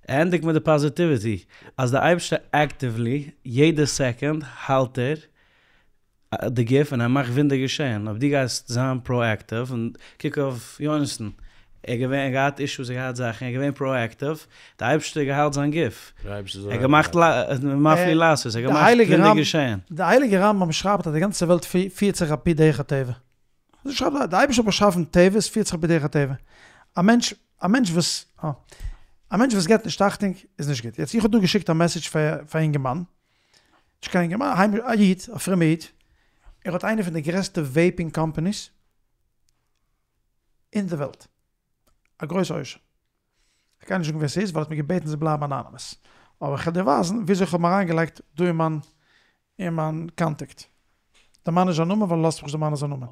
Speaker 2: ער ענדיגט מיט די פאזיטיוויטי אז די אייבערשטער עקטיוולי יעדע סעקאנד היילט ער די גוף און ער מאכט וואונדער געשען, אויב דו גייסט זיין פראאקטיוו, און קוק אויף יונתן, ער איז געווען, ער האט געהאט אישוס, ער האט געהאט זאכן, ער איז געווען פראאקטיוו, די אייבערשטער האט געהיילט זיין גוף, ער האט געמאכט מפליא לעשות, ער האט געמאכט וואונדער געשען.
Speaker 1: די הייליגע רמב"ם שרייבט אז די גאנצע וועלט פירט זיך על פי דרך הטבע. אזוי שרייבט ער, די אייבערשטער האט באשאפן טבע, עס פירט זיך על פי דרך הטבע. א מענטש, א מענטש וואס, א מענטש וואס געבט נישט אכטונג איז נישט גוט. יעצט איך האב דא געשיקט א מעסעדזש פאר א אינגערמאן, נישט קיין אינגערמאן, א איד, א פרומע איד, ער האט איינע פון די גרעסטע וועיפינג קאמפאניס אין די וועלט, א גרויסע עושר, איך גיי נישט זאגן ווער ס'איז ווייל ער האט מיר געבעטן צו בלייבן אנאנימעס, אבער איך וועל דיר ווייזן וויאזוי איך האב אים אריינגעלייגט דא אין מיין אין מיין קאנטעקט. דערמאן נישט זיין נאמען ווייל ער לאזט מיך נישט דערמאנען זיין נאמען.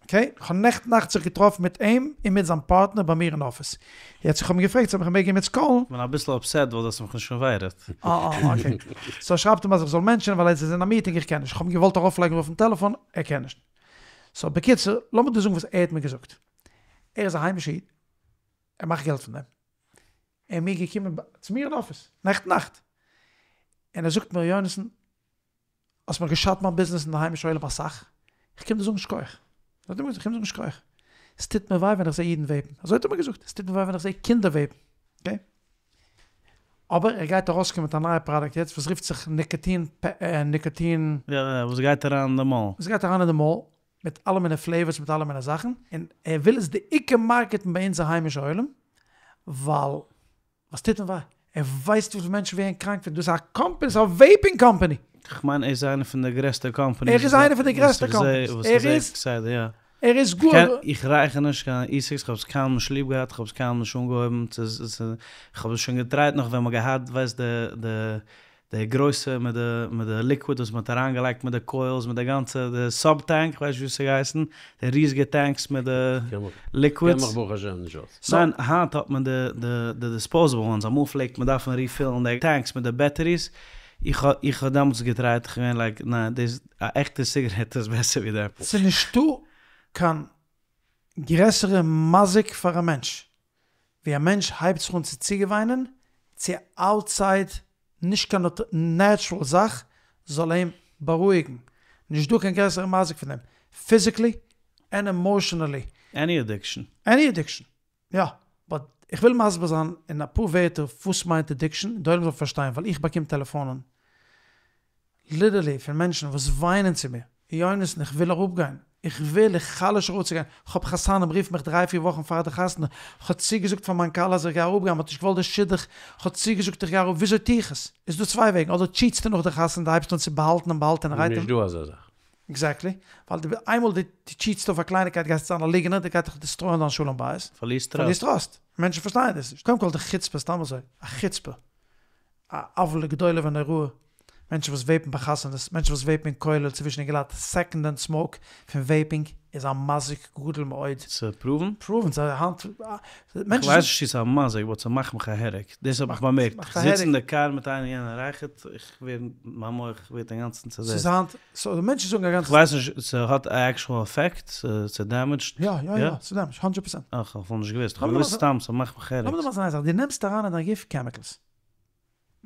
Speaker 1: אקעי, איך האב נעכטן נאכט זיך געטראפן מיט אים און מיט זיין פארטנער ביי מיר אין אפיס. יעצט איך האב אים געפרעגט צו איך מעג אים יעצט קאלן.
Speaker 2: כ'בין אביסל אפסעט ווייל דו האסט מיך נישט אינווייטעד.
Speaker 1: אה אה אקעי. סאו שרייבט אים אז איך זאל מענטשענען ווייל ער איז אין א מיטינג איך קען נישט. איך האב אים געוואלט ארויפלייגן אויפן טעלעפאן ער קען נישט. סאו בקיצור, לאמיר דיר זאגן וואס ער האט מיר געזאגט. ער איז א היימישע איד. ער מאכט געלט פון דעם. ער איז מיר געקומען צו מיר אין אפיס נעכטן נאכט. און ער זאגט מיר יונתן האסט מיר געשאדט מיין ביזנעס אין די היימישע עולם אסאך, איך קום דיר זאגן שכוח. אזוי האט ער מיר געזאגט, איך קום זאגן שכוח. עס טוט מיר וויי ווען איך זע אידן וועיפן. אזוי האט ער מיר געזאגט, עס טוט מיר וויי ווען איך זע קינדער וועיפן. אקעי? אבער ער גייט ארויסקומען מיט א נייע פראדוקט יעצט וואס רופט זיך ניקאטין ניקאטין.
Speaker 2: יא יא, וואס גייט אריין אין די מויל.
Speaker 1: וואס גייט אריין אין די מויל, מיט אלע מיני פלעיווארס מיט אלע מיני זאכן, און ער וויל עס די עיקר מארקעטן ביי אונזער היימישע עולם, ווייל וואס טוט אים וויי? ער ווייסט וויפיל מענטשן ווערן קראנק פון דאס, א קאמפעני, ס'איז א וועיפינג קאמפעני.
Speaker 2: כ'מיין ער איז איינע פון די גרעסטע קאמפעניס.
Speaker 1: ער איז איינע פון די גרעסטע קאמפעניס. ער איז. ער איז גאר.
Speaker 2: איך רייכער נישט קיין אי-סיגס, כ'האב עס קיינמאל נישט ליב געהאט, כ'האב עס קיינמאל נישט אנגעהויבן, כ'האב עס שוין געטרייט נאך ווען מ'האט געהאט ווייסט די די די גרויסע מיט די מיט די ליקוויד וואס מ'האט אריינגעלייגט מיט די קוילס מיט די גאנצע די סוב טענק כ'ווייס נישט ווי ס'האט געהייסן די ריזיגע טענקס מיט די ליקווידס.
Speaker 3: כ'קען מיך ברוך השם נישט אויס.
Speaker 2: ניין היינט האט מען די די די דיספאוזעבל וואנס אמאל פלעגט מען דארפן ריפילן די טענקס מיט די בעטעריס איך האב איך האב דעמאלטס געטרייט איך געווען לייק ניין דאס א עכטע סיגרעט איז בעסער ווי דעם.
Speaker 1: ס'איז נישטא קיין גרעסערע מזיק פאר א מענטש ווי א מענטש הייבט זיך אן צו צוגעוויינען צו א אוטסייד נישט קיין נעטשרול זאך זאל אים בארואיגן, נישט דא קיין גרעסערע מזיק פון דעם, פיזיקלי ענד עמאושענעלי.
Speaker 2: עני אדיקשאן.
Speaker 1: עני אדיקשאן, יא, באט איך וויל מסביר זיין אין אפאר ווערטער וואס מיינט אדיקשאן, די עולם זאל פארשטיין, ווייל איך באקום טעלעפאנען ליטערלי פון מענטשן וואס וויינען צו מיר, יונתן איך וויל אראפגיין, איך וויל, איך חלש אראפצוגיין, כ'האב חתנים רופן מיך דריי פיר וואכן פאר די חתונה, כ'האב צוגעזאגט פאר מיין כלה אז איך גיי אראפגיין, מ'האט נישט געוואלט די שידוך, כ'האב צוגעזאגט איך גיי אראפ, וויאזוי טו איך עס? איז דא צוויי וועגן, אדער טשיטסטו נאך די חתונה, דו הייבסט אן צו באהאלטן און באהאלטענערהייט
Speaker 3: נישט דא אזא זאך.
Speaker 1: עקזעקטלי, ווייל די איינמאל דו טשיטסט אויף א קלייניקייט גייסטו זיין א ליגענער, דו גייט דיך דעסטרויען דיין שלום בית.
Speaker 2: פארלירסט טראסט.
Speaker 1: פארלירסט טראסט. מענטשן פארשטייען דאס נישט. קודם כל די חוצפה, סתם אזוי, א חוצפה. א עוולה גדולה ונוראה, מענטשן וואס וועיפן ביי חתונות, מענטשן וואס וועיפן אין כולל צווישן אינגעלייט, סעקאנד הענד סמאוק פון וועיפינג איז א מזיק גדול מאוד.
Speaker 2: ס'איז פראוון?
Speaker 1: פראוון, ס'איז היינט,
Speaker 2: מענטשן. כ'ווייס נישט צו ס'איז א מזיק באט ס'מאכט מיך א העדעק, דאס האב איך באמערקט, איך זיץ אין די קאר מיט איינער יענער רייכערט, איך ווער, מיין מח ווערט אינגאנצן צוזעצט.
Speaker 1: ס'איז היינט, סאו די מענטשן זאגן א גאנצע.
Speaker 2: כ'ווייס נישט, ס'האט א עקשועל עפעקט? ס'דעמעדזשט?
Speaker 1: יא יא יא, ס'דעמעדזשט, הונדרעט פערסענט.
Speaker 2: אה, כ'האב נישט געוואוסט, כ'האב געוואוסט סתם ס'מאכט מיך העדעקס.
Speaker 1: לאמיר דיר מסביר זיין איין זאך, דו נעמסט אריין אין דיין גוף קעמיקעלס.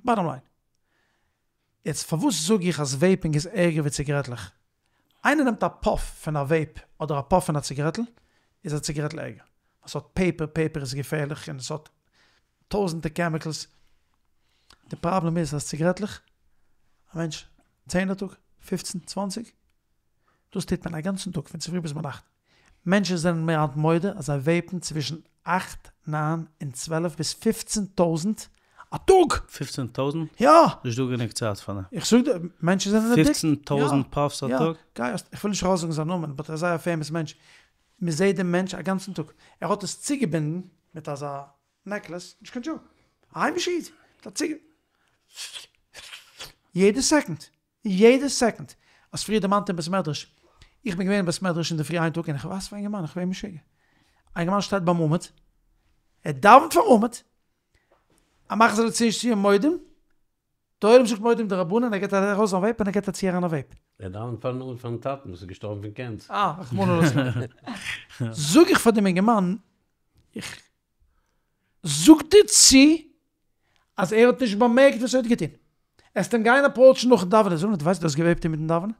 Speaker 1: באטאם ליין. יעצט פארוואס זאג איך אז וועיפינג איז ערגער ווי ציגרעטלעך? איינער נעמט א פאף פון א וועיפ אדער א פאף פון א ציגרעטל, איז א ציגרעטל ערגער. ווייל ס'האט פעיפער, פעיפער איז געפערליך און ס'האט טויזענטער קעמיקעלס. די פראבלעם איז אז ציגרעטלעך, א מענטש צען א טאג, פופצן, צוואנציג, דאס טוט מען א גאנצן טאג פון צופרי ביז ביינאכט. מענטשן זענען מיר היינט מודה אז זיי וועיפן צווישן אכט, ניין און צוועלף ביז פופצן טויזנט א טאג!
Speaker 2: פופצן טויזנט?
Speaker 1: יא!
Speaker 2: נישט דא גענוג צייט פאר דעם.
Speaker 1: איך זאג דיר, מענטשן זענען אדיקט.
Speaker 2: פופצן טויזנט פאפס א טאג?
Speaker 1: גיי האסט, איך וויל נישט ארויסזאגן זיין נאמען, באט ער איז זייער א פעימאס מענטש. מען זעט דעם מענטש א גאנצן טאג. ער האט עס צוגעבינדן מיט אזא נעקלעס, נישט קיין דזשאוק. א היימישע איד. מיט א צוגע. יעדע סעקאנד. יעדע סעקאנד. האסט פריער דערמאנט אין בית מדרש. איך בין געווען אין בית מדרש אינדערפרי איין טאג און איך ווייס פון א אינגערמאן, איך ווער משוגע. א אינגערמאן שטייט ביים עמוד, ער דאווענט פארן עמוד, ער מאכט זיך צו צו מודים, די עולם זאגט מודים דרבנן, ער געט ארויס זיין וועיפ און ער געט א צי אריין א וועיפ.
Speaker 3: ער דאווענט פארן עמוד פארן טאטן וואס איז געשטארבן פון קענסער.
Speaker 1: אה, רחמנא לצלן. זאג איך פאר דעם אינגערמאן, איך זאג דיר צו אז ער האט נישט באמערקט וואס ער האט געטון. עסט אים גיין אפראוטשן נאכן דאווענען, זאגן דו ווייסט דו האסט געוועיפט אינמיטן דאווענען?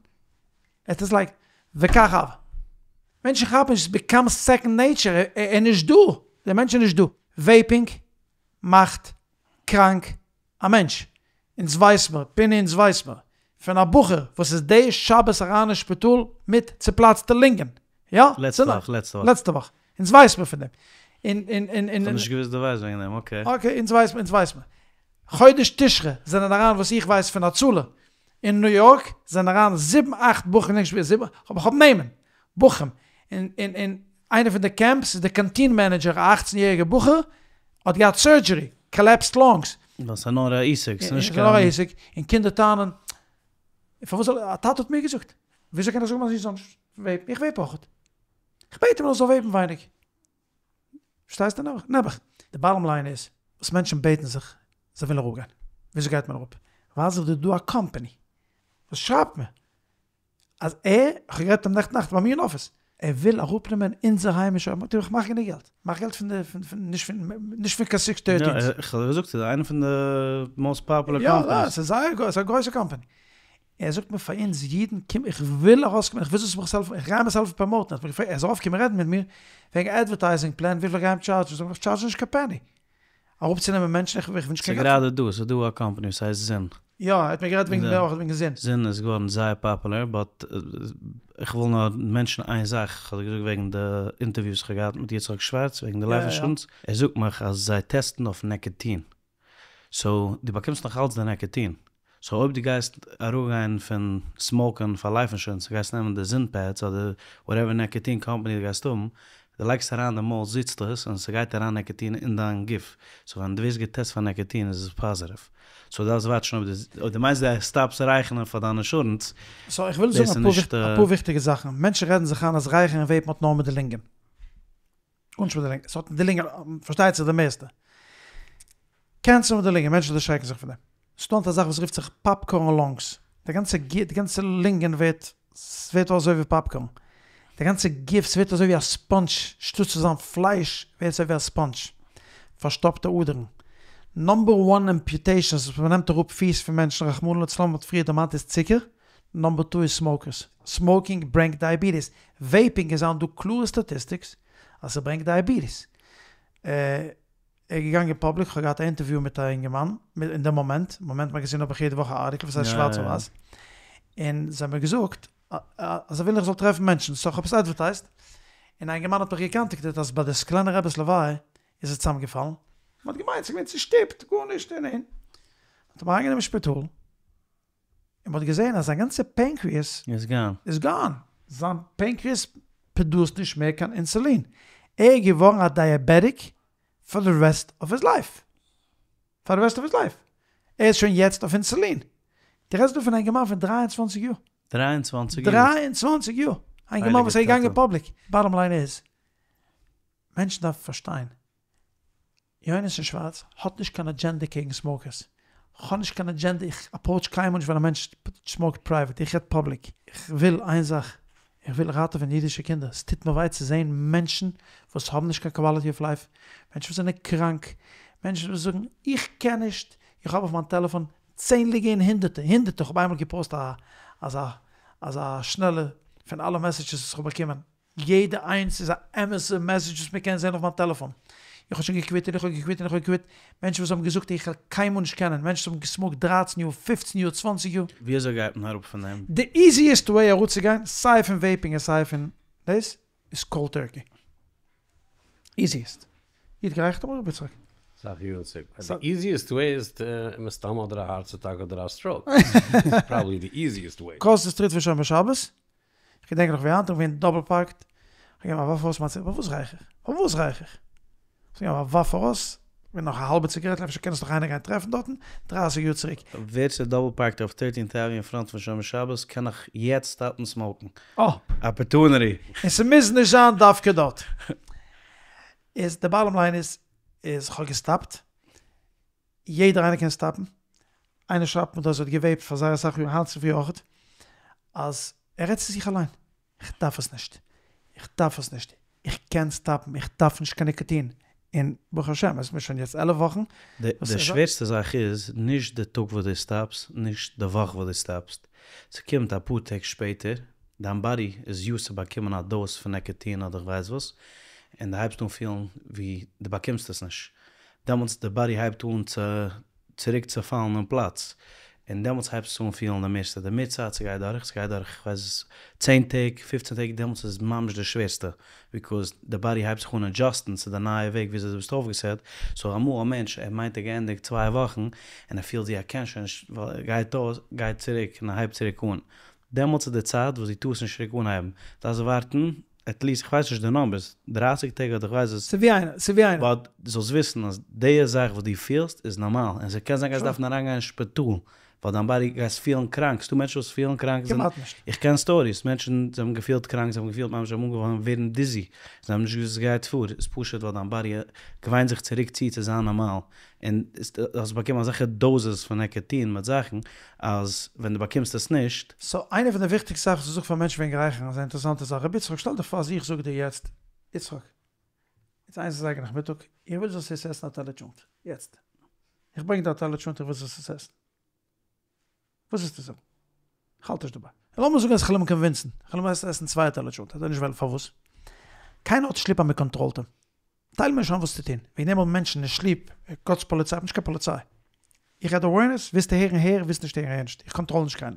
Speaker 1: עס איז לייק וכך הוה. מענטשן כאפן נישט, עס ביקאמס סעקאנד נעיטשער, ער איז נישט דא, דער מענטש איז נישט דא. וועיפינג מאכט קראנק א מענטש. אונז ווייס מיר, פיני אונז ווייס מיר, פון א בחור וואס איז די שבת אריין אין שפיטאל מיט צופלאצטע לונגען. יא?
Speaker 2: לעצטע וואך, לעצטע וואך.
Speaker 1: לעצטע וואך. אונז ווייס מיר פון דעם. און און און און.
Speaker 2: כ'האב נישט געוואוסט דו ווייסט וועגן דעם, אקעי.
Speaker 1: אקעי, אונז ווייס מיר, אונז ווייס מיר. חודש תשרי זענען אריין וואס איך ווייס פון הצלה אין ניו יארק זענען אריין זיבן אכט בחורים, נישט ווי זיבן, אבער כ'האב נעמען, בחורים, און און און איינע פון די קעמפס איז די קאנטין מענעדזשער א אכצן יעריגע בחור האט געהאט סורדזשערי, קאלעפסד לאנגס.
Speaker 2: ווייל ס'איז נאר א עסק, ס'איז נישט
Speaker 1: קיין. ס'איז נאר א עסק, און קינדער טענה'ן, פארוואס זאל, א טאטע האט מיר געזאגט, וויאזוי קען איך זאגן מיין זון זאל נישט וועיפן, איך וועיפ אויכעט, איך בעט אים ער זאל וועיפן ווייניג. פארשטייסטו נעבעך? נעבעך. די באטאם ליין איז, וואס מענטשן בעטן זיך, זיי ווילן אראפגיין. וויאזוי גייט מען אראפ? ווייז איך דיר דא א קאמפעני וואס שרייבט מיר אז ער, איך האב גערעדט מיט אים נעכטן נאכט ביי מיר אין אפיס, ער וויל אראפנעמען אונזער היימישע, אמרתי איך מאך גענוג געלט, מאך געלט פון די, פון, נישט פון, נישט פון קיין סיקס טערטינס.
Speaker 2: יא, איך האב געזאגט ס'איז איינע פון די מאסט פאפולער קאמפעניס.
Speaker 1: יא, ס'איז זייער גרויס, ס'איז א גרויסע קאמפעני. ער זאגט מיר פאר אונז אידן קום איך וויל ארויסקומען איך וויל זאלסט מיך העלפן איך גיי מיך סעלף פראמאוטן ער האט מיך געפרעגט ער זאל אויפקומען רעדן מיט מיר וועגן אדווערטייזינג פלען וויפיל איך גיי אים טשארדזשן זאג איך איך טשארדזש נישט קיין פעני אראפצונעמען מענטשן איך וויל נישט קיין
Speaker 2: ס'איז גראדע דא ס'איז דא א קאמפאני וואס הייסט זין.
Speaker 1: יא ער האט מיר גערעדט וועגן אויך וועגן זין.
Speaker 2: זין איז געווארן זייער פאפולער באט איך וויל נאר מענטשן איין זאך איך האב דיר געזאגט וועגן די אינטערוויו וואס איך האב געהאט מיט יצחק שווארץ וועגן די לייף אינשורענס ער זאגט מיך אז זיי טעסטן אויף נעקעטין סאו דו באקומסט נאך אלץ די נעקעטין. סאו אויב דו גייסט אראפגיין פון סמאוקען פאר לייף אינשורענס, גייסט נעמען די זין פעדס אדער וואטעווער נעקאטין קאמפאני דו גייסט האבן, דו לייגסט אריין די מויל זיצט עס און ס'גייט אריין נעקאטין אין דיין גוף, סאו ווען דו ווערסט געטעסט פאר נעקאטין איז עס פאזיטיוו. סאו דארפסט וואטשן אויב דו מיינסט דו סטאפסט רייכערן פאר דיין אינשורענס,
Speaker 1: סאו איך וויל זאגן אפאר וויכטיגע זאכן, מענטשן רעדן זיך איין אז רייכערן און וועיפן האט נאר מיט די לונגען. גארנישט מיט די לונגען, ס'האט מיט די לונגען פארשטייט זיך די מערסטע. קענסער מיט די לונגען, מענטשן דערשרעקן זיך פון דעם. ס'דא היינט א זאך וואס רופט זיך פאפקארן לאנגס, די גאנצע די גאנצע לונגען ווערט, ס'ווערט אזוי ווי פאפקארן, די גאנצע גוף ס'ווערט אזוי ווי א ספאנדזש, שטאט צו זיין פלייש ווערט עס אזוי ווי א ספאנדזש, פארשטאפטע אדערן. נאמבער וואן אמפיוטעישאנס וואס מ'נעמט אראפ פיס פון מענטשן רחמנא לצלן מ'האט פריער דערמאנט איז צוקער, נאמבער טו איז סמאוקערס, סמאוקינג ברענגט דייעביטיס, וועיפינג איז היינט דא קלארע סטאטיסטיקס אז ס'ברענגט דייעביטיס. איז געגאנגען פאבליק, כ'האב געהאט א אינטערוויו מיט א אינגערמאן אין די מאמענט, מאמענט מאגאזין האב איך יעדע וואך א ארטיקל וואס הייסט שווארץ אויף ווייס, און זיי האבן מיר געזאגט אז זיי ווילן איך זאל טרעפן מענטשן, סאו כ'האב עס אדווערטייזט, און א אינגערמאן האט מיך געקאנטעקטעט אז ביי די סקולענער רבי'ס לוויה איז ער צוזאמגעפאלן, מ'האט געמיינט ס'איז געווען צושטופט, גארנישט און און, מ'האט אים אריינגענומען אין שפיטאל, און מ'האט געזען אז זיין גאנצע פענקריעס
Speaker 2: איז גאן.
Speaker 1: איז גאן, זיין פענקריעס פראדוסט נישט מער קיין אינסולין, ער איז געווארן א דייעבעטיק פאר די רעסט אוו היז לייף, פאר די רעסט אוו היז לייף, ער איז שוין יעצט אויף אינסולין, דו רעדסט דא פון א אינגערמאן פון דרײַ און צוואַנציק יאר.
Speaker 2: דרײַ און צוואַנציק יאר.
Speaker 1: דרײַ און צוואַנציק יאר! א אינגערמאן וואס איז געגאנגען פאבליק. באטאם ליין איז, מענטשן דארפן פארשטיין, יונתן שווארץ האט נישט קיין אדזשענדע קעגן סמאוקערס, כ'האב נישט קיין אדזשענדע, איך אפראוטש קיינמאל נישט ווען א מענטש סמאוקט פרייוועט, איך רעד פאבליק. איך וויל איין זאך, איך וויל ראטעווען אידישע קינדער, ס'טוט מיר וויי צו זען מענטשן וואס האבן נישט קיין קוואליטי אוו לייף, מענטשן וואס זענען קראנק, מענטשן וואס זאגן איך קען נישט, איך האב אויף מיין טעלעפאן צענדליגע און הונדערטע, הונדערטע, איך האב איינמאל געפאוסט א אזא אזא שנעלע פון אלע מעסעדזשעס וואס איך האב באקומען, יעדע איינס איז א אמת'ע מעסעדזש וואס מען קען זען אויף מיין טעלעפאן. איך האב שוין געקוויט און איך האב געקוויט און איך האב געקוויט. מענטשן וואס האבן געזאגט איך וועל קיינמאל נישט קענען. מענטשן וואס האבן געסמאוקט דרײַצן יאר, פֿופֿצן יאר, צוואַנציק יאר.
Speaker 2: ווי אזוי גייט מען אראפ פון דעם?
Speaker 1: די איזיעסט וועי אראפצוגיין סיי פון וועיפינג און סיי פון דאס איז קאלד טערקי. איזיעסט. איר האט גערייכערט אמאל רבי יצחק?
Speaker 3: אסאך יארן צוריק. די איזיעסט וועי איז מסתם אדער א הארץ אטאק אדער א סטראוק. פראבעבלי די איזיעסט וועי.
Speaker 1: קראס די סטריט פון שומר שבת. כ'געדענק נאך ווי היינט, איך בין געווען דאבל פארקט, כ'האב געגעבן א ווארף ארויס מיין ציגרעטל, פארוואס רייך איך? פארוואס רייך איך? כ'האב געגעבן א ווארף ארויס, געווען נאך א האלבע ציגרעטל, אפשר קען עס נאך איינער גיין טרעפן דארטן, דרייסיג יאר צוריק.
Speaker 2: ווער ס'איז דאבל פארקט אויף טערטינט עוועניו אין פראנט פון שומר שבת קען נאך יעצט סטאפן סמאוקן.
Speaker 1: אה!
Speaker 2: אפערטונעטי!
Speaker 1: און ס'מוז נישט זיין דווקא דארט. איז די באטאם ליין איז, איז כ'האב געסטאפט, יעדער איינער קען סטאפן, איינער שרייבט מיר דא אז ער האט געוועיפט פאר זייער אסאך יאר, היינט צופרי אויכעט, אז ער רעדט צו זיך אליין, איך דארף עס נישט, איך דארף עס נישט, איך קען סטאפן, איך דארף נישט קיין ניקאטין, און ברוך השם עס איז מיר שוין יעצט עלף וואכן.
Speaker 2: די שווערסטע זאך איז נישט די טאג וואס דו סטאפסט, נישט די וואך וואס דו סטאפסט, ס'קומט אפאר טעג שפעטער, דיין באדי איז יוזד צו באקומען א דאוז פון ניקאטין אדער כ'ווייס וואס, און דו הייבסט אן פילן ווי דו באקומסט עס נישט, דעמאלטס די באדי הייבט אן צו צוריק צו פאלן אין פלאץ, און דעמאלטס הייבסטו אן פילן די מערסטע, די מער צייט ס'גייט דורך, ס'גייט דורך איך ווייס צען טעג, פופצן טעג, דעמאלטס איז ממש די שווערסטע, ביקאוז די באדי הייבט זיך אן עדזשאסטן צו די נייע וועג וויאזוי דו ביסט אויפגעסעט, סאו אמאל א מענטש ער מיינט ער געענדיגט צוויי וואכן, און ער פילט ווי ער קען שוין נישט, ווייל ער גייט אויס, גייט צוריק און ער הייבט צוריק אן, דעמאלטס איז די צייט וואס דו טארסט נישט צוריק אנהייבן, דארפסט ווארטן עטליעסט איך ווייס נישט די נאמבערס, דרייסיג טעג אדער איך ווייס וואס.
Speaker 1: ס'ווי איינער, ס'ווי איינער.
Speaker 2: באט דו זאלסט וויסן אז די זאך וואס דו פילסט איז נארמאל, און ס'קען זיין גייסט דארפן אריינגיין אין שפיטאל, ווייל דיין באדי גייסט פילן קראנק, ס'דא מענטשן וואס פילן קראנק,
Speaker 1: כמעט נישט.
Speaker 2: איך קען סטאריס, מענטשן זיי האבן געפילט קראנק, זיי האבן געפילט ממש זיי האבן אנגעהויבן ווערן דיזי, זיי האבן נישט געוואוסט וואס גייט פאר, איז פשוט ווייל דיין באדי געוויינט זיך צוריק צו צו זיין נארמאל, און דו האסט באקומען אזעלכע דאוזעס פון ניקאטין מיט זאכן, אז ווען דו באקומסט עס נישט.
Speaker 1: סאו איינע פון די וויכטיגסטע זאכן וואס איך זאג פאר מענטשן וועגן רייכערן איז א אינטערעסאנטע זאך, רבי יצחק שטעל דיך פאר אז איך זאג דיר יעצט, יצחק, יעצט איינס אזייגער נאכמיטאג, איך וויל זאלסט יעצט עסן א טעלער טשולנט, יעצט, איך ברענג דיר א טעלער טשולנט איך וויל זאלסט עס עסן, וואס וועסטו זאגן? איך האלט נישט דערביי. לאמיר זאגן אז איך וועל אים קאנווינסן, איך וועל אים הייסן עסן צוויי טעלער טשולנט, וועט ער נישט וועלן, פארוואס? קיינער האט נישט ליב אז מען קאנטראלט אים. טייל מיר נישט איין וואס צו טון, וועגן דעם האבן מענטשן נישט ליב גאט'ס פאליציי, איך בין נישט קיין פאליציי, איך רעד אווערנעס, ווילסט הערן הער, ווילסט נישט הערן הער נישט, איך קאנטראל נישט קיינעם.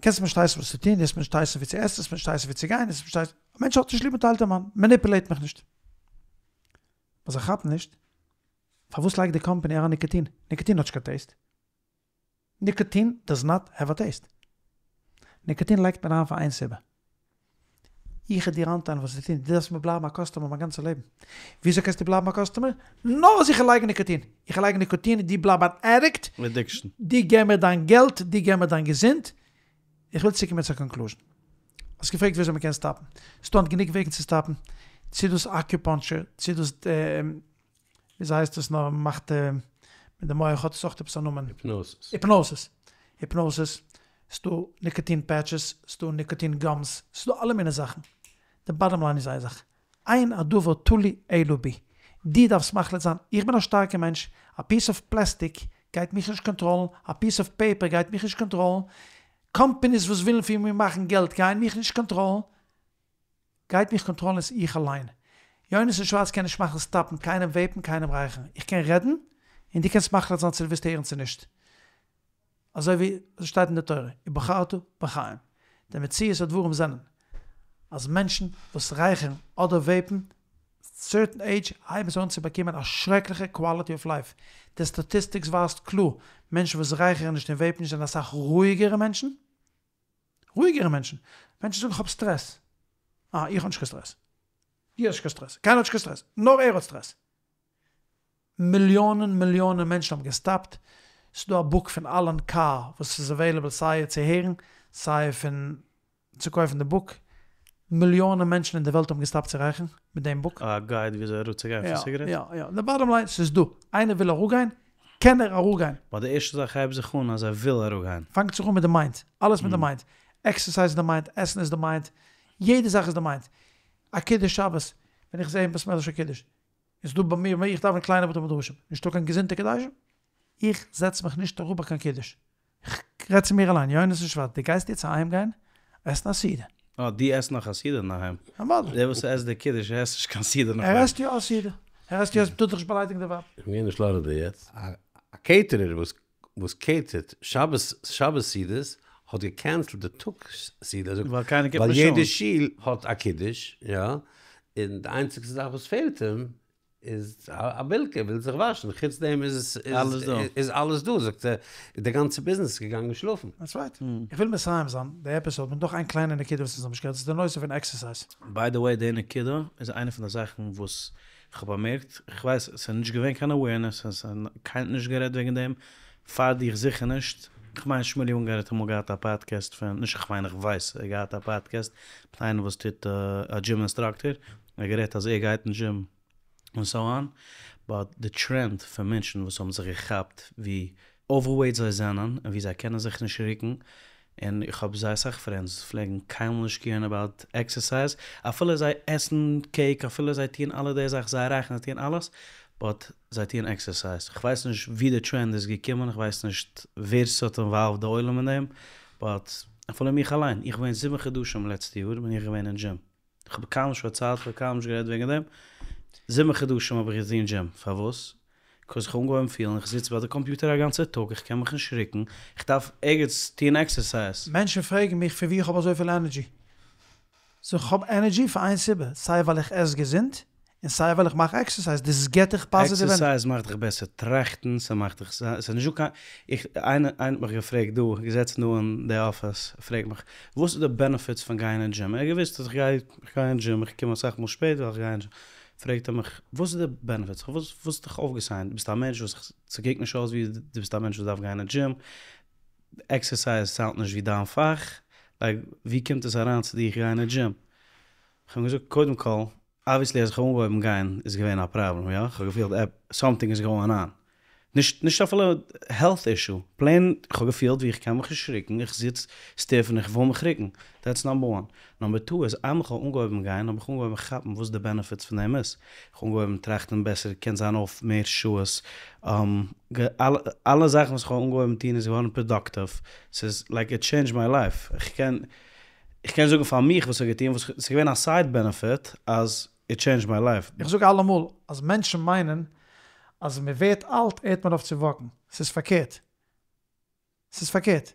Speaker 1: קענסט מיר נישט הייסן וואס צו טון, דו וועסט מיר נישט הייסן וואו צו עסן, וועסט מיר נישט הייסן וואו צו גיין, וועסט מיר נישט הייסן, א מענטש האט נישט ליב מען טיילט אים איין, מעניפולעיט מיך נישט. וואס זיי כאפן נישט, פארוואס לייגט די קאמפאני אריין ניקאטין? ניקאטין האט נישט קיין טעיסט. ניקאטין דאז נאט העוו א טעיסט. ניקאטין לייגט מען אריין פאר איין סיבה. איך וועל דיר איינטיילן וואס צו טון, דו דארפסט מיר בלייבן א קאסטומער מיין גאנצע לעבן. וויאזוי קענסטו בלייבן א קאסטומער? נאר אז איך וועל לייגן ניקאטין. איך וועל לייגן ניקאטין און דו בלייב אן עדיקט,
Speaker 2: אדיקשאן.
Speaker 1: דו געב מיר דיין געלט, דו געב מיר דיין געזונט. איך וויל צוקומען צו א קאנקלוזשן. האסט געפרעגט וויאזוי מען קען סטאפן. ס'דא היינט גענוג וועגן צו סטאפן. צו דאס אקיופאנטשער, צו דאס וויאזוי הייסט עס נאר, מ'מאכט מיט די מח האט עס אויך עפעס א נאמען.
Speaker 3: היפנאסיס.
Speaker 1: היפנאסיס. היפנאסיס. ס'דא ניקאטין פעטשעס, ס'דא ניקאטין גאמס, ס'דא אלע מיני זאכן. די באטאם ליין איז איין זאך, אין הדבר תלוי אלא בי. דו דארפסט מחליט זיין, איך בין א שטארקע מענטש, א פיס אוו פלעסטיק גייט מיך נישט קאנטראלן, א פיס אוו פעיפער גייט מיך נישט קאנטראלן, קאמפעניס וואס ווילן פון מיר מאכן געלט גייען מיך נישט קאנטראלן, גייט מיך קאנטראלן איז איך אליין. יונתן שווארץ קען נישט מאכן סטאפן קיינעם וועיפן קיינעם רייכערן. איך קען רעדן און דו קענסט מחליט זיין צו דו ווילסט הערן צו נישט. אזוי ווי עס שטייט אין די תורה ובחרת בחיים. די מציאות הדברים זענען אז מענטשן וואס רייכערן אדער וועיפן סערטען עידזש הייבן זיי אן צו באקומען א שרעקליכע קוואליטי אוו לייף. די סטאטיסטיקס ווייזט קלאר, מענטשן וואס רייכערן נישט און וועיפן נישט זענען אסאך רואיגערע מענטשן. רואיגערע מענטשן. מענטשן זאגן איך האב סטרעס. אה, איך האב נישט קיין סטרעס. דו האסט נישט קיין סטרעס. קיינער האט נישט קיין סטרעס. נאר ער האט סטרעס. מיליאנען מיליאנען מענטשן האבן געסטאפט. ס'איז דא א בוק פון אלען קאר וואס איז עוועילעבל סיי צו הערן סיי פון צו קויפן די בוק. מיליאנען מענטשן אין די וועלט האבן געסטאפט צו רייכערן מיט דעם בוק.
Speaker 2: א גייד וויאזוי אראפצוגיין פון סיגרעט?
Speaker 1: יא יא. די באטאם ליין, ס'איז דא. איינער וויל אראפגיין, קען ער אראפגיין.
Speaker 2: באט די ערשטע זאך הייבט זיך אן אז ער וויל אראפגיין.
Speaker 1: פאנגט זיך אן מיט די מיינד. אלעס מיט די מיינד. עקסערסייז איז די מיינד, עסן איז די מיינד, יעדע זאך איז די מיינד. א קידוש שבת, ווען איך זע אין בית מדרש א קידוש, איז דא ביי מיר, איך דאווען אין קליינע בתי מדרשים, נישטא קיין געזונטע קידושים, איך זעץ מיך נישט אראפ ביי קיין קידוש, איך רעד צו מיר אליין, יונתן שווארץ, דו גייסט יעצט אהיים גיין עסן א סעודה.
Speaker 2: אה, דו עסט נאך א סעודה אינדערהיים?
Speaker 1: אוודאי.
Speaker 2: דער וואס עסט די קידוש ער עסט נישט קיין סעודה נאכדעם.
Speaker 1: ער עסט יא א סעודה. ער עסט יא, טוט דאך נישט באליידיגן די ווייב.
Speaker 3: איך בין געווען אין פלארידע יעצט. א קעיטערער וואס וואס קעיטערט שבת שבת סעודות האט געקענסלט די טאג סעודה, ער זאגט
Speaker 2: ווייל קיינער קומט
Speaker 3: ווייל
Speaker 2: נישט אן.
Speaker 3: יעדע שול האט א קידוש, יא, און די איינציגסטע זאך וואס פעלט אים איז א בילקע, ער וויל זיך וואשן, חוץ דעם איז
Speaker 2: אלעס דא.
Speaker 3: איז אלעס דא, זאגט ער, די גאנצע ביזנעס איז געגאנגען שלאפן.
Speaker 1: דעטס רייט. איך וויל מסיים זיין די עפיסאד מיט נאך איין קליינע נקודה וואס אונז האבן נישט גערעדט, דאס איז די נושא פון עקסערסייז.
Speaker 2: ביי די וועי די נקודה איז איינע פון די זאכן וואס איך האב באמערקט, איך ווייס ס'איז נישט געווען קיין אווערנעס, עס איז קיינער האט נישט גערעדט וועגן דעם, פאר דיך זיכער נישט, איך מיין שמואלי אונגאר האט אמאל געהאט א פאדקעסט פון, נישט איך מיין איך ווייס ער האט געהאט א פאדקעסט מיט איינער וואס טוט א דזשים אינסטראקטער, ער האט גערעדט אז ער גייט אין דזשים און סאו אן, באט די טרענד פון מענטשן וואס האבן זיך געכאפט ווי אווערוועיט זיי זענען און ווי זיי קענען זיך נישט רוקן, און איך האב זייער אסאך פרענדס וואס פלעגן קיינמאל נישט קעירן אבאוט עקסערסייז, אפילו זיי עסן קעיק, אפילו זיי טוען אלע די זאכן, זיי רייכערן, זיי טוען אלעס, באט זיי טוען עקסערסייז. איך ווייס נישט ווי די טרענד איז געקומען, איך ווייס נישט ווער ס'האט אינוואלווד די עולם אין דעם, באט אפילו מיך אליין, איך בין זיבן חדשים לעצטע יאר בין איך געווען אין דזשים, איך האב קיינמאל נישט פארציילט, איך האב קיינמאל נישט גערעדט וועגן דעם, זיבן חדשים האב איך געטון דזשים, פארוואס? קאוז איך האב אנגעהויבן פילן איך זיץ ביי די קאמפיוטער א גאנצע טאג, איך קען מיך נישט רוקן, איך דארף ערגעץ טון עקסערסייז.
Speaker 1: מענטשן פרעגן מיך פון וואו איך האב אזויפיל ענערדזשי. זאג איך כ'האב ענערדזשי פאר איין סיבה, סיי ווייל איך עס געזונט, און סיי ווייל איך מאך עקסערסייז, דאס געט דיך פאזיטיוו ענערדזשי.
Speaker 2: עקסערסייז מאכט דיך בעסער טראכטן, ס'מאכט דיך, ס'איז נישטא קיין, איך, איינער האט מיך געפרעגט דא, געזעצן דא אין די אפיס, פרעגט מיך, וואס איז די בענעפיטס פון גיין אין דזשים? ער האט געוואוסט אז איך גיי, איך גיי אין דזשים, איך קום אסאך מאל שפעט ווייל איך גיי אין דזשים. פרעגט ער מיך, וואס איז די בענעפיטס? וואס האט דיך אויפגעסיינט? ביסט א מענטש וואס, ס'קוקט נישט אויס ווי דו ביסט א מענטש וואס דארף גיין אין דזשים, עקסערסייז סאונדט נישט ווי דיין פאך, לייק ווי קומט עס אריין צו דיך גיין אין דזשים? כ'האב אים געזאגט, קודם כל, אבוויעסלי אז איך האב אנגעהויבן גיין איז געווען א פראבלעם, יא, כ'האב געפילט סאמטינג איז גאואינג אן, נישט נישט אפילו העלט אישו, פלעין כ'האב געפילט ווי איך קען מיך נישט רוקן, איך זיץ סטיף און איך וויל מיך רוקן, דעטס נאמבער וואן. נאמבער טו איז איינמאל כ'האב אנגעהויבן גיין האב איך אנגעהויבן כאפן וואס די בענעפיטס פון דעם איז, כ'האב אנגעהויבן טראכטן בעסער, קען זיין אויף מער שעות, אלע זאכן וואס כ'האב אנגעהויבן טון איז געווארן פראדאקטיוו, ס'איז לייק איט טשעינדזשד מיי לייף, כ'קען כ'קען זאגן פאר מיך וואס ס'האט געטון, וואס ס'איז געווען א סייד בענעפיט אז איט טשעינדזשד מיי לייף.
Speaker 1: איך זאג אלעמאל אז מענטשן מיינען אז מען ווערט אלט הערט מען אויף צו וואקן, ס'איז פארקערט, ס'איז פארקערט,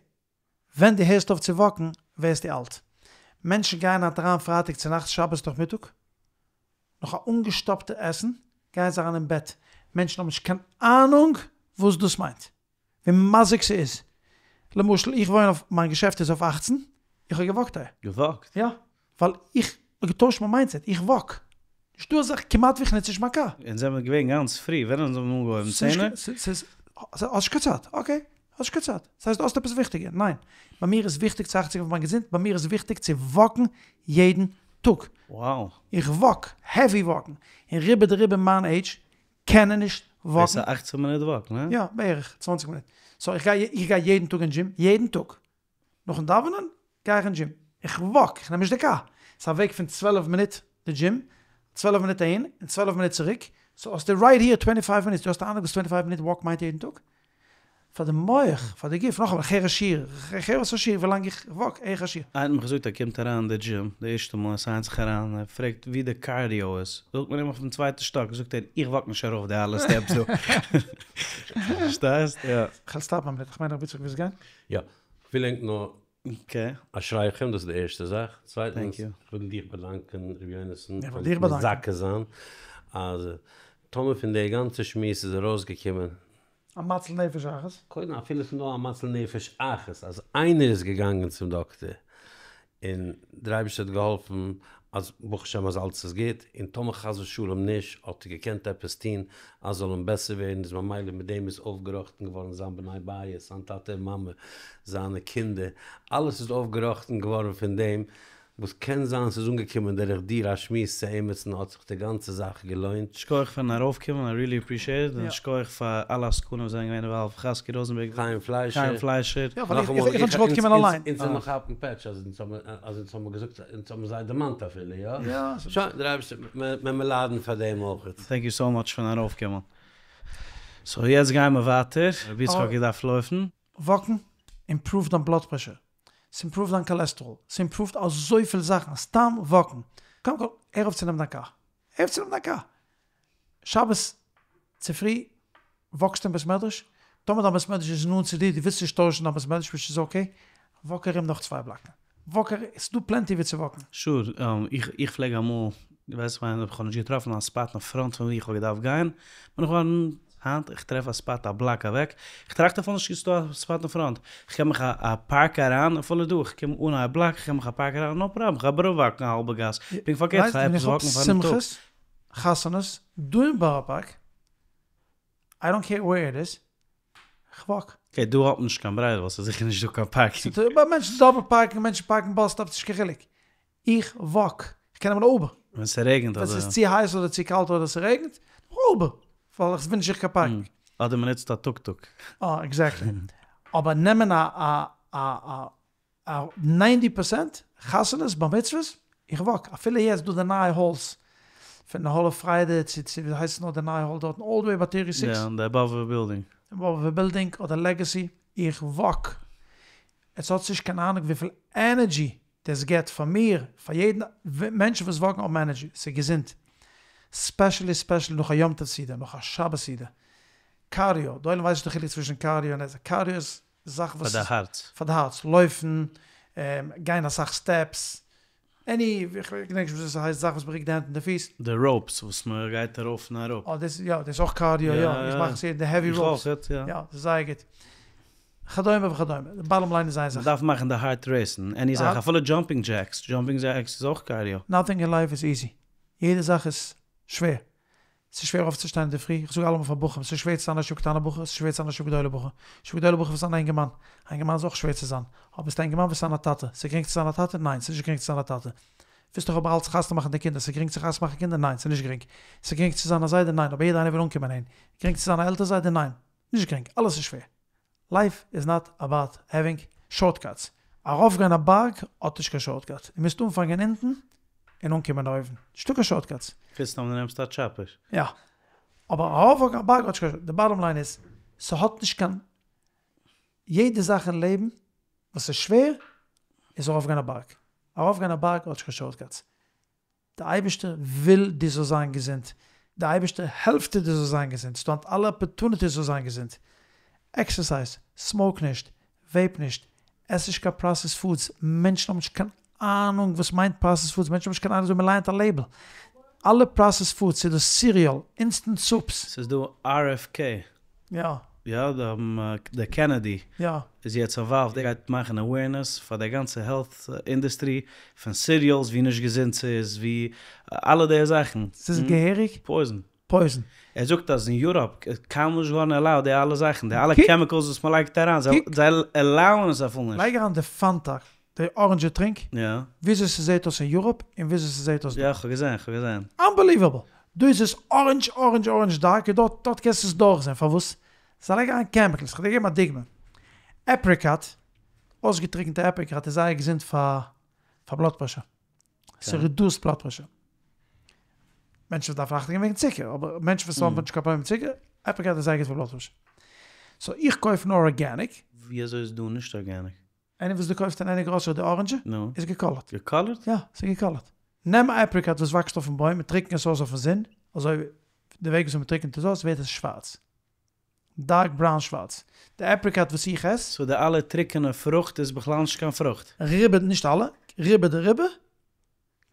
Speaker 1: ווען דו הערסט אויף צו וואקן ווערסטו אלט. מענטשן גייען היינט אריין פרייטאג צונאכטס שבת נאכמיטאג, נאך א אנגעשטאפטע עסן גייען זיי אריין אין בעט, מענטשן האבן נישט קיין אהנונג וואס דאס מיינט, ווי מזיק ס'איז. למשל איך וואוין אויף, מיין געשעפט איז אויף אכצן, איך האב געוואקט אהער.
Speaker 2: געוואקט?
Speaker 1: יא. ווייל איך האב געטוישט מיין מיינדסעט, איך וואק. נישטא אזא זאך כמעט ווי איך נוץ נישט מיין קאר.
Speaker 2: אונז זעמיר געווען גאנץ פרי, ווען אונז האבן אנגעהויבן? צענע?
Speaker 1: ס'איז, האסט נישט קיין צייט, אקעי, האסט נישט קיין צייט. דאס הייסט דו האסט עפעס וויכטיגער? ניין. ביי מיר איז וויכטיג צו אכט געבן אויף מיין געזונט, ביי מיר איז וויכטיג צו וואקן יעדן טאג.
Speaker 2: Wow.
Speaker 1: איך וואק, העווי וואקן. און רובא דרובא מיין עידזש קענען נישט וואקן.
Speaker 2: דאס איז א אכצען מינוט וואק, נע?
Speaker 1: יא, בערך צוואנציג מינוט. סאו איך גיי, איך גיי יעדן טאג אין דזשים, יעדן טאג. נאכן דאווענען גיי איך אין דזשים. איך וואק, איך נעם נישט די קאר. ס'איז א וועג פון צוועלף מינוט די דזשים, צוועלף מינוט אהין און צוועלף מינוט צוריק, סאו האסטו רייט היער טווענטי פייוו מינוטס, דו האסט א אנונג וואס טווענטי פייוו מינוט וואק מיינט יעדן טאג? פאר די מח, פאר די גוף, נאכאמאל איך הער א שיעור, איך הער אויס א שיעור ווילאנג איך וואק, הער איך א שיעור.
Speaker 2: איינער האט מיך געזאגט ער קומט אריין אין די דזשים די ערשטע מאל ער סיינט זיך אריין, ער פרעגט ווי די קארדיאו איז, זאגט מען אים אויפן צווייטן שטאק, זאגט ער איך וואק נישט ארויף די אלע סטעפס דא. פארשטייסט? יא.
Speaker 1: כ'וועל סטאפן א מינוט, כ'מיין רבי יצחק ווילסט גיין?
Speaker 3: יא, כ'וויל ענק נאר אשריכם, דאס איז די ערשטע זאך, צווייטנס, כ'וויל דיך באדאנקען ר' יונתן, פארן מזכה זיין, אז טאמער פון די גאנצע שמועס איז ארויסגעקומען.
Speaker 1: א מציל נפש אחת.
Speaker 3: קודם אפילו ס'איז נאר א מציל נפש אחת, אז איינער איז געגאנגען צום דאקטער, און דער אייבערשטער האט געהאלפן אז ברוך השם אז אלץ איז גוט, און טאמער חס ושלום נישט, האט ער געקענט עפעס טון אז זאל אים בעסער ווערן, איז ממילא מיט דעם איז אויפגעראכטן געווארן זיין בני בית, זיין טאטע און מאמע, זיינע קינדער, אלעס איז אויפגעראכטן געווארן פון דעם, וואס קען זיין ס'איז אנגעקומען דורך דיר א שמועס צו עימיצן האט זיך די גאנצע זאך געלוינט.
Speaker 2: שכוח פארן ארויפקומען, איי ריעלי אפרישיעט איט, און שכוח פאר אלע עסקנים וואס זענען געווען אינוואלווד, חזקי ראזענבערג,
Speaker 3: חיים פליישער,
Speaker 2: חיים פליישער.
Speaker 1: יא, ווייל איך האב נישט געוואלט קומען אליין.
Speaker 3: אונז זעמיר כאפן פעטש אז אונז האבן אז אונז האבן געזאגט אונז האבן זיי דערמאנט אפילו, יא?
Speaker 1: יא.
Speaker 3: שוין, דער אייבערשטער, מען מיר ליידן פאר דעם אויכעט.
Speaker 2: טענק יו סאו מאטש פארן ארויפקומען. סאו יעצט גייען מיר ווייטער, רבי יצחק האט געדארפט לויפן.
Speaker 1: וואקן אימפראווד דיין בלאד פרעשור, ס'אימפראווד דיין קאלעסטראל, ס'אימפראווד אזויפיל זאכן, סתם וואקן. קודם כל, הער אויף צו נעמען דיין קאר. הער אויף צו נעמען דיין קאר. שבת צופרי וואקסטו אין בית מדרש, טאמער דיין בית מדרש איז נאנט צו דיר, דו ווילסט נישט טוישן דיין בית מדרש וויטש איז אקעי, וואק ארום נאך צוויי בלאקן. וואק ארום, ס'איז דא פלענטי ווי צו וואקן.
Speaker 2: שור, איך פלעג אמאל, ווייסט ווען איך האב נישט געטראפן א ספאט אין פראנט פון ווי איך האב געדארפט גיין, בין איך געווארן, היינט איך טרעף א ספאט א בלאק אוועק, איך טראכט אפילו נישט ס'איז דא א ספאט אין פראנט, איך קען מיך א פארק אריין אפילו דא, איך קום אן א בלאק, איך קען מיך א פארק אריין, נאו פראבלעם, איך גיי אראפוואקן א האלבע גאס, פונקט פארקערט, איך גיי עפעס וואקן פארן טאג.
Speaker 1: שמחות, חתונות, דא אין בארא פארק, איי דאנט קעיר וועיר איט איז, כ'וואק.
Speaker 2: אקעי, דא האט מען נישט קיין ברירה ווייל ס'איז זיכער נישט דא קיין פארקינג.
Speaker 1: מענטשן דאבל פארקן, מענטשן פארקן באס סטאפס, נישט קיין חילוק. איך וואק. איך קען נעמען א אובער.
Speaker 2: ווען ס'רעגנט
Speaker 1: אדער. ווען ס'איז צו הייס אדער צו קאלט אדער ס'רעגנט, נעם איך אובער. ווייל איך וויל נישט זיך קיין פארקינג.
Speaker 2: אדער מ'נוצט א טוק טוק.
Speaker 1: אה, עקזעקטלי. אבער נעמען א א א א ניינטי פערסענט חתונות בר מצוות, איך וואק. אפילו יעצט דא די נייע האלס, פון די האל אוו פריידע צו צו ווי הייסט עס נאר די נייע האל דארטן אלל די וועי ביי טערטי סיקס.
Speaker 2: יא, די באבובער בילדינג.
Speaker 1: די באבובער בילדינג אדער לעגעסי, איך וואק. עטס האטס נישט קיין אהנונג וויפיל ענערדזשי דאס געבט פאר מיר, פאר יעדן, מענטשן וואס וואקן האבן ענערדזשי, ס'איז געזונט, ספעשעלי ספעשעלי נאך א יום טוב סעודה, נאך א שבת סעודה, קארדיאו, די עולם ווייסט נישט די חילוק צווישן קארדיאו און עס, קארדיאו איז זאך וואס
Speaker 2: פאר די הארץ.
Speaker 1: פאר די הארץ, לויפן, גיין אסאך סטעפס, עני, איך געדענק נישט וויאזוי ס'הייסט, זאך וואס מ'רוקט די הענט און די פיס.
Speaker 2: די ראופס וואס מ'גייט ארויף און אראפ.
Speaker 1: אה דאס יא, דאס איז אויך קארדיאו, יא, איך מאך עס יעדן, די העווי ראופס.
Speaker 2: איך אויך, יא.
Speaker 1: יא, ס'איז זייער גוט. וכדומה וכדומה, די באטאם ליין איז איין זאך.
Speaker 2: מ'דארף מאכן די הארט רעיסן, עני זאך, אפילו דזשאמפינג דזשעקס, דזשאמפינג דזשעקס איז אויך קארדיאו.
Speaker 1: נאטינג אין לייף איז איזי, יעדע זאך איז שווער, ס'איז שווער אויפצושטיין אינדערפרי, איך זאג אלעמאל פאר בחורים, ס'איז שווער צו זיין א ישיבה קטנה בחור, ס'איז שווער צו זיין א ישיבה גדולה בחור, ישיבה גדולה בחור וועסט זיין א אינגערמאן, א אינגערמאן איז אויך שווער צו זיין, אבער ביסט א אינגערמאן וועסט זיין א טאטע, ס'איז גרינג צו זיין א טאטע? ניין, ס'איז נישט גרינג צו זיין א טאטע. ווילסט דאך אבער אלץ חתונה מאכן די קינדער, ס'איז גרינג צו חתונה מאכן קינדער? ניין, ס'איז נישט גרינג. ס'איז גרינג צו זיין א זיידע? ניין, אבער יעדער איינער וויל אנקומען אהין. גרינג צו זיין א עלטער זיידע? ניין, נישט גרינג, אלעס איז שווער. לייף איז נאט אבאוט העווינג שארטקאטס. ארויפגיין א בארג האט נישט קיין שארטקאט, דו מוזט אנפאנגען אונטן און אנקומען אויבן, נישטא קיין שארטקאטס.
Speaker 2: חוץ אויב דו נעמסט א טשאפער.
Speaker 1: יא. אבער ארויפגיין א בארג האט נישט קיין, די באטאם ליין איז, ס'האט נישט קיין, יעדע זאך אין לעבן וואס איז שווער איז ארויפגיין א בארג. ארויפגיין א בארג האט נישט קיין שארטקאטס. די אייבערשטער וויל דו זאלסט זיין געזונט, די אייבערשטער העלפט דיר דו זאלסט זיין געזונט, ס'דא היינט אלע אפערטוניטיס זאלסט זיין געזונט, עקסערסייז, סמאוק נישט, וועיפ נישט, עס נישט קיין פראסעסד פודס, מענטשן האבן נישט קיין אהנונג וואס מיינט פראסעסד פודס, מענטשן האבן נישט קיין אהנונג וויאזוי מ'לייענט א לעיבל, אלע פראסעסד פודס, ס'איז דא סיריעל, אינסטענט סופס.
Speaker 2: ס'איז דא RFK.
Speaker 1: יא.
Speaker 2: יא, די קענעדי
Speaker 1: יא.
Speaker 2: איז יעצט אינוואלווד, ער גייט מאכן אווערנעס פאר די גאנצע העלט אינדוסטרי, פון סיריעלס ווי נישט געזונט ס'איז, ווי אלע די זאכן.
Speaker 1: ס'איז געהעריג
Speaker 2: פויזן.
Speaker 1: פויזן.
Speaker 2: ער זאגט אז אין יוראפ איז קיינמאל נישט געווארן עלאוד די אלע זאכן, די אלע קעמיקאלס וואס מ'לייגט אריין, זיי עלאוען עס אפילו נישט.
Speaker 1: לייג אריין די פאנטא, די אראנדזשע טרינק, וויאזוי ס'זעהט אויס אין יוראפ און וויאזוי ס'זעהט אויס דא.
Speaker 2: יא, כ'האב געזעהן, כ'האב געזעהן.
Speaker 1: אנבעליוועבל! דא איז עס אראנדזש אראנדזש אראנדזש דארק און דארט דארט קענסטו עס דורכזעהן, פארוואס? זיי לייגן אריין קעמיקאלס, כ'וועל דיר געבן א דוגמא, עפריקאט, אויסגעטריקענטע עפריקאט איז זייער געזונט פאר פאר בלאד פרעשור. ס'רעדוסט בלאד פרעשור. מענטשן וואס דארפן אכטונג געבן וועגן צוקער, אבער מענטשן וואס האבן נישט קיין פראבלעם מיט צוקער, עפריקאט איז זייער גוט פאר בלאד פרעשור. סאו איך קויף נאר ארגעניק.
Speaker 2: ווי אזוי איז דא נישט ארגעניק?
Speaker 1: איינער וואס דו קויפסט אין עני גראסערי די אראנדזשע, איז געקאלערט.
Speaker 2: געקאלערט?
Speaker 1: יא, ס'איז געקאלערט. נעם א עפריקאט וואס וואקסט אויפן בוים און טריקן עס אויס אויפן זון, אזוי די וועג וויאזוי מ'טריקנט עס אויס ווערט עס שווארץ. דארק בראון שווארץ. די עפריקאט וואס איך עס.
Speaker 2: סאו די אלע טריקענע פרוכט איז בכלל נישט קיין פרוכט?
Speaker 1: רובא, נישט אלע, רובא דרובא,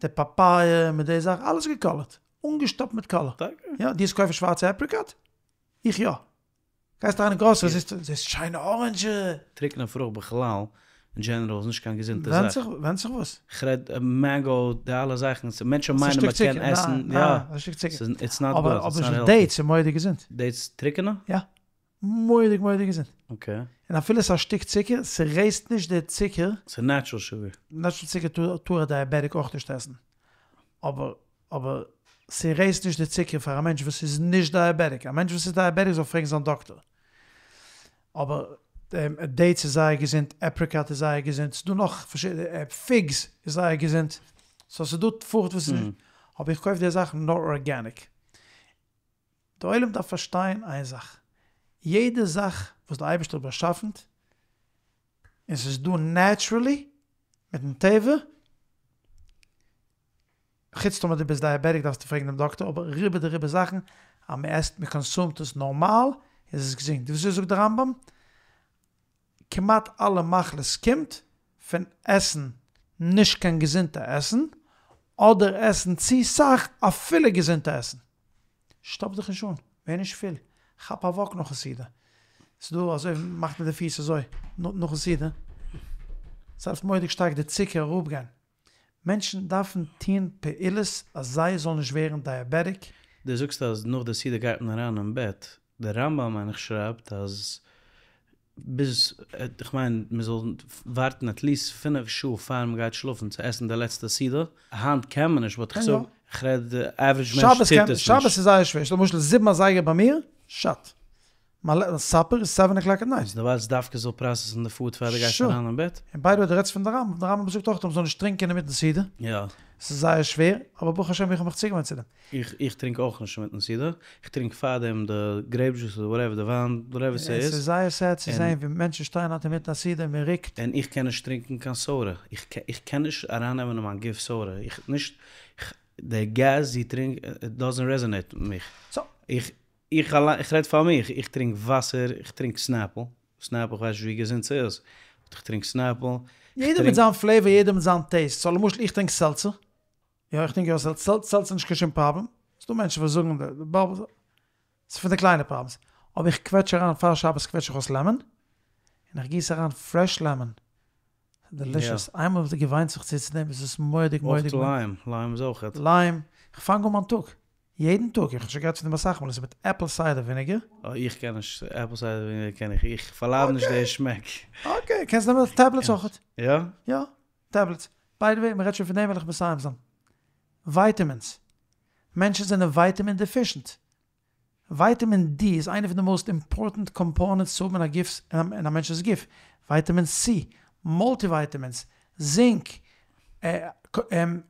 Speaker 1: די פאפאיע מיט די זאכן, אלעס געקאלערט, אנגעשטאפט מיט קאלער.
Speaker 2: טאקע?
Speaker 1: יא, דו וועסט קויפן שווארצע עפריקאט? איך יא. גייסט אריין אין גראסערי זעסט שיינע אראנדזשע.
Speaker 2: טריקענע פרוכט בכלל אין דזשענעראל איז נישט קיין געזונטע זאך.
Speaker 1: ווענדט זיך וואס.
Speaker 2: כ'רעד מענגא די אלע זאכן, מענטשן מיינען מען קען עסן, יא, איטס נאט גוד, איטס נאט העלטי.
Speaker 1: אבער דעיטס איז מורא'דיג געזונט.
Speaker 2: דעיטס טריקענע?
Speaker 1: יא. מורא'דיג מורא'דיג געזונט.
Speaker 2: אקעי.
Speaker 1: און אפילו ס'איז א שטיק צוקער, ס'רעיזט נישט די צוקער.
Speaker 2: ס'איז נעטשרעל שוגער.
Speaker 1: נעטשרעל צוקער טאר א דייעבעטיק אויך נישט עסן. אבער אבער ס'רעיזט נישט די צוקער פאר א מענטש וואס איז נישט דייעבעטיק. א מענטש וואס איז דייעבעטיק זאל פרעגן זיין דאקטער. אבער דעיטס איז זייער געזונט, עפריקאט איז זייער געזונט, ס'דא נאך פארשידענע, פיגס איז זייער געזונט, סאו ס'דא פרוכט וואס איז נישט, אבער איך קויף די זאכן נאר ארגעניק. די עולם דארף פארשטיין איין זאך, יעדע זאך וואס די אייבערשטער האט באשאפן, און ס'איז דא נעטשרעלי, מיטן טבע, חוץ טאמער דו ביסט דייעבעטיק דארפסטו פרעגן דעם דאקטער, אבער רובא דרובא זאכן אז מען עסט מען קאנסומט עס נארמאל איז עס געזונט, וויאזוי זאגט דער רמב"ם? כמעט אלע מחלות קומט פון עסן נישט קיין געזונטע עסן, אדער עסן צו סאך אפילו געזונטע עסן. שטאפ דיך נישט אן, ווער נישט פול, כאפ א וואק נאכן סעודה, ס'דא אזוי מאכט מען די פיס אזוי נאכן סעודה, ס'העלפט מורא'דיג שטארק די צוקער אראפגיין. מענטשן דארפן טוהן פעולות אז זיי זאלן נישט ווערן דייעבעטיק.
Speaker 2: דו זאגסט אז נאך די סעודה גייט מען אריין אין בעט, דער רמב"ם מיין איך שרייבט אז ביז, איך מיין מען זאל ווארטן עטליסט פינף שעה פאר מען גייט שלאפן צו עסן די לעצטע סעודה, היינט קען מען נישט באט איך זאג, איך רעד די עווערידזש מענטש טוט עס נישט.
Speaker 1: שבת איז זייער שווער, למשל זיבן אזייגער ביי מיר, שאט. מיין סאפער איז סעווען אקלאק עט נייט.
Speaker 2: דו ווארטסט דווקא זאל פראסעסן די פוד פאר דו גייסט אריין אין בעט?
Speaker 1: און ביי די וועי דו רעדסט פון די רמב"ם, די רמב"ם זאגט אויך אז מ'זאל נישט טרינקען אינמיטן סעודה.
Speaker 2: יא.
Speaker 1: ס'איז זייער שווער, אבער ברוך השם איך האב מיך צוגעוואוינט צו דעם.
Speaker 2: איך איך טרינק אויך נישט אינמיטן סעודה, איך טרינק פארדעם די גרעיפ דזשוס אדער וואטעווער די וויין וואטעווער ס'איז.
Speaker 1: ס'איז זייער סעד צו זען ווי מענטשן שטייען היינט אינמיטן א סעודה און מ'רוקט.
Speaker 2: און איך קען נישט טרינקען קיין סאדע, איך איך קען נישט ארייננעמען אין מיין גוף סאדע, איך נישט, די געז דו טרינק איט דאזענט רעזאנעיט מיט מיך. איך איך אליין, איך רעד פאר מיך, איך טרינק וואסער, איך טרינק סנעפל, סנעפל איך ווייס נישט ווי געזונט ס'איז, באט איך טרינק סנעפל, איך
Speaker 1: יעדער מיט
Speaker 2: טרינק.
Speaker 1: זיין פלעיווער, יעדער מיט זיין טעיסט, סאו למשל איך טרינק סעלצער, יא איך טרינק יא סעלצער, סעלצער איז נישט קיין שום פראבלעם, ס'דא מענטשן וואס זאגן די באבלס, ס'איז פון די קליינע פראבלעמס, אבער איך קוועטש אריין פאר שבת קוועטש איך אויס לעמאן, און איך גיס אריין פרעש לעמאן, דעלישעס, איינמאל דו געוויינסט זיך צו צו דעם איז עס מורא'דיג מורא'דיג.
Speaker 2: אויך ליים, ליים איז אויכעט.
Speaker 1: ליים, איך פאנג אן מיין טאג, יעדן טאג, איך האב שוין גערעדט פון דעם אסאך מאל, עס איז מיט עפל סיידער וויניגער.
Speaker 2: אה, איך קען נישט, עפל סיידער וויניגער קען איך, איך פארלייד נישט די שמעק.
Speaker 1: אקעי, קענסט נעמען טעבלעטס אויכעט.
Speaker 2: יא?
Speaker 1: יא, טעבלעטס. ביי די וועי, מען רעדט שוין פון דעם וועל איך מסיים זיין. ווייטעמינס. מענטשן זענען ווייטעמין דעפישענט. ווייטעמין די איז איינע פון די מאוסט אימפארטענט קאמפאונענטס צו האבן אין א גוף, אין א מענטש'ס גוף, ווייטעמין סי, מולטי ווייטעמינס, זינק,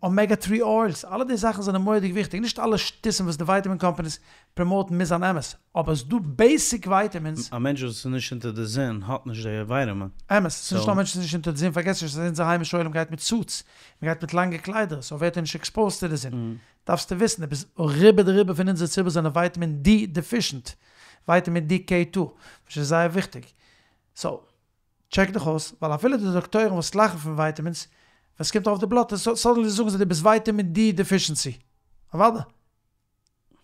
Speaker 1: אמעגא טרי אוילס, אלע די זאכן זענען מורא'דיג וויכטיג, נישט אלע שטותים וואס די ווייטעמין קאמפאניס פראמאוטן מוז זיין אמת, אבער ס'דא בעיסיק ווייטעמינס.
Speaker 2: א מענטש וואס איז נישט אונטער די זון האט נישט די ווייטעמין.
Speaker 1: אמת, ס'איז נישט נאר א מענטש וואס איז נישט אונטער די זון, פארגעס נישט אז אונזער היימישע עולם גייט מיט סוטס, מ'גייט מיט לאנגע קליידער, סאו ווערט ער נישט עקספאוזט צו די זון. דארפסטו וויסן, דו ביסט רובא דרובא פון אונזער ציבור זענען ווייטעמין די דעפישענט, ווייטעמין די קעי טו, וואס איז זייער וויכטיג. סאו, טשעק דיך אויס, ווייל אפילו די דאקטוירים וואס לאכן פון ווייטעמינס, ווען ס'קומט ארויף די בלאט טעסט, סאדענלי זאגן זיי דו ביסט ווייטעמין די דעפישענסי. אוודאי.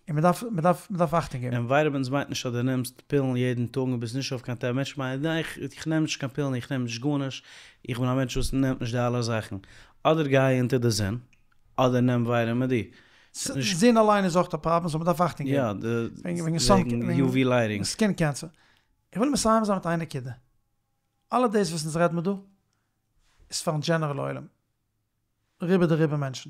Speaker 1: און מען דארף, מען דארף, מען דארף אכטונג געבן.
Speaker 2: און ווייטעמינס מיינט נישט אז דו נעמסט פילן יעדן טאג און ביסט נישט אויף קיין טעב, מענטשן מיינען ניין איך איך נעם נישט קיין פילן איך נעם נישט גארנישט, איך בין א מענטש וואס נעמט נישט די אלע זאכן, אדער גיי אונטער די זון, אדער נעם ווייטעמין די.
Speaker 1: זון אליין איז אויך א פראבלעם סאו מען דארף אכטונג געבן.
Speaker 2: יא, וועגן יו ווי לייטינג.
Speaker 1: סקין קענסער. איך וויל מסיים זיין מיט איין נקודה. אלע דאס וואס אונז רעד מיר דא איז פארן דזשענערל עולם. רובא דרובא מענטשן.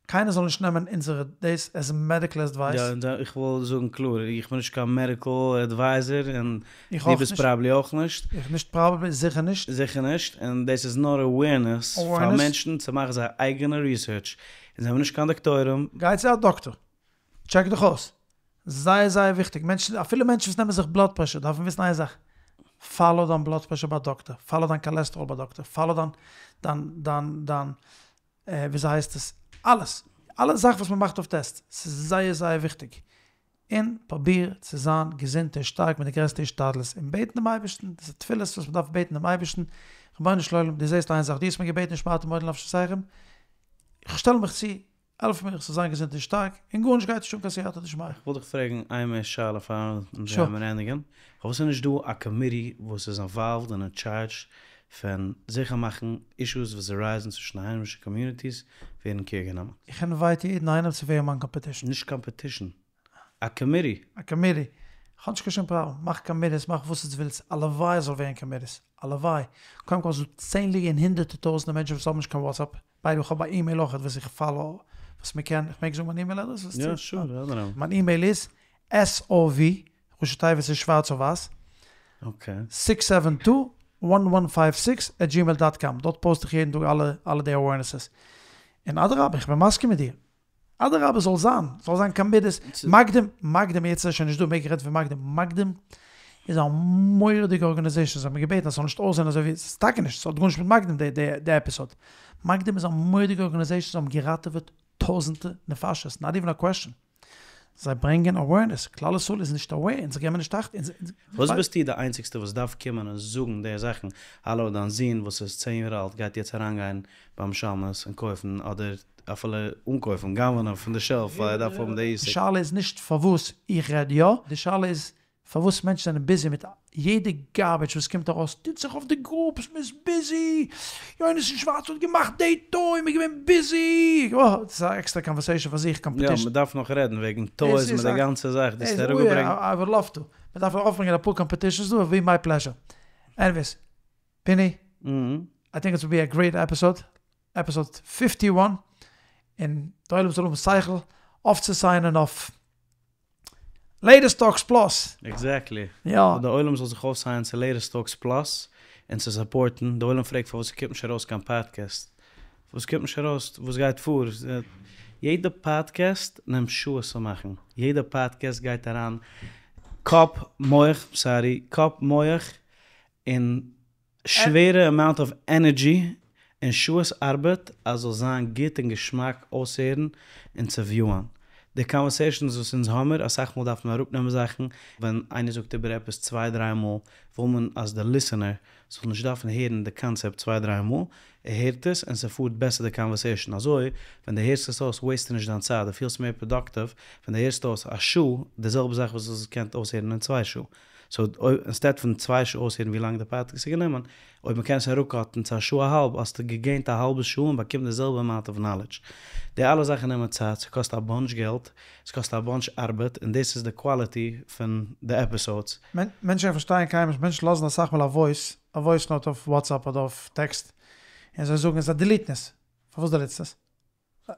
Speaker 1: קיינער זאל נישט נעמען אונזערע דאס עז מעדיקל עדווייס.
Speaker 2: יא, איך וויל זאגן קלאר, איך בין נישט קיין מעדיקל עדווייזער, און דו ביסט פראבעבלי אויך נישט.
Speaker 1: איך נישט פראבעבלי, זיכער נישט.
Speaker 2: זיכער נישט, און דאס איז נאר אווערנעס פאר מענטשן צו מאכן זייער אייגענע ריסערטש. אונז זעמיר נישט קיין דאקטוירים.
Speaker 1: גיי צו א דאקטאר, טשעק דיך אויס. זייער זייער וויכטיג, מענטשן, אפילו מענטשן וואס נעמען זיך בלאד פרעשור דארפן וויסן איין זאך, פאלאו דיין בלאד פרעשור ביי א דאקטער, פאלאו דיין קאלעסטראל ביי א דאקטער, פאלאו דיין דיין דיין דיין וויאזוי הייסט עס, אלעס, אלע זאכן וואס מען מאכט אויף טעסט, ס'איז זייער זייער וויכטיג, און פרוביר צו זיין געזונט און שטארק מיט די גרעסטע השתדלות, און בעטן דעם אייבערשטן, דאס איז תפילות וואס מען דארף בעטן דעם אייבערשטן, רבונו של עולם, דו זעסט איין זאך, דו האסט מיר געבעטן ונשמרתם מאוד לנפשותיכם, איך שטעל מיך צו, העלף מיר איך זאל זיין געזונט און שטארק, און גארנישט גייט נישט אן קיין סייעתא דשמיא.
Speaker 2: איך וויל דיך פרעגן איין מער שאלה פאר אונז גיימיר ענדיגן, פארוואס איז נישט דא א קאמיטי וואס איז אינוואלווד און אין טשארדזש פון זיכער מאכן אישוס וואס ארייזן צווישן די היימישע קאמיוניטיס ווערן קעיר גענומען?
Speaker 1: איך אינווייט יעדן איינעם צו ווערן מיין קאמפעטישן.
Speaker 2: נישט קאמפעטישן, א קאמיטי.
Speaker 1: א קאמיטי. איך האב נישט קיין שום פראבלעם. מאך קאמיטיס, מאך וואס עטס ווילטס. הלוואי עס זאל ווערן קאמיטיס. הלוואי. קודם כל ס'איז דא צענדליגע און הונדערטער טויזענטער מענטשן וואס האבן נישט קיין וואטסעפפ. ביי די וועי איך האב א אימעיל אויכעט וואס איך פאלאו וואס מען קען, איך מעג זאגן מיין אימעיל אדרעס?
Speaker 2: יא שור, אדרבה.
Speaker 1: מיין אימעיל איז SOV, ראשי תיבות איז שווארץ אויף ווייס, סיקס סעווען טו וואן וואן פייוו סיקס עט דזשימעיל דאט קאם, דארט פאוסט איך יעדן טאג אלע אלע די אווערנעסעס, און אדרבה איך בין מסכים מיט דיר, אדרבה זאל זיין, זאל זיין קאמיטיס, מקדים, מקדים יעצט איז עס שוין נישט דא מעג איך רעדן פון מקדים, מקדים איז א מורא'דיגע ארגאניזעישאן, זיי האבן מיר געבעטן אז ס'זאל נישט אויסזען אזוי ווי, ס'איז טאקע נישט, ס'האט גארנישט מיט מקדים די די די עפיסאד, מקדים איז א מורא'דיגע ארגאניזעישאן, זיי האבן געראטעוועט טויזענטע נפשות, נאט איווען א קוועשאן, זיי ברענגען אווערנעס, כלל ישראל איז נישט אווער, אונז געבן נישט אכט, אונז.
Speaker 2: וואס ביסטו די איינציגסטע וואס דארף קומען און זאגן די זאכן, האלא דיין זון וואס איז צען יאר אלט גייט יעצט אריינגיין ביים שמש און קויפן אדער אפילו אן קויפן, גנב'נען פון די שעלף ווייל ער דארף האבן די
Speaker 1: די שאלה איז נישט פארוואס איך רעד יא, די שאלה איז פארוואס מענטשן זענען ביזי מיט יעדע גארביטש וואס קומט ארויס, טוט זיך אויף די גרופס, מען איז ביזי, יונתן שווארץ האט געמאכט די טוי, מען איז געווען ביזי, אוי דאס איז א עקסטערע קאנווערסעישאן פאר זיך,
Speaker 2: קאמפעטישן. יא, מען דארף נאך רעדן וועגן טויס מיט די גאנצע זאך, דאס האסט אראפגעברענגט.
Speaker 1: איי וואלד לאוו טו, מען דארף ארויפברענגען אפאר קאמפעטישאנס דא, איט וואלד בי מיי פלעזשער. עניוועיס, פיני, איי טינק איט וויל בי א גרעיט עפיסאד, עפיסאד פיפטי וואן, און די עולם זאל האבן שכל אויפצוסיינען אויף לעיטעסט טאלקס פלאס.
Speaker 2: עקזעקטלי. יא. די עולם זאל זיך אויפסיינען צו לעיטעסט טאלקס פלאס און צו סופארטן, די עולם פרעגט פארוואס ס'קומט נישט ארויס קיין פאדקעסט, פארוואס קומט נישט ארויס, וואס גייט פאר, יעדע פאדקעסט נעמט שעות צו מאכן, יעדע פאדקעסט גייט אריין קאפ, מח, סארי, קאפ, מח, און שווערע אמאונט אוו ענערדזשי און שעות ארבעט אז זאל זיין גוט און געשמאק אויסהערן און צו וויוען. די קאנווערסעישאנס וואס אונז האמיר, אסאך מאל דארף מען אראפנעמען זאכן, ווען איינער זאגט איבער עפעס צוויי דריי מאל וויל מען אז די ליסענער זאל נישט דארפן הערן די קאנצעפט צוויי דריי מאל, ער הערט עס און ס'פארט בעסער די קאנווערסעישאן, אזוי ווען דו הערסט עס אויס וועיסטו נישט דיין צייט, דו פילסט מער פראדאקטיוו ווען דו הערסט אויס א שעה די זעלבע זאך וואס דו וואלסט געקענט אויסהערן אין צוויי שעה. סאו אינסטעד פון צוויי שעה אויסהערן ווי לאנג די פאדקעסט איז גענומען, אויב מ'קען עס אראפקאטן צו א שעה א האלב האסטו געגעינט א האלבע שעה און באקומט די זעלבע אמאונט אוו נאלעדזש. די אלע זאכן נעמען צייט, ס'קאסט א באנטש געלט, ס'קאסט א באנטש ארבעט, און דאס איז די קוואליטי פון די עפיסאודס.
Speaker 1: מענטשן פארשטייען קיינמאל נישט, מענטשן לאזן אסאך מאל א וואויס, א וואויס נאוט אויף וואטסעפפ אדער אויף טעקסט, און זיי זאגן זיי דיליטן עס, פארוואס דיליטסטו עס?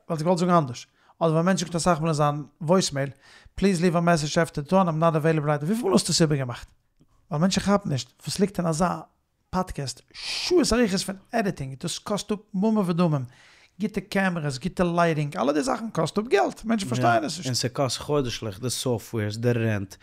Speaker 1: וואלסט געוואלט זאגן אנדערש. אדער ווען א מענטש זאגט אסאך מאל אין זיין וואויסמעיל, פליז ליוו א מעסעדזש עפטער די טאון, איים נאט עוועילעבל רייט נאו, וויפיל מאל האסטו עס איבערגעמאכט? ווייל מענטשן כאפן נישט וואס ליגט אין אזא פאדקעסט, שעות אריכות פון עדיטינג, דאס קאסט אפ ממון ודמים, גוטע קעמערעס, גוטע לייטינג, אלע די זאכן קאסט אפ געלט, מענטשן פארשטייען עס נישט.
Speaker 2: און ס'קאסט חודש'ליך, די סאפטוועירס, די רענט,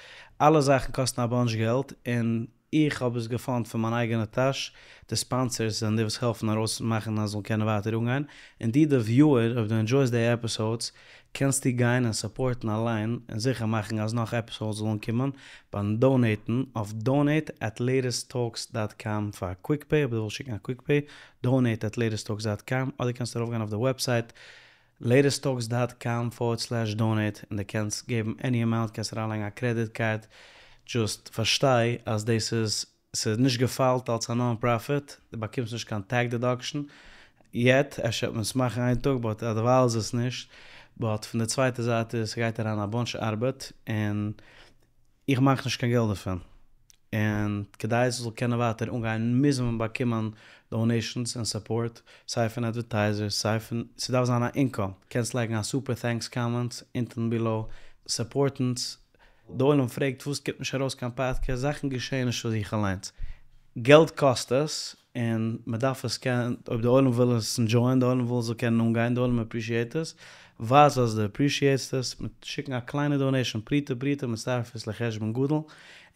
Speaker 2: אלע זאכן קאסטן א באנטש געלט, און איך האב עס געפאנדט פון מיין אייגענע טאש, די ספאנסערס זענען די וואס העלפן ארויס מאכן אז ס'זאל קענען ווייטער אנגיין, און דו די וויוער אויב דו ענדזשויסט די עפיסאודס קענסטו גיין און סופארטן אליין און זיכער מאכן אז נאך עפיסאודס זאלן קומען ביים דאונעיטן אויף דאונעיט עט לעיטעסט טאלקס דאט קאם פאר קוויק פעי אויב דו ווילסט שיקן א קוויק פעי דאונעיט עט לעיטעסט טאלקס דאט קאם אדער קענסטו ארויפגיין אויף די וועבסייט. לעיטעסט טאלקס דאט קאם פארווערד סלעש דאנעיט און דו קענסט געבן עני אמאונט קענסט אריינלייגן א קרעדיט קארד דזשאסט פארשטיי אז דאס איז ס'איז נישט געפיילט אלס א נאן פראפיט דו באקומסט נישט קיין טעקס דעדאקשן יעט אפשר וועט מען עס מאכן איין טאג באט אדערווייל איז עס נישט באט פון די צווייטע זייט איז ס'גייט אריין א באנטש ארבעט און איך מאך נישט קיין געלט דערפון און כדי עס זאל קענען ווייטער אנגיין מוז מען באקומען דאנעישאנס און סופארט, סיי פון אדווערטייזערס סיי פון, ס'דארף זיין א אינקאם, קענסט לייגן א סופער טענקס קאמענט אונטן בילאו, סופארט אונז, די עולם פרעגט פארוואס קומט נישט ארויס קיין פאדקעסט, זאכן געשעען נישט פון זיך אליינס, געלט קאסט עס, און מען דארף עס קענען, אויב די עולם וויל עס ענדזשויען, די עולם וויל עס זאל קענען אנגיין, די עולם אפרישיעט עס, ווייז אז דו אפרישיעטסט עס, מיט שיקן א קליינע דאנעישאן, פרוטה פרוטה מצטרפת לחשבון גדול,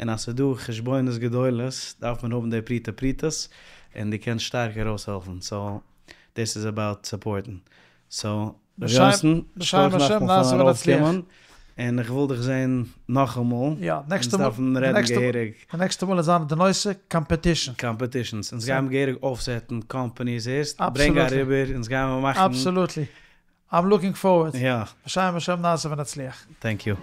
Speaker 2: און אז ס'איז דא חשבונות גדולות דארף מען האבן די פרוטה פרוטות, און דו קענסט שטארק ארויסהעלפן, סאו דאס איז אבאוט סופארטן, סאו ר' יונתן,
Speaker 1: בשם
Speaker 2: שכוח
Speaker 1: השם
Speaker 2: נאכאמאל
Speaker 1: נעשה
Speaker 2: פארן
Speaker 1: ונצליח.
Speaker 2: ארויפקומען, און איך וויל דיך זען נאכאמאל,
Speaker 1: יא,
Speaker 2: אונז
Speaker 1: נעקסטע מאל,
Speaker 2: דארפן
Speaker 1: די
Speaker 2: רעדן
Speaker 1: נעקסטע,
Speaker 2: געהעריג.
Speaker 1: די נעקסטע מאל וועט זיין די נושא קאמפעטישן.
Speaker 2: קאמפעטישנס, אונז גיימער געהעריג אויפסעטן קאמפאניס, הערסט? ברענג
Speaker 1: אבסאלוטלי.
Speaker 2: אריבער, אונז גיימער מאכן.
Speaker 1: אבסאלוטלי. איים לוקינג פארווערד.
Speaker 2: יא.
Speaker 1: בשם השם נעשה ונצליח.
Speaker 2: טענק יו.